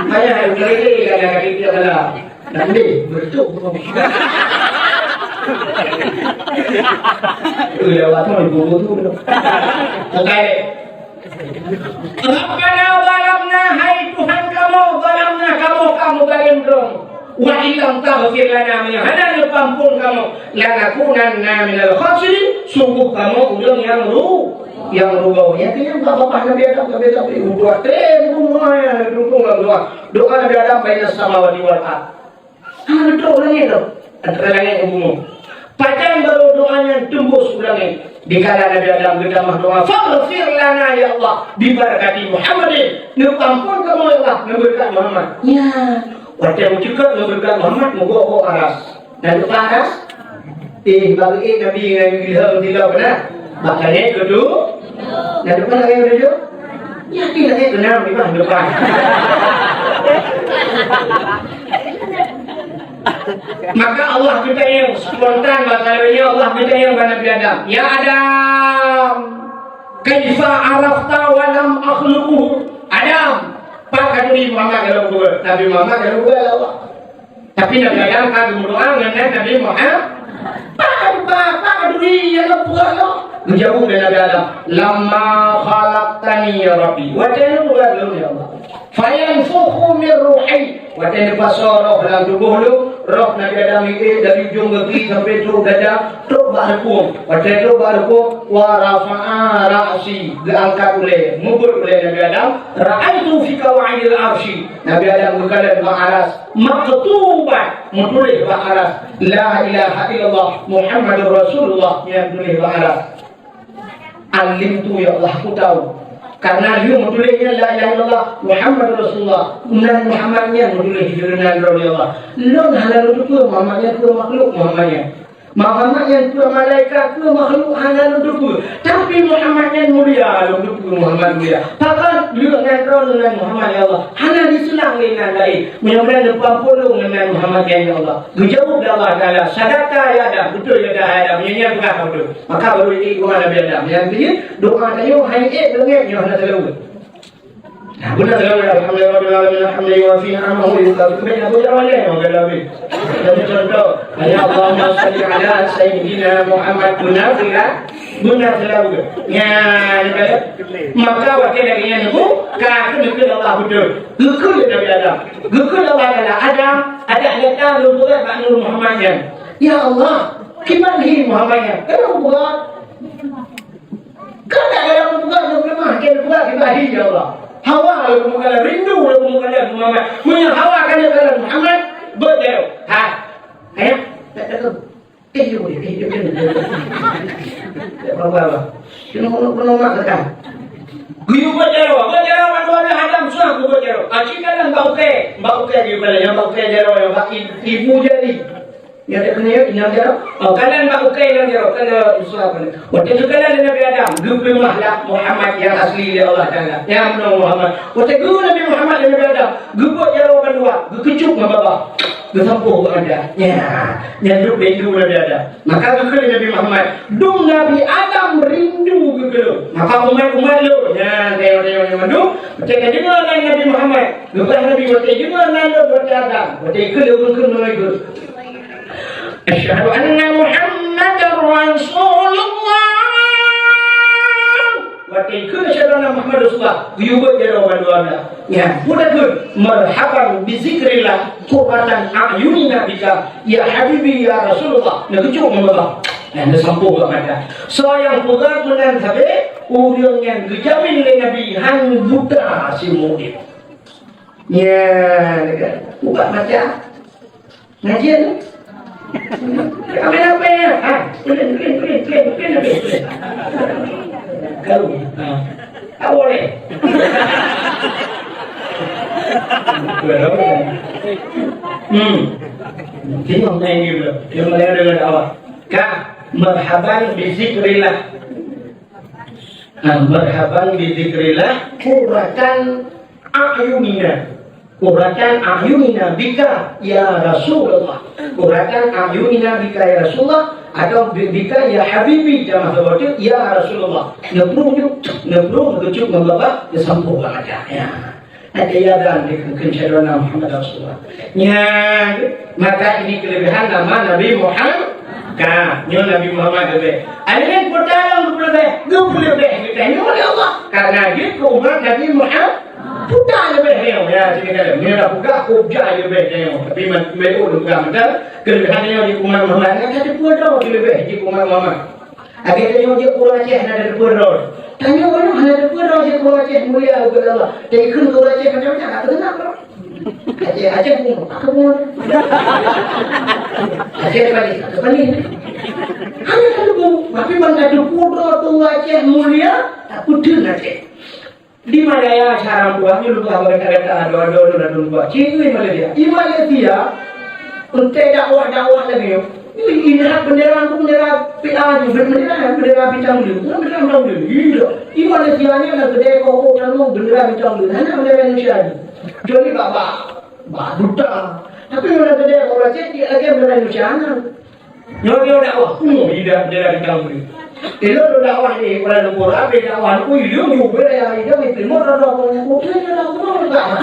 Mana hai ulèe, ada kaki dia kalah. Nanti bertuk. Ulèe waktu ibu tu. Okey. Rabbana zalamna, hai Tuhan kamoe, zalamna, kamoe ka meuzalim droe. Wa illam taghfir lana, meunyoe hana neupeuampon kamoe, lanakunanna minal khasirin, sungguh kamoe ureueng nyang ru-, nyang rugoe. Nyan keuh nyang bak babah Nabi Adam, Nabi Adam, eh, bubuet trép, bubuet, eh, dukung lam doa. Doa Nabi Adam bainas samawati wal ard. Hana trok u langèt lom, antara langèt ngon bumoe. Pajan barô doa nyan teumbôh u langèt. Dikala Nabi Adam geutamah doa, "Faghfir lana ya Allah, bibarakati Muhammadin." Neupeuampon kamoe ya Allah, ngon beureukat Muhammad. Nyan, watèe meucukot ngon beureukat Muhammad, meugoe-goe aras. Na lupa aras? Eh, bak geuék Nabi ngon ilham tila beuna. Bak langèt keudua. Na lupa langèt keudua? Yakin lagèe keunong di bawah depan. Maka Allah geutanyong spontan, maka Allah geutanyong bak Nabi Adam, "Ya Adam, kaifa arafta wa lam akhluqhu?" Adam, pat ka turi Muhammad ka lheueh geupeugah? Nabi Muhammad ka lheueh geupeugah lé Allah. Tapi Nabi Adam ka geumeudoa ngon Nabi Muhammad. Pat, pat, pat ka turi nyang lôn peugah lom? Geujaweueb lé Nabi Adam, "Lamma khalaqtani ya Rabbi." Watèe lôn buet lôn ya Allah. "Fayanfukhu min ruhi." Watèe neupasoe roh lam tuboh lôn, roh Nabi Adam miet dari ujong gaki sampai trok dada, trok bak reupông. Watèe trok bak reupông, "Wa rafa'a ra'si." Geuangkat ulèe, meubeuet ulèe Nabi Adam. "Ra'aitu fi qawaidil arsy." Nabi Adam geukalon bak aras, maktuban, meutuléh bak aras, "La ilaha illallah Muhammadur Rasulullah," nyang tuléh bak aras. "Alimtu ya Allah, aku tahu. Karena lheueh meutuléh nyan la ilaha illallah Muhammadur Rasulullah, nan Muhammad nyan meutuléh di keunan droe ya Allah. Lôn hana lôn teupeue Muhammad nyan peue makhluk Muhammad nyan." Muhammad nyan peue malaikat, peue makhluk hana lôn teupeue. Tapi Muhammad nyan mulia, lôn teupeue Muhammad mulia. Pakon lheueh ngon droe nan Muhammad ya Allah, hana diseulang lé nan laén. Meunyoe neupampôh lôn ngon nan Muhammad nyan ya Allah. Geujaweueb lé Allah Taala, "Sadaqta ya Adam, beutôi ya Adam, nyan, nyan peugah ka beutôi." Maka baru ini doa Nabi Adam. Nyang keu jeuet, doa tanyoe hai ék beuleungét nyoe hana teuleue. Nah, beuna lagèe, "Alhamdulillahirabbil alamin, hamdan yuwafi ni'amahu wa yukafi." Baik, Abu Jawal ya, Abu Jawal. Jadi contoh, ya Allahumma shalli ala sayyidina Muhammad, beuna lagèe, beuna lagèe. Ya, ya, ya. Maka wakil lagèe nyan tu, ka keuneuk Allah beutôi. Geukheun lé Nabi Adam. Geukheun Allah Taala, "Adam, adak nyata lôn beuet bak Nur Muhammad nyan." "Ya Allah, kiban hi Muhammad nyan?" Kenapa buat? Kan tak ada orang buka, dia pernah makan buka, kita hi, ya Allah. Hawa lagu mengkala, rindu lagu mengkala Muhammad. Punya hawa kan dia kala Muhammad, beuet jaroe. Ha? Ayah, tak ada tu. Eh, yo, eh, yo, eh, yo. Tak apa-apa. Kena, kena, kena mak kata. Geuyue beuet jaroe, beuet jaroe, bantu ada hadam, Jaroe. Ah, cit kalon bak ukée, bak ukée di kepala, nyang bak ukée jaroe, nyang bak i-, ibu jari. Nyang teukeunyoe inong jaroe. Oh, kalon bak ukée inong jaroe, kalon usaha kalon. Watée geukalon lé Nabi Adam, geupeuleumah lah Muhammad nyang asli lé Allah Taala. Nyang meunan Muhammad. Watée geu Nabi Muhammad lé Nabi Adam, geubeuet jaroe bandua, geukeucok ngon babah. Geusampôh bak mata. Nyan, nyan duek rindu Nabi Adam. Maka geukheun lé Nabi Muhammad, "Dum Nabi Adam rindu geukeulôn." Maka umat-umat lôn, nyan, tengok-tengok nyan mandum, watée ka deungoe nan Nabi Muhammad, leubeh Nabi watée deungoe nan lôn watée Adam, watée kheun lôn kheun ngon lagée, "Asyhadu anna Muhammadar Rasulullah." Watée kheun asyhadu anna Muhammadar Rasulullah, geuyue beuet jaroe bandua blah. Nyan, peue takheun, "Marhaban bi zikrillah, qurratan a'yunina bika, ya habibi, ya Rasulullah." Neukeucok ngon babah. Nyan, neusampôh bak mata. Soe nyang peugah meunan sabe, ureuëng nyan geujamin lé Nabi hán buta siumu udeb. Nyan, kan? Buka mata. Ngaji, kan? Apa-apa, ya? Ha? Klik, klik, klik, klik, klik, klik. Kau, ha. Tak boleh. Hmm. Tengok main dia pula. Dia mulai dengan dakwah. Kak, marhaban bi zikrillah. Ha, marhaban bi zikrillah, qurratan a'yunina. Qurratan a'yunina bika ya Rasulullah. Qurratan a'yunina bika ya Rasulullah, atau bi-, bika ya habibi, jamaah sahabat, ya Rasulullah. Neuplueng nyoe, neuplueng, neukeucok ngon babah, neusampôh bak mata. Ya. Ada ya dan dikeukeuen syedara Muhammad Rasulullah. Nyan, maka ini kelebihan nama Nabi Muhammad. Ka, nyoe Nabi Muhammad leubeh. Ada yang pertama leubeh, leubeh, leubeh. Nyoe oleh Allah. Karena dia ke umat Nabi Muhammad. Buta leubeh nyoe. Ya, sini kan. Nyoe dah buka, kubja leubeh nyoe. Tapi man-, leubeh buka. Maka kelebihan nyoe di umat Muhammad. Kan ada dua dua leubeh di umat Muhammad. Lagée tanyoe jeuet u Aceh hana teupeue droe. Tanyoe nyoe hana teupeue droe jeuet u Aceh mulia ubak Allah. Takheun u Aceh macam-macam, hana teupeue droe. Aceh, Aceh pun, aku pun. Aceh paling, aku paling. Hana teupeue, tapi ban teupeue droe u Aceh mulia, tak peudeueng Aceh. Di Malaya, cara buah ni lupa berkata-kata, ada-ada orang dah lupa. Cik, di Malaysia. Di Malaysia, untuk dakwah-dakwah lagi, ini ingat bendera tu, bendera P A tu, bendera, bendera bintang biru. Bukan bendera bintang biru. Iya. Di Malaysia ni nak gede kau, kau tahu bendera bintang biru. Hanya bendera Indonesia ni. Jadi, bak, bak, bak duta. Tapi orang gede kau rasa, dia lagi bendera Indonesia. Nyoe, nyoe dakwah, peue ida bendera bintang biru. Ilôn lôn dakwah di Kuala Lumpur, habéh dakwah, ui, lôn yue bendera, ida di timur, ada orang yang mungkin ada orang dakwah.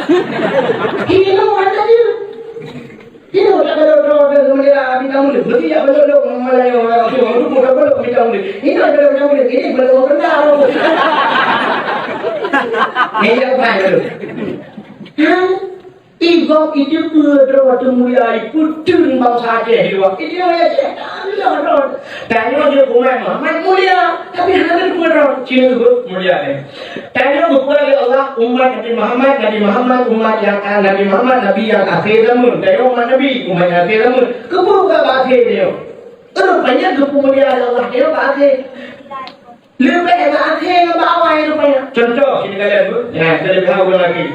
Ini orang ada dia. Ini orang ada orang ada bendera bintang biru. Mesti ya, belum, belum, malah yang orang tu, orang tu, orang belum bintang biru. Ini ada bintang biru. Ini belum pernah orang tu. Ini yang paling dulu. Hah? Igob itu peue droe teuh mulia, ipeuteun bansa Aceh di luwa. Itu yang Aceh. Allah droe. Tanyoe jeuet umat Muhammad mulia, tapi hana teupeue droe. Cina tu mulia ni. Tanyoe geupeugah lé Allah, umat Nabi Muhammad, Nabi Muhammad, umat yang, Nabi Muhammad, Nabi yang akhir zaman. Tanyoe umat Nabi, umat yang akhir zaman. Keupeue bak akhir nyoe? Rupanya geupeumulia lé Allah, tanyoe bak akhir. Leubeh bak akhé ngon bak awai rupanya. Contoh, sini kalian tu. Ya, kita lebih tahu lagi.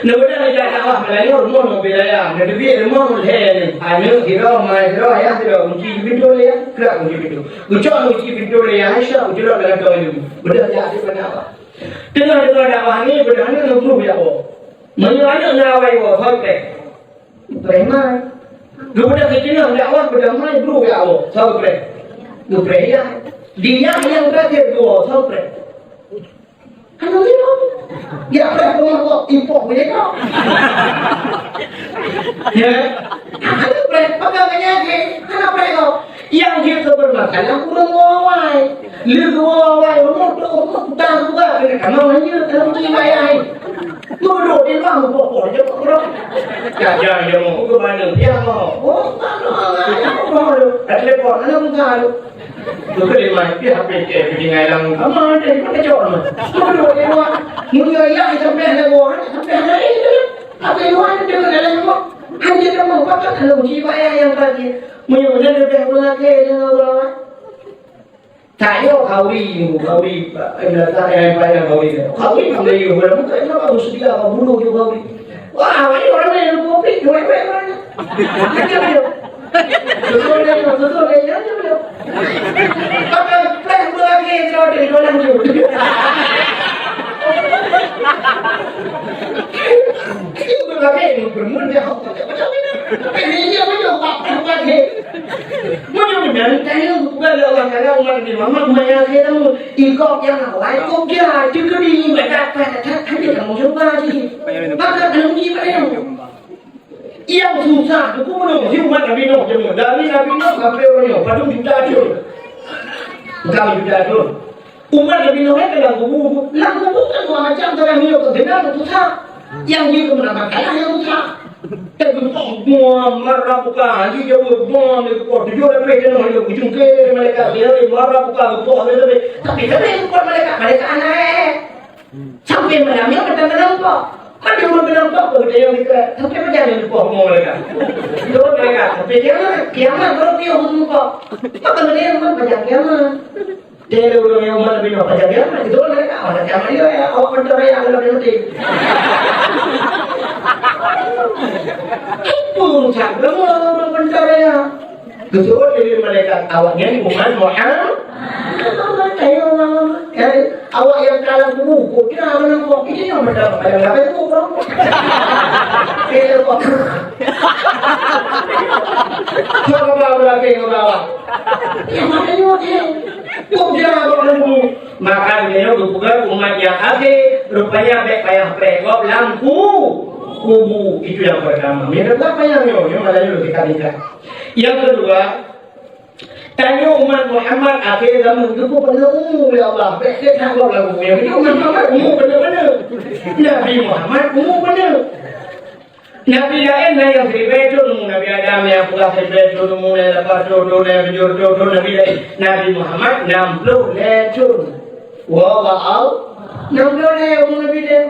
Neubeudôh jak dakwah Melayu, rumoh ngon bidaya. Neuteubiet rumoh ngon lhèe ni. Aneuk sidroe, ma sidroe, ayah sidroe. Kunci pintoe lé yah, krak kunci pintoe. Geucok kunci pintoe lé yah, Aisyah, geucok dalam kantong ilmu. Beudôh jak di mana apa? Teungoh-teungoh dakwah ni, beudôh ni ngeubloh jak woe. Meunyoe aneuk na awai woe, hôi teh. Preman. Geubeudôh keuteungoh dakwah beudôh mai bru ya Allah. Sabe preh. Geupreh ya. Dia yang terakhir dua, sabe preh. Hana lima. Ya preh rumah kok, ipoh boleh kok. Ya. Hana preh, pakai penyakit. Hana preh kok. Yang dia tu bermasalah kurang wawai. Leuh wawai, umur tu, umur tu dah tua, kena kamu hanya dalam lima ayat. Duduk di ruang bokoh je bokoh. Jajan je mau ke mana dia mau. Oh, tak ada, tak ada. Tak telepon, mana pun tak ada. Tu ke lima, dia H P ke, pergi ngai dalam kamar dia, mana cakap mana. Duduk di ruang. Mulia ya, sampai ada orang, sampai ada itu. Apa yang orang itu dalam rumah? Hanya dia mau pakai kalau jiwa yang tadi. Mulia dia dah pulang ke dengan orang. Tanyoe khauri, khauri, eh, binatang, eh, payah khauri. Khauri, khauri, khauri, khauri, khauri, khauri. Wah, ini orang lain, kopi, kopi, kopi, kopi. Betul, betul, betul, betul. Maka, pleh, dua lagi, dua lagi, dua lagi. Dua lagi, bermun, dia, macam mana? Ini dia, macam apa, dua lagi. Mudah-mudahan kalian bukan Allah Taala umat Nabi Muhammad, umat yang akhir kamu. Ikut yang awal, ikut dia. Jika di ibadat pada tak ada kamu coba sih. Maka kamu ibadat kamu. Yang susah tu pun menunggu umat Nabi Nuh jemu. Dari Nabi Nuh sampai orang Nuh, padum juta tahun. Bukan juta tahun. Umat Nabi Nuh kan dalam kubu. Dalam kubu kan dua macam, dalam hidup tu benar tu susah. Yang dia tu menambah kalah yang susah. Tapi kok buang marah bukan, dia jawab buang, dia kok tujuh lapis dia nak ujung ke malaikat dia, marah bukan, buang dia tapi. Tapi kan dia bukan malaikat, malaikat anak eh. Sampai malam ni, kata malam apa? Ada orang bilang apa, kata yang kita. Sampai macam mana lupa ngomong malaikat? Itu malaikat. Sampai kiamat, kiamat baru dia umum apa? Maka dia yang macam kiamat. Dia ada orang yang umat Nabi Nuh, macam kiamat. Itu malaikat, oh, macam mana ya? Awak bentar ya, kalau dia mati. Itu urusan, kalau orang bentar ya. Geuseuôt lé malaikat, awaknyan umat Muhammad. Ayo, ayo, awak nyang ka lam kubu, kok kira lam kubu, ini yang macam, macam apa itu, bro? Kira kok. Kok kau bawa lagi, kau bawa? Yang mana ni, oke? Kok kira kok lam kubu? Maka nyoe geupeugah umat nyang akhé, rupanya bèk payah preh gob lam ku-, kubu. Itu yang pertama. Meunan payah nyoe, nyoe malah nyoe tingkat-tingkat. Yang kedua, tanyoe umat Muhammad akhé zaman geupeupanjang umu lé Allah. Bèk that gob lam kubu. Yang itu umat Muhammad umu beuna-beuna. Nabi Muhammad umu beuna. Nabi laén na nyang siribèe thôn umu, Nabi Adam nyang peugah siribèe thôn umu, na nyang lapan reutôh thôn, na nyang tujoh reutôh thôn, Nabi laén. Nabi Muhammad nam ploh lhèe thôn. Wallahu a'lam. Nam ploh lhèe umu Nabi laén.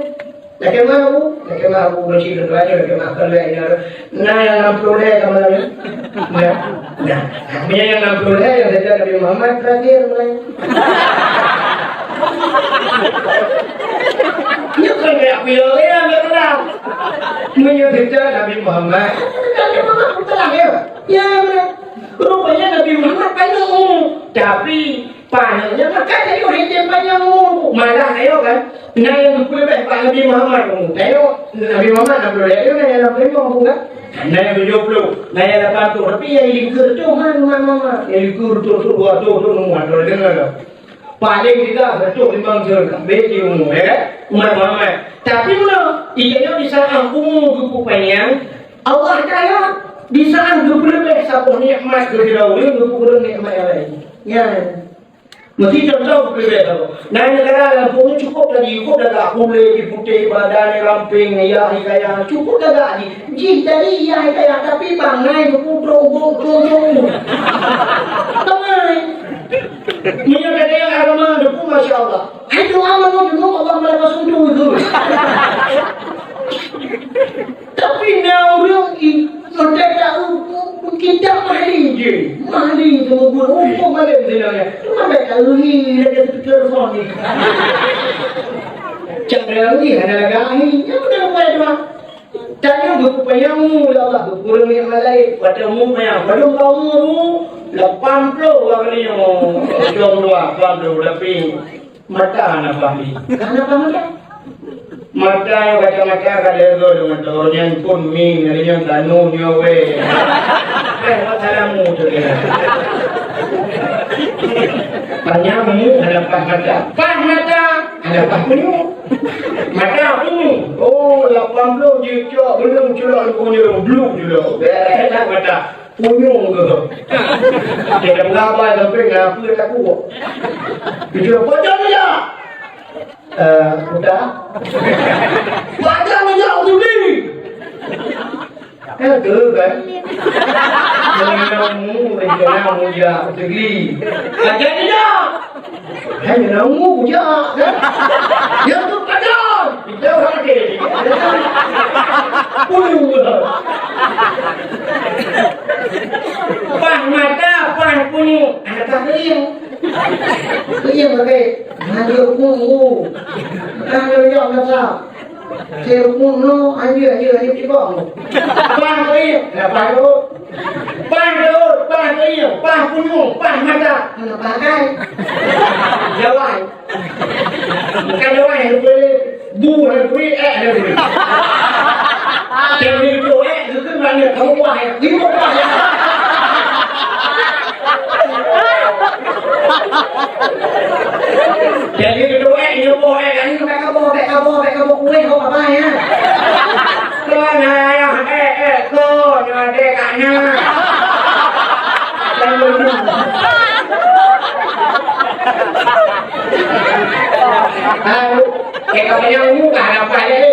Lakèe meu'ah, lakèe meu'ah, Abu Rashid, lakèe meu'ah, lakèe meu'ah, lakèe meu'ah. Na nyang nam ploh lhèe ka malam nyoe? Na. Na. Meunyoe nyang nam ploh lhèe nyang saja Nabi Muhammad terakhir mulai. Nyoe kon kayak piôh ya, nggak pernah. Meunyoe saja Nabi Muhammad. Nabi Muhammad terakhir. Ya, benar. Rupanya Nabi Muhammad panjang umur. Tapi Panjang nyan maka tanyoe hidéh panjang umu. Malah tanyoe kan, na nyang geupeuleubeh bak Nabi Muhammad umu. Tanyoe Nabi Muhammad enam puluh lhèe, na nyang enam puluh lima umu kan? Na nyang tujoh puluh, na nyang lapan puluh. Tapi nyang likot tu man, man, man, man. Nyang likot tu, tu dua tu, tu umu, tu deungoe tu. Paléng tiga, seratus lima puluh tahun, habéh di umu, ya kan? Umat Muhammad. Tapi meunoe, di tanyoe di saat umu geupeupanjang, Allah Taala di saat geupeuleubeh saboh nikmat keu sidroe ureueng, geupeukureueng nikmat nyang laén. Nyan. Meusti contoh keu bèe saboh. Nah, negara lampôh nyoe cukup tadi, cukup lagak kulét, putéh, badan ramping, yah hikayah, cukup lagak jih. Jih tadi yah hikayah, tapi bangai geuputroe ubak ujong-ujong. Bangai. Meunyoe gata nyang agama, deungoe, masya Allah. Hai doa meunan deungoe, Allah malaikat sundu itu. Tapi na ureueng i-, merdeka u-, u-, kitab Mahdi je. Mahdi tu bubuet umpung malem sebenarnya. Cuma tak tahu ni, lagi speaker phone ni. Cara ni ada lagi. Ya, udah, udah, udah. Tanyoe geupeupanjang umu lé Allah, geukureueng nikmat laén. Watèe umu panyang, padum ka umu, umu lapan ploh ka kali nyoe. Ujong dua, lapan ploh, tapi Mata hana paih. Hana paih mata? Mata nyang kacamata ka lhèe goe deungon toh nyan pun mi, nyan nyoe tanu nyoe wèh. Eh, wat salamu tu dia. Panyang mu hana paih mata. Paih mata hana paih punyueng. Mata punyueng. Oh, lapan ploh jicok, belum culok, belum culok. Eh, tak mata. Punyueng keuh. Dia dah mengapa sampai ngapa takut. Dia cakap, "Pajan aja." Eh, udah. "Pajan aja, aku ni." Kan tu kan. Mengenalmu, mengenalmu ya, Tegli. "Pajan aja." Hai, nyan umu bujak, kan? Nyan tu pajan. Kita orang ke. Punyueng. Paih mata, paih punyueng. Aneuk paih keulieng. Keu ieng lagèe, na jeuet rukun guru. Ka lheueh nyoe biasa. Cit rukun nyoe, anjeue, anjeue, anjeue cibong. Paih keu ieng, na paih rot. Paih rot, paih keu ieng, paih punyueng, paih mata. Na paih kai. Jawai. Bukan jawai, bu, bu, eh, eh. Jadi itu, eh, itu kan mana? Kamu wah ya? Ini wah ya? Jadi itu, eh, ini wah ya? Ini bèk kaboh, bèk kaboh, bèk kaboh kueh, kok apa ya? Kau na ya, eh, eh, kau na dek anak. Lalu, eh, katanya umum kan apa ya?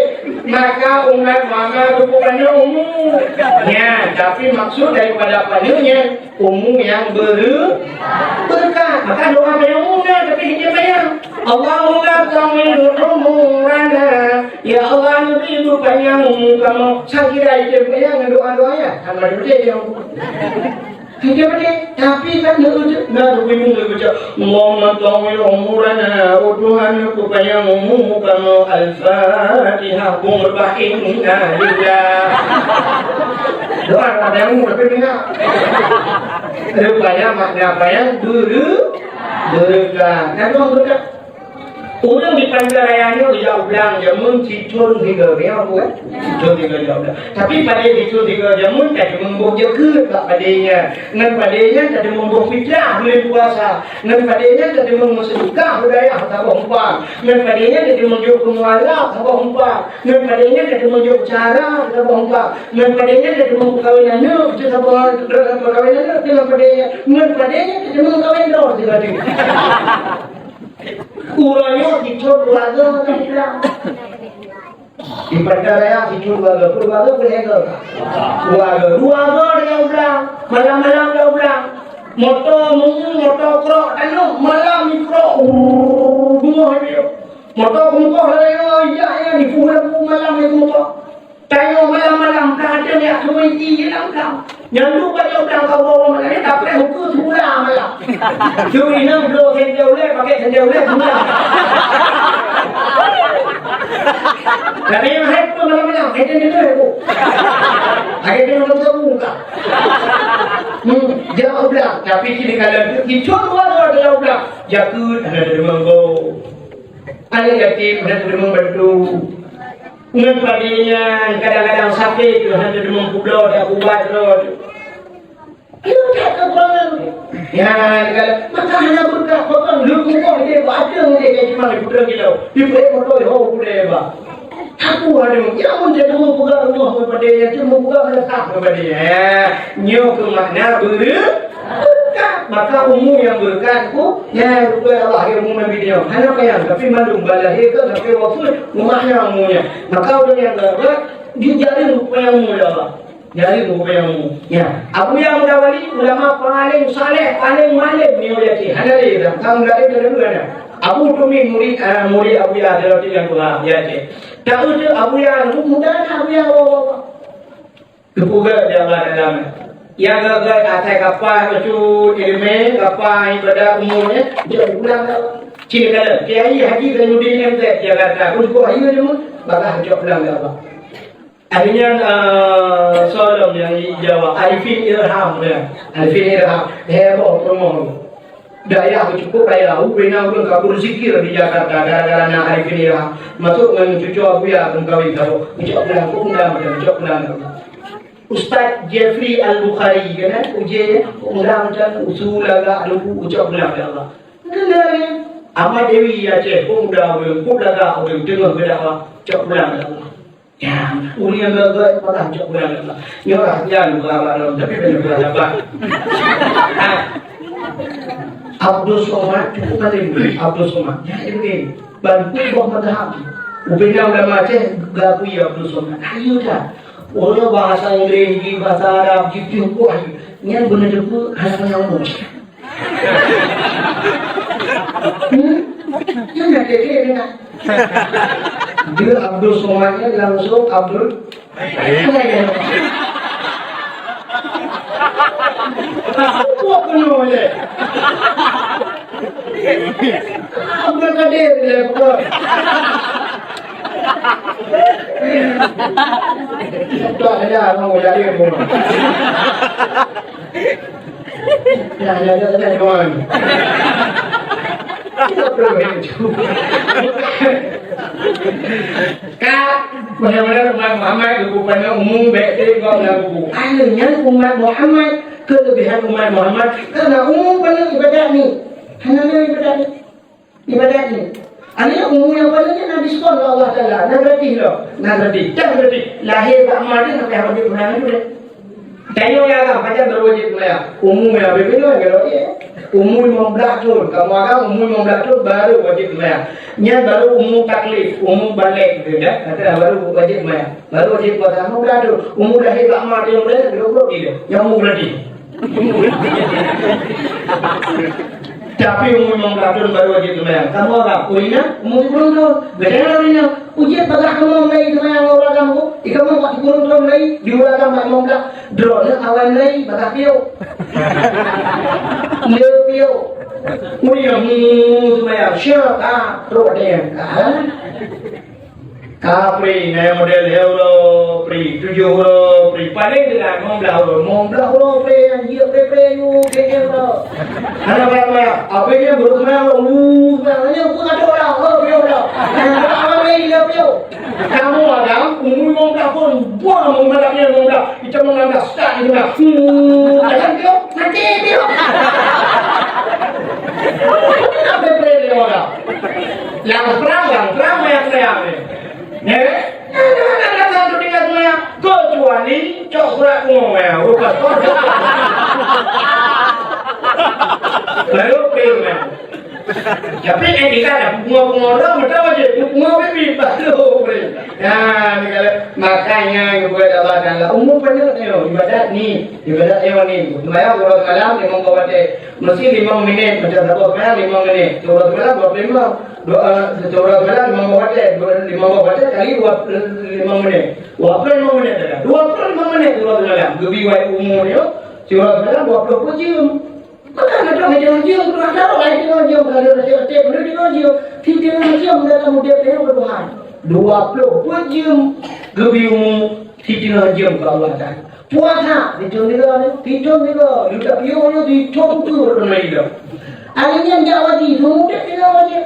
Maka umat Muhammad bukan umum. Ya, tapi maksud daripada apa nyonya? Umu nyang bere-, berkat. Maka doa panyang umu na, tapi hana panyang. Allahumma tawwil umurana. Ya Allah, neubri beupanyang umu kamoe. Sakira ije panyang doa-doa nyan. Hana beutôi nyang. Hana beutôi. Tapi kan na, na, na, Allahumma tawwil umurana. Oh Tuhan, beupanyang umu kamoe. Al-Fatihah. Bung reubah inna lillah. Doa panyang umu, tapi dengar. Rupanya makna panyang bere-, berkat. Nah, dua berkat. Ureueng di Pagaraya nyoe geujak u blang jameun sithon tiga, nyoe bukan? Sithon tiga jak u blang. Tapi padé sithon tiga jameun ka teumeung boh jakeuet bak padé nyan. Ngon padé nyan ka teumeung boh fitrah buleuen puasa. Ngon padé nyan ka teumeung meuseudekah bak dayah saboh umpang. Ngon padé nyan ka teumeung jok keu mualaf saboh umpang. Ngon padé nyan ka teumeung jok cara saboh umpang. Ngon padé nyan ka teumeung peukawen aneuk, saboh peukawen aneuk, ngon padé nyan, ngon padé nyan ka teumeung kawen droe sibagoe. Uroe nyoe sithon dua goe ka u blang. Di Pagaraya sithon dua goe, dua goe, dua goe. Dua goe, dua goe u blang. Malam-malam u blang. Moto munggu, moto krok, tanoh malam krok. Urr, bungoh dia. Moto bungkoh lalu, ya, ya, di pulang malam itu moto. Tanyoe malam-malam ka ada lihat semua isi je dalam blang. Nyan tu pada udah kau bawa malam ni, tapi buku sebelah malam. Tu inang bloe sendal ulai, pakai sendal ulai sebelah. Tapi yang hai pun malam-malam, hai dia tu aku. Hai dia nonton tu buka. Hmm, dia blang. Tapi kini kalau tu, itu dua dua dalam blang. Jakeuet hana teurimong go. Aneuk yatim hana teurimong bantu. Ngon padé nyan, kadang-kadang sakét, hana teurimong peubloe, dak ubat droe. Ayo, that keukurangan. Ya, kalau maka hana beureukat, bahkan leuh kukoh dia, bak adeung dia, kaji mah, di putra kita. Di putra motor, ho, putra, bah. Aku aduh, ya mun teurimong peugah rumoh ngon padé nyan, teurimong peugah meunasah ngon padé nyan. Nyoe keuh makna beureu-, beureukat. Maka umu nyang beureukat ku, nyan rukon Allah, ya umu Nabi nyoe. Hana payah, tapi mandum bak lahé ka sampai wafeuet, makna umu nyan. Maka ureueng nyang beureukat, jijari rukon umu lé Allah. Jadi buku yang umum. Ya, Abuya Muda Wali, ulama paling saleh, paling malem di Aceh. Hana lé dah, kaum lain ada dua dah. Abu Tumi murid, ah, murid Abuya Jalauddin yang tua di Aceh. Tahu tu Abuya muda dah Abuya, wa, wa, wa. Kepuga dia Allah dalam. Yang gagal atai kapal bacut ilmu, kapal ibadah umurnya, dia pulang dah. Cina kata, Kiai Haji Zainuddin M Tek Jakarta, pun kau ayu dia mun, bakal jawab pulang dah, Abah. Akhirnya, eh, soal nyang jawab, Arifin Ilham, ya. Arifin Ilham, heboh promo. Dayah cukup raya, ubena ureueng kabur zikir di Jakarta gara-gara na Arifin Ilham. Masuk ngon cucu Abuya pun kawin tahu. Ucok pulang pun dah, macam ucok pulang dah. Ustaz Jeffrey Al-Bukhari, kan, eh? Uji, undang macam usul agak dulu, ucok pulang, ya Allah. Kenal, ya? Ahmad Dewi Aceh, pun udah ureueng, pun lagak ureueng, tengah berdakwah, ucok pulang, ya Allah. Ya, ureueng nyang gagah malah cok bulan Allah. Nyoe lah, ya, bukan Allah dalam, tapi banyak bukan Allah. Ha. Abdul Somad, cukup alim. Abdul Somad. Ya, ini. Bantu boh mazhab. Ubena ulama Aceh, gakui Abdul Somad. Ayo dah. Orang bahasa Inggris, bahasa Arab, gitu, wah. Nyan beuna debu, hana nyang umum. Hmm? Nyan dah kira-kira dengar. Dia Abdul Somad ni langsung Abdul. Buat penuh je. Abdul Kadir, lepas. Tak ada, mau jadi pun. Ya, ya, ya, ya, kawan. Ka, benar-benar umat Muhammad, ibu pandang umum, baik tadi kau lagu. Akhirnya umat Muhammad, kelebihan umat Muhammad, karena umum pandang ibadat ni. Hanya ibadat ni. Ibadat ni. Akhirnya umur nyang paléng nyan na diskon lé Allah Taala. Na gratis lom. Na gratis. Dah gratis. Lahé bak ma teuh sampai habéh bulan tu deh. Tanyoe nyang agam, pajan baru wajéb seumayang. Umur nyang habéh nyoe nyang wajéb. Umur limong blah thon. Kamoe agam umur limong blah thon baru wajéb seumayang. Nyan baru umur taklif, umur balek gitu ya. Kata dah baru wajéb seumayang. Baru wajéb puasa. Umur blah thon. Umur lahé bak ma teuh nyang dua puluh tiga. Nyang umur gratis. Tapi umur limong blah thon baru wajéb seumayang. Kamoe agam, ureueng inong umur sikureueng thon. Beda ngon ureueng inong. Ujieb bagah kamoe mulai seumayang ngon ureueng agam ko. Ikamoe bak sikureueng thon mulai, di ureueng agam bak limong blah. Droeneuh awai mulai bagah piôh. Lé piôh. Ureueng inong, hmm, seumayang. Syok, ah, trok deh. Ah. Ka pri, na model lhèe uroe pri, tujoh uroe pri, paléng deungon limong blah uroe, limong blah uroe pri, nyang jeuet pri-pri nyoe, keu uroe. Hana banyak-banyak. Apa nyang baru kenal, uh, kenal, nyang pun ada orang, oh, dia orang. Yang orang lain dia dia. Kamoe agam, umur limong blah pun, buang limong blah, limong blah. Kita menganggap start itu lah. Hmm, jangan dia, nanti dia. Apa pri dia orang? Nyang prang, nyang prang, nyang pri. Nyan, eh? Nyan, nyan, nyan, nyan, tu tinggai seumayang. Keucuali cok surat pungo, ya. Bukan. Baru payment. Tapi, eh, kita ada pungo-pungo orang, betul aja. Pungo pipi, baru payment. Nah, ni kalau makanya, buat Allah Taala. Umur penuh ni, ibadat ni. Ibadat ni. Seumayang dua rakaat malam, limong boh watèe. Mesti limong menit, macam saboh seumayang, limong menit. Dua rakaat malam, dua puluh lima. Dua, eh, satu rakaat limong boh watèe, dua, limong boh watèe kali dua, limong menit. Dua puluh lima menit saja. Dua puluh lima menit tu Rasulullah. Geubi wai umur nyoe, si Rasulullah dua puluh empat jam. Maka ada yang jam, tu ada lain jam, kalau ada jam, ada jam. Tiga jam dalam muda dia berbuat. Dua puluh empat jam geubi umur, tiga jam bak Allah Taala. Puasa, pitung tiga ni, pitung tiga. Yuda piung ni, pitung tu, tu main dah. Hari ni jak haji, semua dia tinggal haji.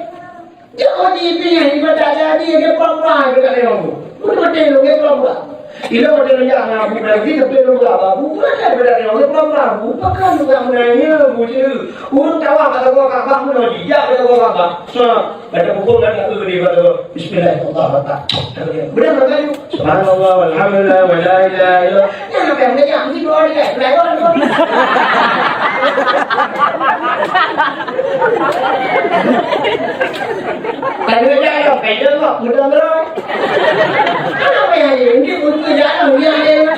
Jak haji pih, ibadat haji, dia pura-pura, dia tak tengok. Betul-betul, dia pura-pura. Ila betul, ya, ngaku lagi, tapi lu tak babu, bukan ibadat dia, dia pura-pura. Bukan juga menanya, bukan. Ureueng tawa kata gua, kata gua, mengaji, jak kata gua, kata gua. Baca buku kan tak gede pada bismillah, Allah Akbar. Benar tak, Bayu? Subhanallah, walhamdulillah, wala ilaha illallah. Jangan sampai mengenyang, mesti doa dia. Belajar doa. Tadi dia ada, kayak dia kok, mudah terus. Apa yang ini? Ini untuk jalan, dia ada.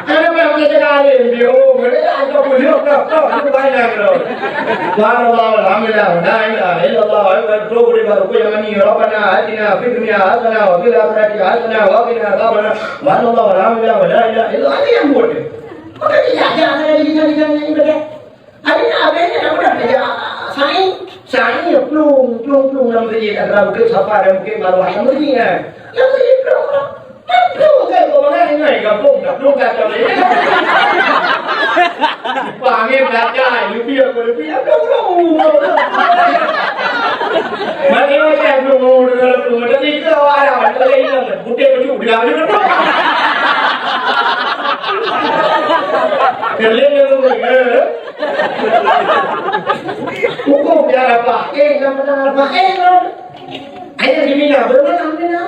Ada orang kata kali, dia, oh, mereka ada pun dia, tak, tak, itu banyak, bro. Subhanallah, walhamdulillah, la ilaha illallah, wa la ilaha illallah, Rabbana atina fid dunya hasanah wa fil akhirati hasanah wa qina adzabannar. Subhanallah, walhamdulillah, wa la ilaha illallah. Ada yang buat dia. Maka dia jaga, ada di sana, di sana, ibadat. Hari ni habis ni dah mudah kerja. Sa'i, sa'i ya, plung, plung, plung dalam masjid. Antara Bukit Safa dan Bukit Marwah dalam masjid kan. Dalam masjid plung, plung. Plung, plung, saya bawa mana ni, gampung, dah plung, dah plung. Panggil belakang, lebih apa lebih, apa plung, plung, plung. Mari, mari, plung, plung, plung, plung. Tapi ke awak ada, ada lain kan? Putih baju, dia ada plung. Keliling, eh. Hukum dia apa? Eh, yang benar apa? Eh, non. Ayo, di mina, berapa mina?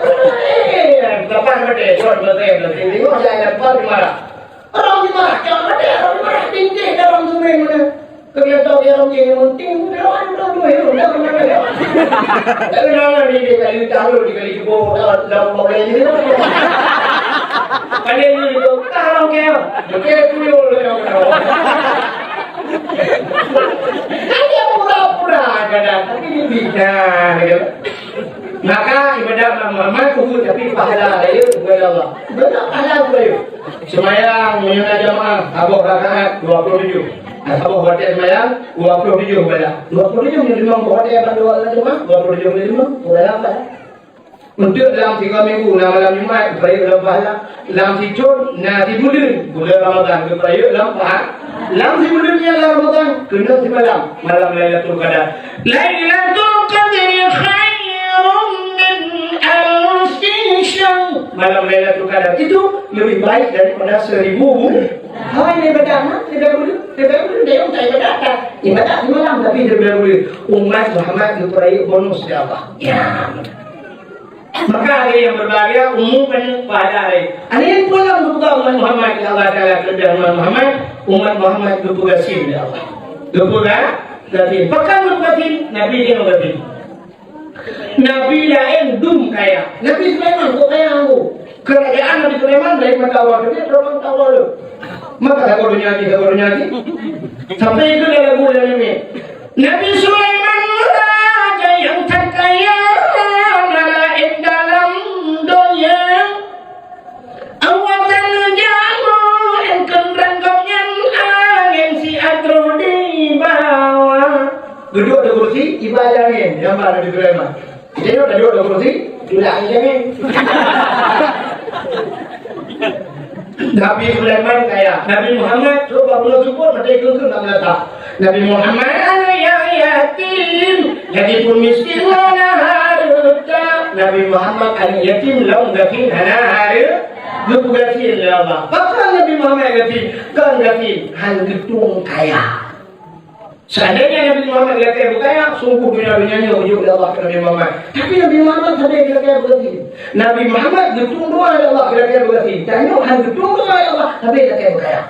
Eh, lapan belas, short betul, betul. Tengok, saya lapan marah. Orang marah, jangan betul, orang marah. Tinggi, dalam sungai mana? Kelihatan dia orang yang penting, dia orang, orang tu, orang, orang, orang. Tapi nama ni, dia kali tahu, dia kali jebol, dalam, dalam bawah ini. Pandai ni, dia tahu, orang kaya. Betul, tuyul, dia orang. Hanya pura-pura kadang, tapi dia bisa, gitu. Maka ibadat Muhammad, tapi pahala raya kepada Allah. Banyak pahala raya. Sembahyang menyunat jamaah, saboh rakaat, dua puluh tujuh. Saboh watèe seumayang, dua ploh tujoh pahala. Dua ploh tujoh nyoe limong boh watèe ban dua limong, dua ploh tujoh nyoe limong, pahala empat. Untuk lam tiga minggu, na malam Jumat, geupeuyeuk lam pahala. Lam sithon, na sibuleuen, buleuen Ramadhan, geupeuyeuk lam pahala. Lam sibuleuen nyan lam Ramadhan, keunoe simalam, malam Lailatul Qadar. Lailatul Qadri khairum min alfi syahr. Malam Lailatul Qadar itu lebih baik daripada seribu bulan. Hai, ibadat, ha? Ibadat, ibadat, ibadat, ibadat, ibadat semalam, tapi ibadat. Umat Muhammad geupeuyeuk bonus dari Allah. Ya. Maka hadirin yang berbahagia, umum kan pahala hari. Hadirin pulang geupeugah umat Muhammad, ya Allah Taala keuleubeh umat Muhammad, umat Muhammad geupeugah sin, ya Allah. Geupeugah sin. Pakon geupeugah sin? Nabi dia geupeugah sin. Nabi laén dum kaya. Nabi Sulaiman kok kaya anggo. Kerajaan Nabi Sulaiman dari mata Allah tu, dia terang mata Allah tu. Maka sagoe donya ni, sagoe donya ni. Sampai itu dalam bulan ini. Nabi Sulaiman raja nyang that kaya, na laén dalam donya. Awak tanyoe jamoe, eungkon rangkap nyan angén siat troh di bawah. Geuduek di kursi, iba angén, nyang ba Nabi Sulaiman. Jadi, duek di kursi, tulak angén. Nabi Sulaiman kaya. Nabi Muhammad, coba bulan syukur, mati keukeue nak meletak. Nabi Muhammad aneuk yatim, jadi pun miskin hana hareuta. Nabi Muhammad aneuk yatim lom gasien hana hareuta. Geupeugah gasien lé Allah. Pakon Nabi Muhammad gasien? Kon gasien, han geutueng kaya. Seandainya Nabi Muhammad geulakée beukaya, sungguh donya-donya nyoe jok lé Allah keu Nabi Muhammad. Tapi Nabi Muhammad sabe geulakée beugasi. Nabi Muhammad geutueng doa lé Allah geulakée beugasi. Tanyoe han geutueng doa lé Allah, sabe geulakée beukaya.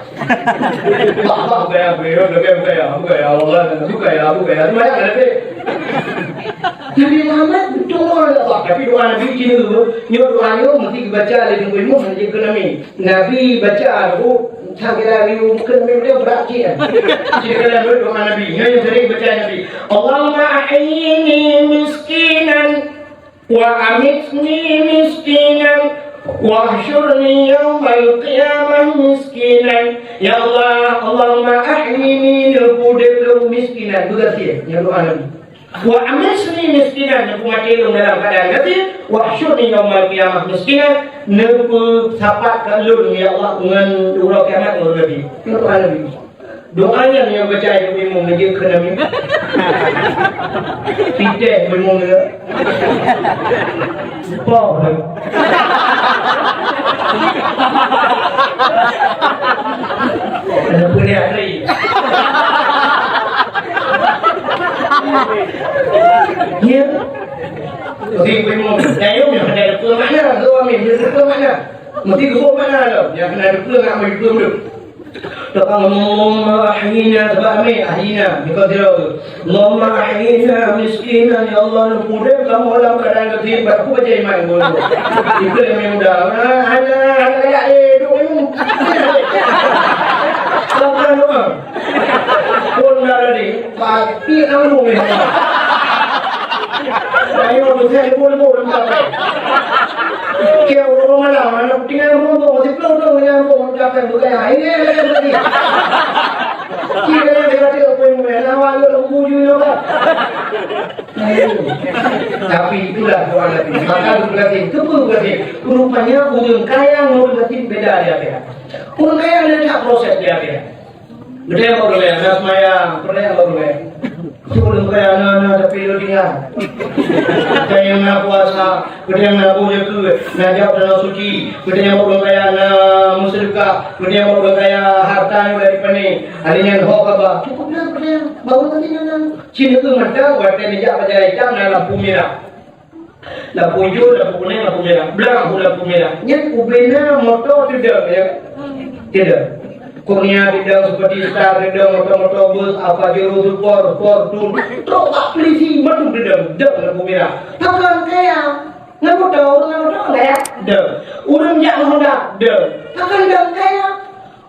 Bah, bah, beukaya, beukaya, beukaya, beukaya, Allah, beukaya, beukaya. Banyak kan, Nabi? Nabi Muhammad geutueng doa lé Allah, tapi doa Nabi kini tu, nyoe doa nyoe mesti geubaca lé Nabi Muhammad, jeuet keu Nabi. Nabi baca, oh, tak kira riu, bukan Nabi, beliau berat cik, kan? Cik, kira doa Nabi. Nyoe nyang sering baca Nabi. Allahumma ahyini miskinan, wa amitni miskinan, wahsyurni yaumal qiyamah miskinan. Ya Allah, Allahumma ahyini, neupeuudeb lôn miskinan. Beugasi, nyan doa Nabi. Wa amitni miskinan, neupeumaté lôn dalam keuadaan gasien, wahsyurni yaumal qiyamah miskinan, neupeusapat ka lôn, ya Allah, ngon uroe kiamat ngon gasien. Nyoe doa Nabi. Doa nyan nyang baca Ibu Imum lagèe keu Nabi. Piteh Ibu Imum lagèe. Poh. Ada peuliah tadi. Ya. Jadi, Ibu Imum, dayung yang ada dua makna, dua amin, dua makna. Mesti dua makna tu. Yang kena dua nak ambil dua dulu. Allahumma ahyina, sebab amin, ahyina, bukan tidak. Allahumma ahyina miskinan, ya Allah, neupeuudeb kamoe dalam keadaan gasien, bak aku baca iman guru. Itu yang muda. Ah, ada, ada, ada, eh, duk minum. Sabar doa. Pun dah tadi, mati kamu ni. Ayo, saya pun, pun, pun. Keu ureueng malam, aneuk tinggai rumoh, siplôh thôn nyang rumoh, datang beukai. Ini, ini, ini, ini. Kira yang dia kata, apa yang main? Nama lu, lu, lu, lu, lu. Tapi itulah doa Nabi. Maka berarti, apa berarti? Rupanya ureueng kaya ngon ureueng gasien beda di akhirat. Ureueng kaya ada tak proses di akhirat. Geutanyoe bak ureueng kaya, na seumayang, peureulèe bak ureueng kaya. Ureueng kaya na, na, tapi lôn tinggai. Geutanyoe na puasa, geutanyoe na boh jeukeue, na jak u Tanoh Suci, geutanyoe bak ureueng kaya na meuseudeukah, geutanyoe bak ureueng kaya harta nyang dari pané. Ada nyang ho kaba. Cukup na geutanyoe, bak ureueng kaya na. Cit nyoe mantong, watèe neujak bak jalan itam na lampu mirah. Lampu ijo, lampu kunéng, lampu mirah. Blang lampu mirah. Nyan ubena moto teudong, ya. Teudong. Kurnia teudong, seperti Star teudong, moto-moto bus, Pajero, Sport, Fortuner. Trok bak polisi, madu teudong, dong lampu mirah. Pakon kaya? Ngon moto, ngon moto kaya? Dong. Ureueng jak Honda, dong. Pakon dong kaya?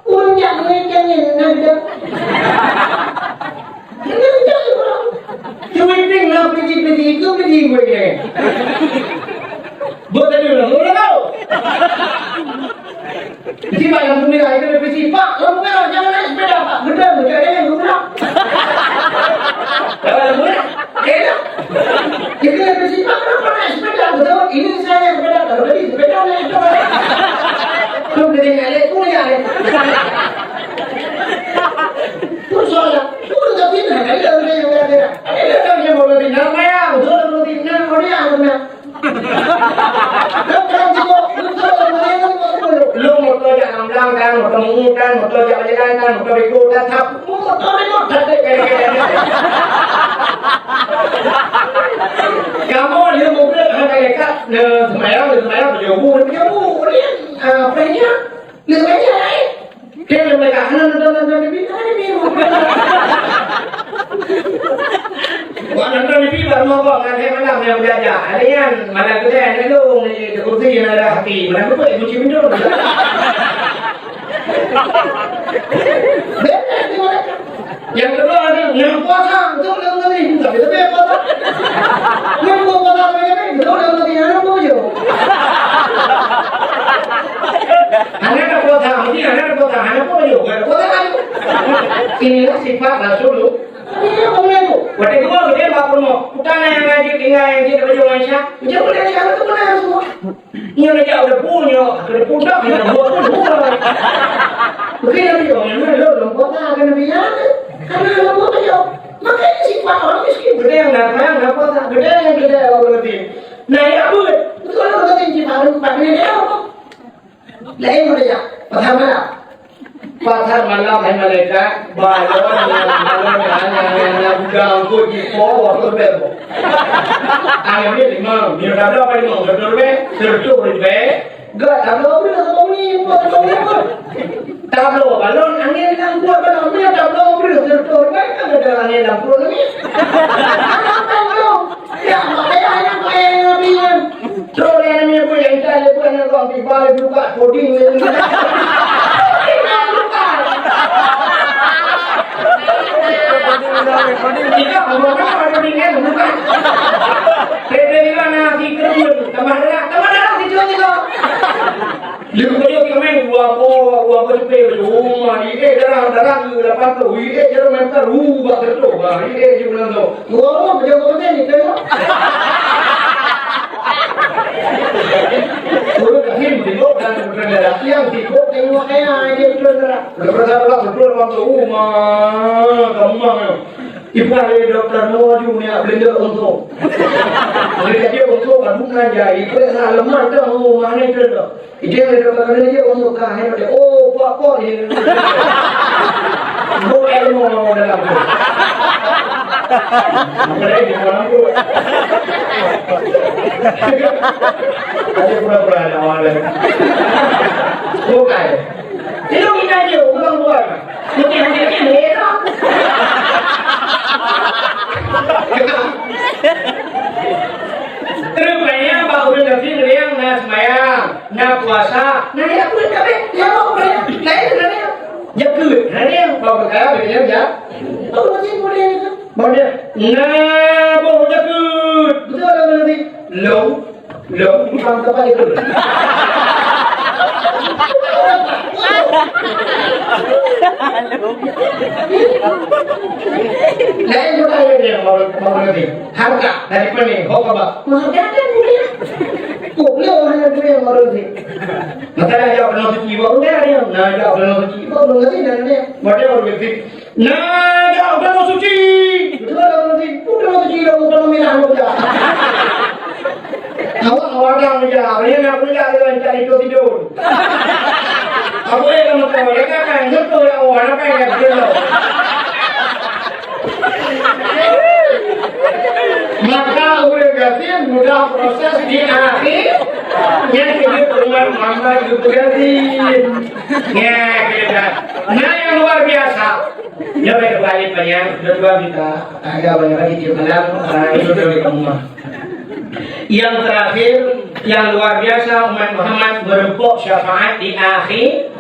Ureueng jak ngon ikan nyan, nyan dong. Nyan dong ureueng. Cuy, ping lah, piji, piji, itu piji gue ni. Buat tadi ulang, ulang tau. Jadi, Pak, lampu merah, itu ada piji. Pak, lampu merah, jangan naik sepeda, Pak. Betul, betul, jangan, betul. Kan, moto meu'ue kan, moto jak jalan kan, moto beko kan, thap, moto remote that deh, kan, kan, kan. Kamoe lheueh mubreuek hana malaikat, ne seumayang, ne seumayang, beujobu, beujobu, kemudian, ah, apa ni? Lheueh seumayang laén. Dia lheueh malaikat, hana nonton, nonton T V, hana T V. Wah, nonton T V baru nampak, ngan saya malam yang belajar. Ada yang malam tu saya ada dong, di kursi yang ada hati. Mana betul, kunci pintu. Nyang keudua ada nyang puasa, beutôi lé ureueng nyan, tapi leubeh puasa. Nyang puasa lagèe nyan, beutôi lé ureueng nyan, hana peue. Hana ada puasa, mungkin hana ada puasa, hana peue, hana ada puasa kan. Inilah sifat Rasulullah. Watèe keudua, dia bak peurumoh. Bukan yang ngaji, tinggal yang dia kerja Malaysia. Dia boleh cakap tu benar semua. Nyoe neujak u depu nyoe, keu depu dak, nyoe buet pun buet. Mungkin Nabi nyoe, nyoe lôn, lôn kota keu Nabi nyan, karena lôn buet nyoe. Makanya sifat orang miskin, gede yang datang, napa tak gede yang gede orang miskin. Nah, ya buet. Betul orang miskin, sifat orang miskin, dia apa? Lain macam ya. Pasal mana? Pasal malam, hai malaikat, balon, balon, gudang, kok jipo, waktu bebo. Ayam ni lima, minum tablo apa lima? Seratus ribèe, seratus ribèe. Gak tablo beri satu ni, empat satu ni pun. Tablo balon, angin lam buat balon, beri tablo beri seratus ribèe, kan ada angin lam buat ni. Apa yang belum? Ya, makanya anak saya yang lebih kan. Terus yang namanya bu yang saya lebih anak orang tiba lebih buka coding lebih. Tidak, bukan coding kan, bukan. Beda juga nasi kerja, tambah darah, tambah darah situ juga. Lheueh geuyue keumeung dua boh, dua boh ceupée baju. Uma, idéh darah, darah geulapan ploh, idéh jaroe meuter, hu, bak seureutôh, bah, idéh jih bulan tu. Dua boh baju keumeung ni, tengok. Ureueng laén sibok dan ureueng darah. Nyang sibok tengok kaya, idéh ureueng darah. Udah berasa darah, seureutôh lapan ploh, uma, gampang ya. Ibrah lé doktor, nyoe ju ni, belenda untung. Jadi untung, aduh, nan jai, ibrah na lemah tu, mana itu tu. Ije lé doktor, belenda je untung, ka, hai, dia, oh, pak, pak, ni. Buat ilmu dalam tu. Apa lagi di dalam tu? Ada pura-pura ada orang lain. Bukan. Ilong inan jeuet, ureueng luwa. Mungkin hana jeuet, merah. Rupanya bak ureueng gasien riang na seumayang, na puasa, na jak beuet kabeh, ya Allah, lain, lain, lain. Jakeuet, na riang, bak ureueng kaya, beda jak. Bak ureueng gasien, beda jak. Bak dia, na boh jakeuet. Beutôi lah, beutôi. Long. Lôn bang keubai tu. Lain juga ada dia mau, mau nanti. Harta dari mana? Ho kaba. Menghargakan dia. Kok dia hanya dia mau nanti. Maka dah jawab penuh suci, baru dia dia. Nah, jawab penuh suci, baru nanti dan dia. Mau dia baru nanti. Nah, dah, udah mau suci. Betul, udah mau suci. Udah mau suci, udah mau, udah mau merah, udah. Awak, awak dah kerja. Dia nak kerja, dia nak cari tidur, tidur. Apa yang kamu tahu? Dia kan, kan, betul ya, oh, anak kan, kan, betul. Maka, ureueng gasien mudah proses di akhir. Yang kedua, rumah mama juga gasien. Ya, kedua. Nah, yang luar biasa. Nyoe bèk teubalik panyang, dua-dua minta agak banyak lagi tiep malam, ah, itu dari rumah. Yang terakhir, yang luar biasa, umat Muhammad meureumpok syafaat di akhir.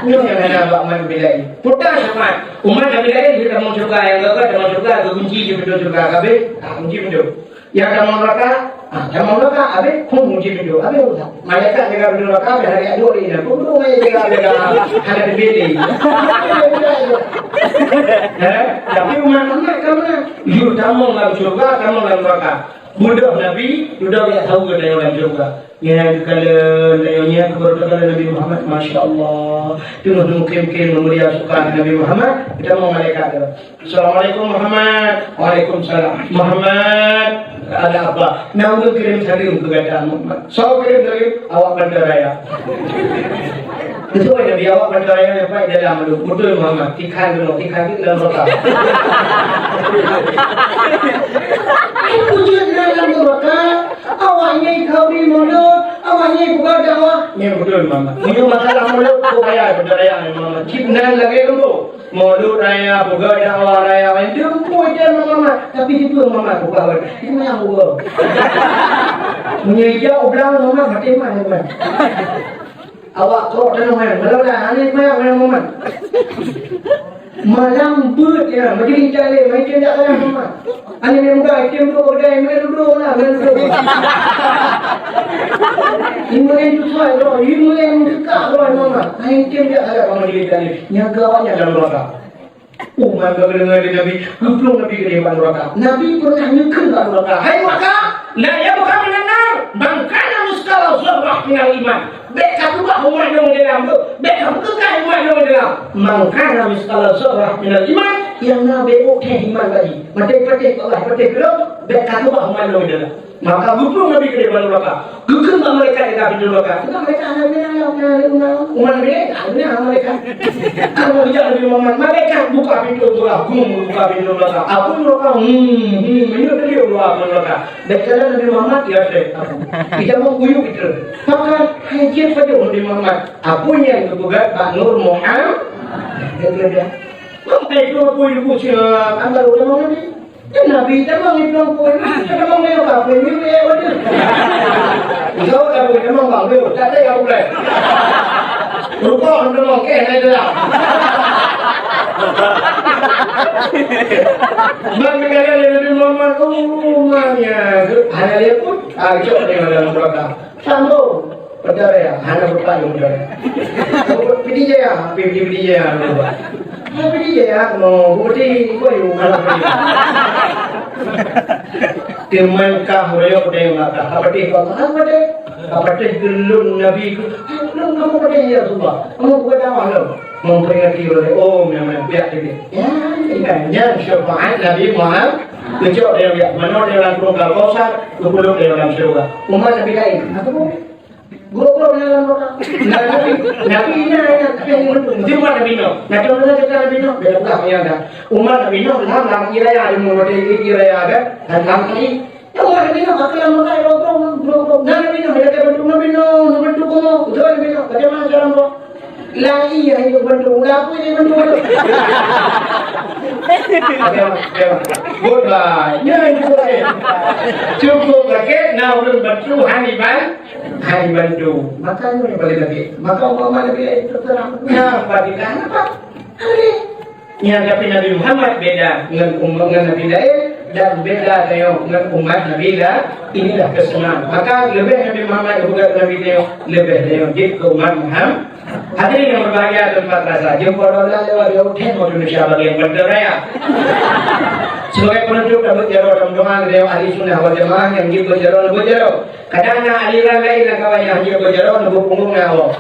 Nyoe nyang hana bak umat Nabi laén. Peue syafaat? Umat Nabi laén di tamong syeuruga, nyang gagah tamong syeuruga, geukunci di pintoe syeuruga, kabeh, ah, kunci pintoe. Nyang tamong neuraka, ah, tamong neuraka, habéh, hum, kunci pintoe, habéh urusan. Malaikat jaga pintoe neuraka, habéh lagèe adoe lé, hum, hum, malaikat jaga, jaga, hana teubélé. Eh, tapi umat Muhammad ka meunan. Yue tamong lam syeuruga, tamong lam neuraka. Beudôh Nabi, beudôh jak saweue tanyoe lam syeuruga. Nyan geukalon tanyoe nyan keu beureukat Nabi Muhammad, masya Allah. Teungoh mungkin-mungkin meumulia suka Nabi Muhammad, geutamong malaikat tu. Assalamualaikum Muhammad. Waalaikumsalam. Muhammad, ada apa? Na ureueng kirém saleuem keu gata Muhammad. Soe kirém saleuem? Awak Banten Raya. Beutôi Nabi, awak bantu raya nyang paih dalam tu. Beutôi Muhammad, tikhan dulu, tikhan di dalam raka. Ai, peue jeuet na lam raka? Awak nyan khauri mulod, awak nyan buka dakwah. Nyan beutôi Muhammad. Meunyoe masalah mulod, kok payah bantu raya Muhammad. Cit nan lagèe lôn. Mulod raya, buka dakwah raya, nyan teumpu je Muhammad. Tapi dipeue Muhammad buka wan. Itu yang buka. Meunyoe ija ublang Muhammad, maté mah Muhammad. Awak trok tanoh nyan, malam dah, aneuk maya malam momen. Malam beuet nyan, majlis taklim, majlis taklim momen. Aneuk muda, item tu, udah, main ludo lah, main ludo. Imeun tu suai, bro, imeun tu dekat, bro, momen. Aneuk item tak ada, majlis taklim. Nyan ke awak nyan dalam raka. Umat ka geudeungoe lé Nabi, geuplueng Nabi keudéh bak nuraka. Nabi pernah neukheun bak nuraka, "Hai nuraka, la yadkhulun nar man kana mitsqala dzarrah minal iman." Bèk ka keubah umat lôn dalam tu. Bèk ka peukeukai umat lôn dalam. "Man kana mitsqala dzarrah minal iman," nyang na bèk ueh iman tadi. Maté patéh Allah, patéh keudroe, bèk ka keubah umat lôn dalam. Maka geuplueng Nabi keudéh bak nuraka. Geukheun bak malaikat jaga pintoe nuraka. Teuka malaikat hana guna, hana guna. Umat Nabi laén hana guna malaikat. Ka geujak Nabi Muhammad, malaikat buka pintoe surga. Gum, buka pintoe nuraka. Apui nuraka. Hmm, hmm, minyeuk teuliok luwa apui nuraka. Bèk kala Nabi Muhammad, ya, syeh. Ita mau kuyup ita. Maka hai jeuet pajoh Nabi Muhammad. Apui nyan geupeugah bak Nur Muhammad. Dia kata dia, "Apa itu apui ibu siapa?" Kan baru dia mau Nabi. Kan Nabi tamong iplueng phôn, tamong lé ka phôn, yue lé waduh. Insya Allah ka phôn tamong bang, yue, tak ada yang boleh. Rukok tamong, eh, naik dalam. Bang negara lé Nabi Muhammad, oh, rumahnya. Hana lé pun, ah, cok dia dalam neraka. Sambung. Peudara ya, hana beupayong peudara. Pidie ya, pidie, pidie ya. Ha, pidie ya, no, bukti, boy, hana pidie. Teuma ka royok deh mata. Apa deh, apa deh? Apa deh gelun Nabi ku? Gelun kamu pada ya, Rasulullah. Kamu buat apa lo? Memperingati oleh, oh, memang biar dia. Ya, ya, syafaat Nabi Muhammad. Kejok dia, ya, mana dia dalam Kausar, kepuluk dia dalam syurga. Umat Nabi lain. Apa pun? Gurok-gurok dalam neraka. Nah, Nabi, Nabi ina, ina, tapi yang mendung. Dia umat Nabi Nuh. Nah, contohnya kita Nabi Nuh, beda pula punya dah. Umat Nabi Nuh, lam, lam, iraya, ada mau ada iraya, kan? Dan lam tadi, ya, umat Nabi Nuh, aku yang makai gurok-gurok, gurok-gurok. Nah, Nabi Nuh, ada bantu Nabi Nuh, bantu kamu. Betul Nabi Nuh, bagaimana cara mau? Lah, iya, iya, bantu. Lah, apa ini bantu? Oke, oke. Goodbye. Ya, itu oke. Cukup sakit, nah, ulun bantu, Haniban. Hai bantu. Maka nyoe nyang paleng lagèe. Maka umpama Nabi laén teuseurah. Nyan, Fadilah napa? Aneh. Nyan, tapi Nabi Muhammad beda ngon umat, ngon Nabi laén dan beda tanyoe ngon umat Nabi la-, inilah kesenangan. Maka leubeh Nabi Muhammad bukan Nabi tanyoe, leubeh tanyoe jeuet keu umat Muhammad. Hadirin yang berbahagia, tempat rasa jempol dua belas lewat dua puluh, Indonesia bagian Banten Raya. Sebagai penutup dan berjalan dalam doa, beliau ahli sunnah wal jamaah yang jeuet berjalan, berjalan. Kadang na aliran laén lam kawan nyang hanjeuet beujaroe, neuboh punggong na Allah.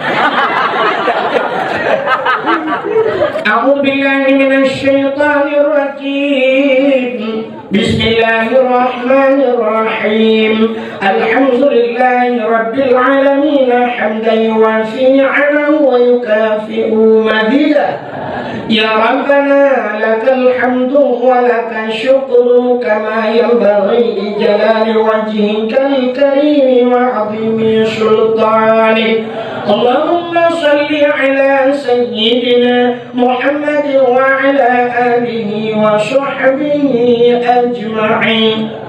A'udzubillahi minasyaitonirrajim. Bismillahirrahmanirrahim. Alhamdulillahi rabbil alamin, hamdan yuwafi ni'amahu wa yukafi'u mazidah. يا ربنا لك الحمد ولك الشكر كما ينبغي لجلال وجهك الكريم وعظيم سلطانك. اللهم صل على سيدنا محمد وعلى آله وصحبه أجمعين.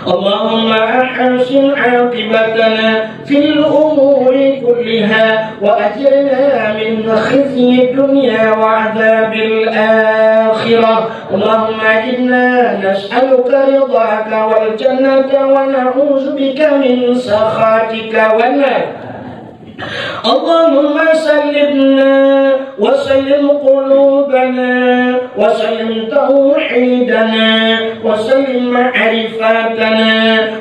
اللهم أحسن عاقبتنا في الأمور كلها وأجرنا من خزي الدنيا وعذاب الآخرة. اللهم إنا نسألك رضاك والجنة ونعوذ بك من سخطك والنار. اللهم سلمنا وسلم قلوبنا وسلم توحيدنا وسلم معرفتنا،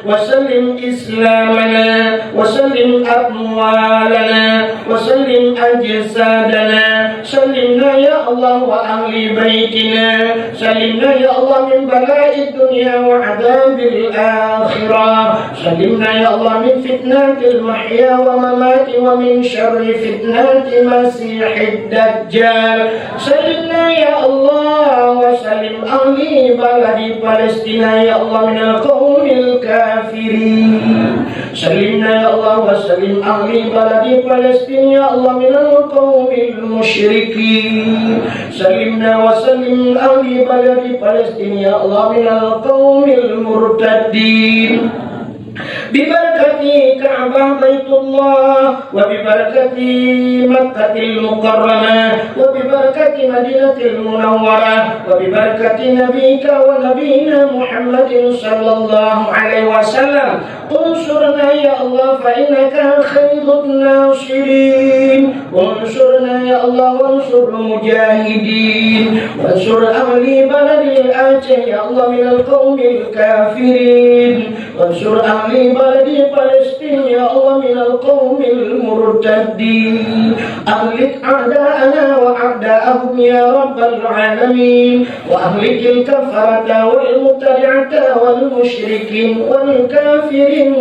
وسلم إسلامنا، وسلم أموالنا، وسلم أجسادنا. سلمنا يا الله وأهل بيتنا. سلمنا يا الله من بلاء الدنيا وعذاب الآخرة. سلمنا يا الله من فتنة المحيا وممات ومن شر فتنة المسيح الدجال. سلمنا يا الله وسلم أهل بلد فلسطين يا الله من القوم الكافرين. سلمنا يا الله وسلم أهل بلد فلسطين يا الله من القوم المشركين. سلمنا وسلم أهل بلد فلسطين يا الله من القوم المرتدين. ببركة كعبة بيت الله، وببركة مكة المكرمة، وببركة مدينة المنورة، وببركة نبيك ونبينا محمد صلى الله عليه وسلم. انصرنا يا الله فإنك خير الناصرين. انصرنا يا الله وانصر المجاهدين. وانصر أهل بلد آچه يا الله من القوم الكافرين. وانصر أهل بلد فلسطين يا الله من القوم المرتدين. أهلك أعداءنا وأعداءهم يا رب العالمين. وأهلك الكفرة والمبتدعة والمشركين والكافرين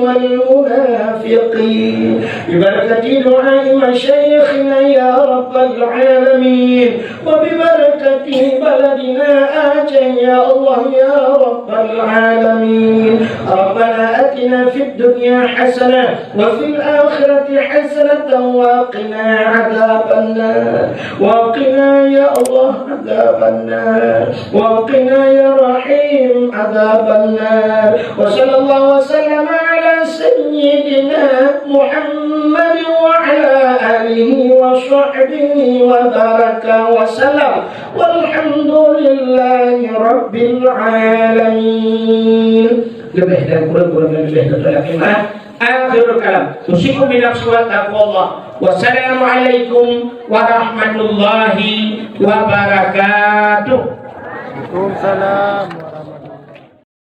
والمنافقين. ببركة دعاء مشايخنا يا رب العالمين. وببركة بلدنا آچه يا الله يا رب العالمين. ربنا آتنا في الدنيا حسنة وفي الآخرة حسنة وقنا عذاب النار. وقنا يا الله عذاب النار. وقنا يا رحيم عذاب النار. وصلى الله وسلم على سيدنا محمد وعلى آله وصحبه وبارك وسلم. والحمد لله رب العالمين. Leubeh dan kureueng, kureueng dan leubeh, teutoe lakée meu'ah. Akhirul kalam. Usikum binafsi wa taqwallah. Wassalamualaikum warahmatullahi wabarakatuh. Waalaikumsalam.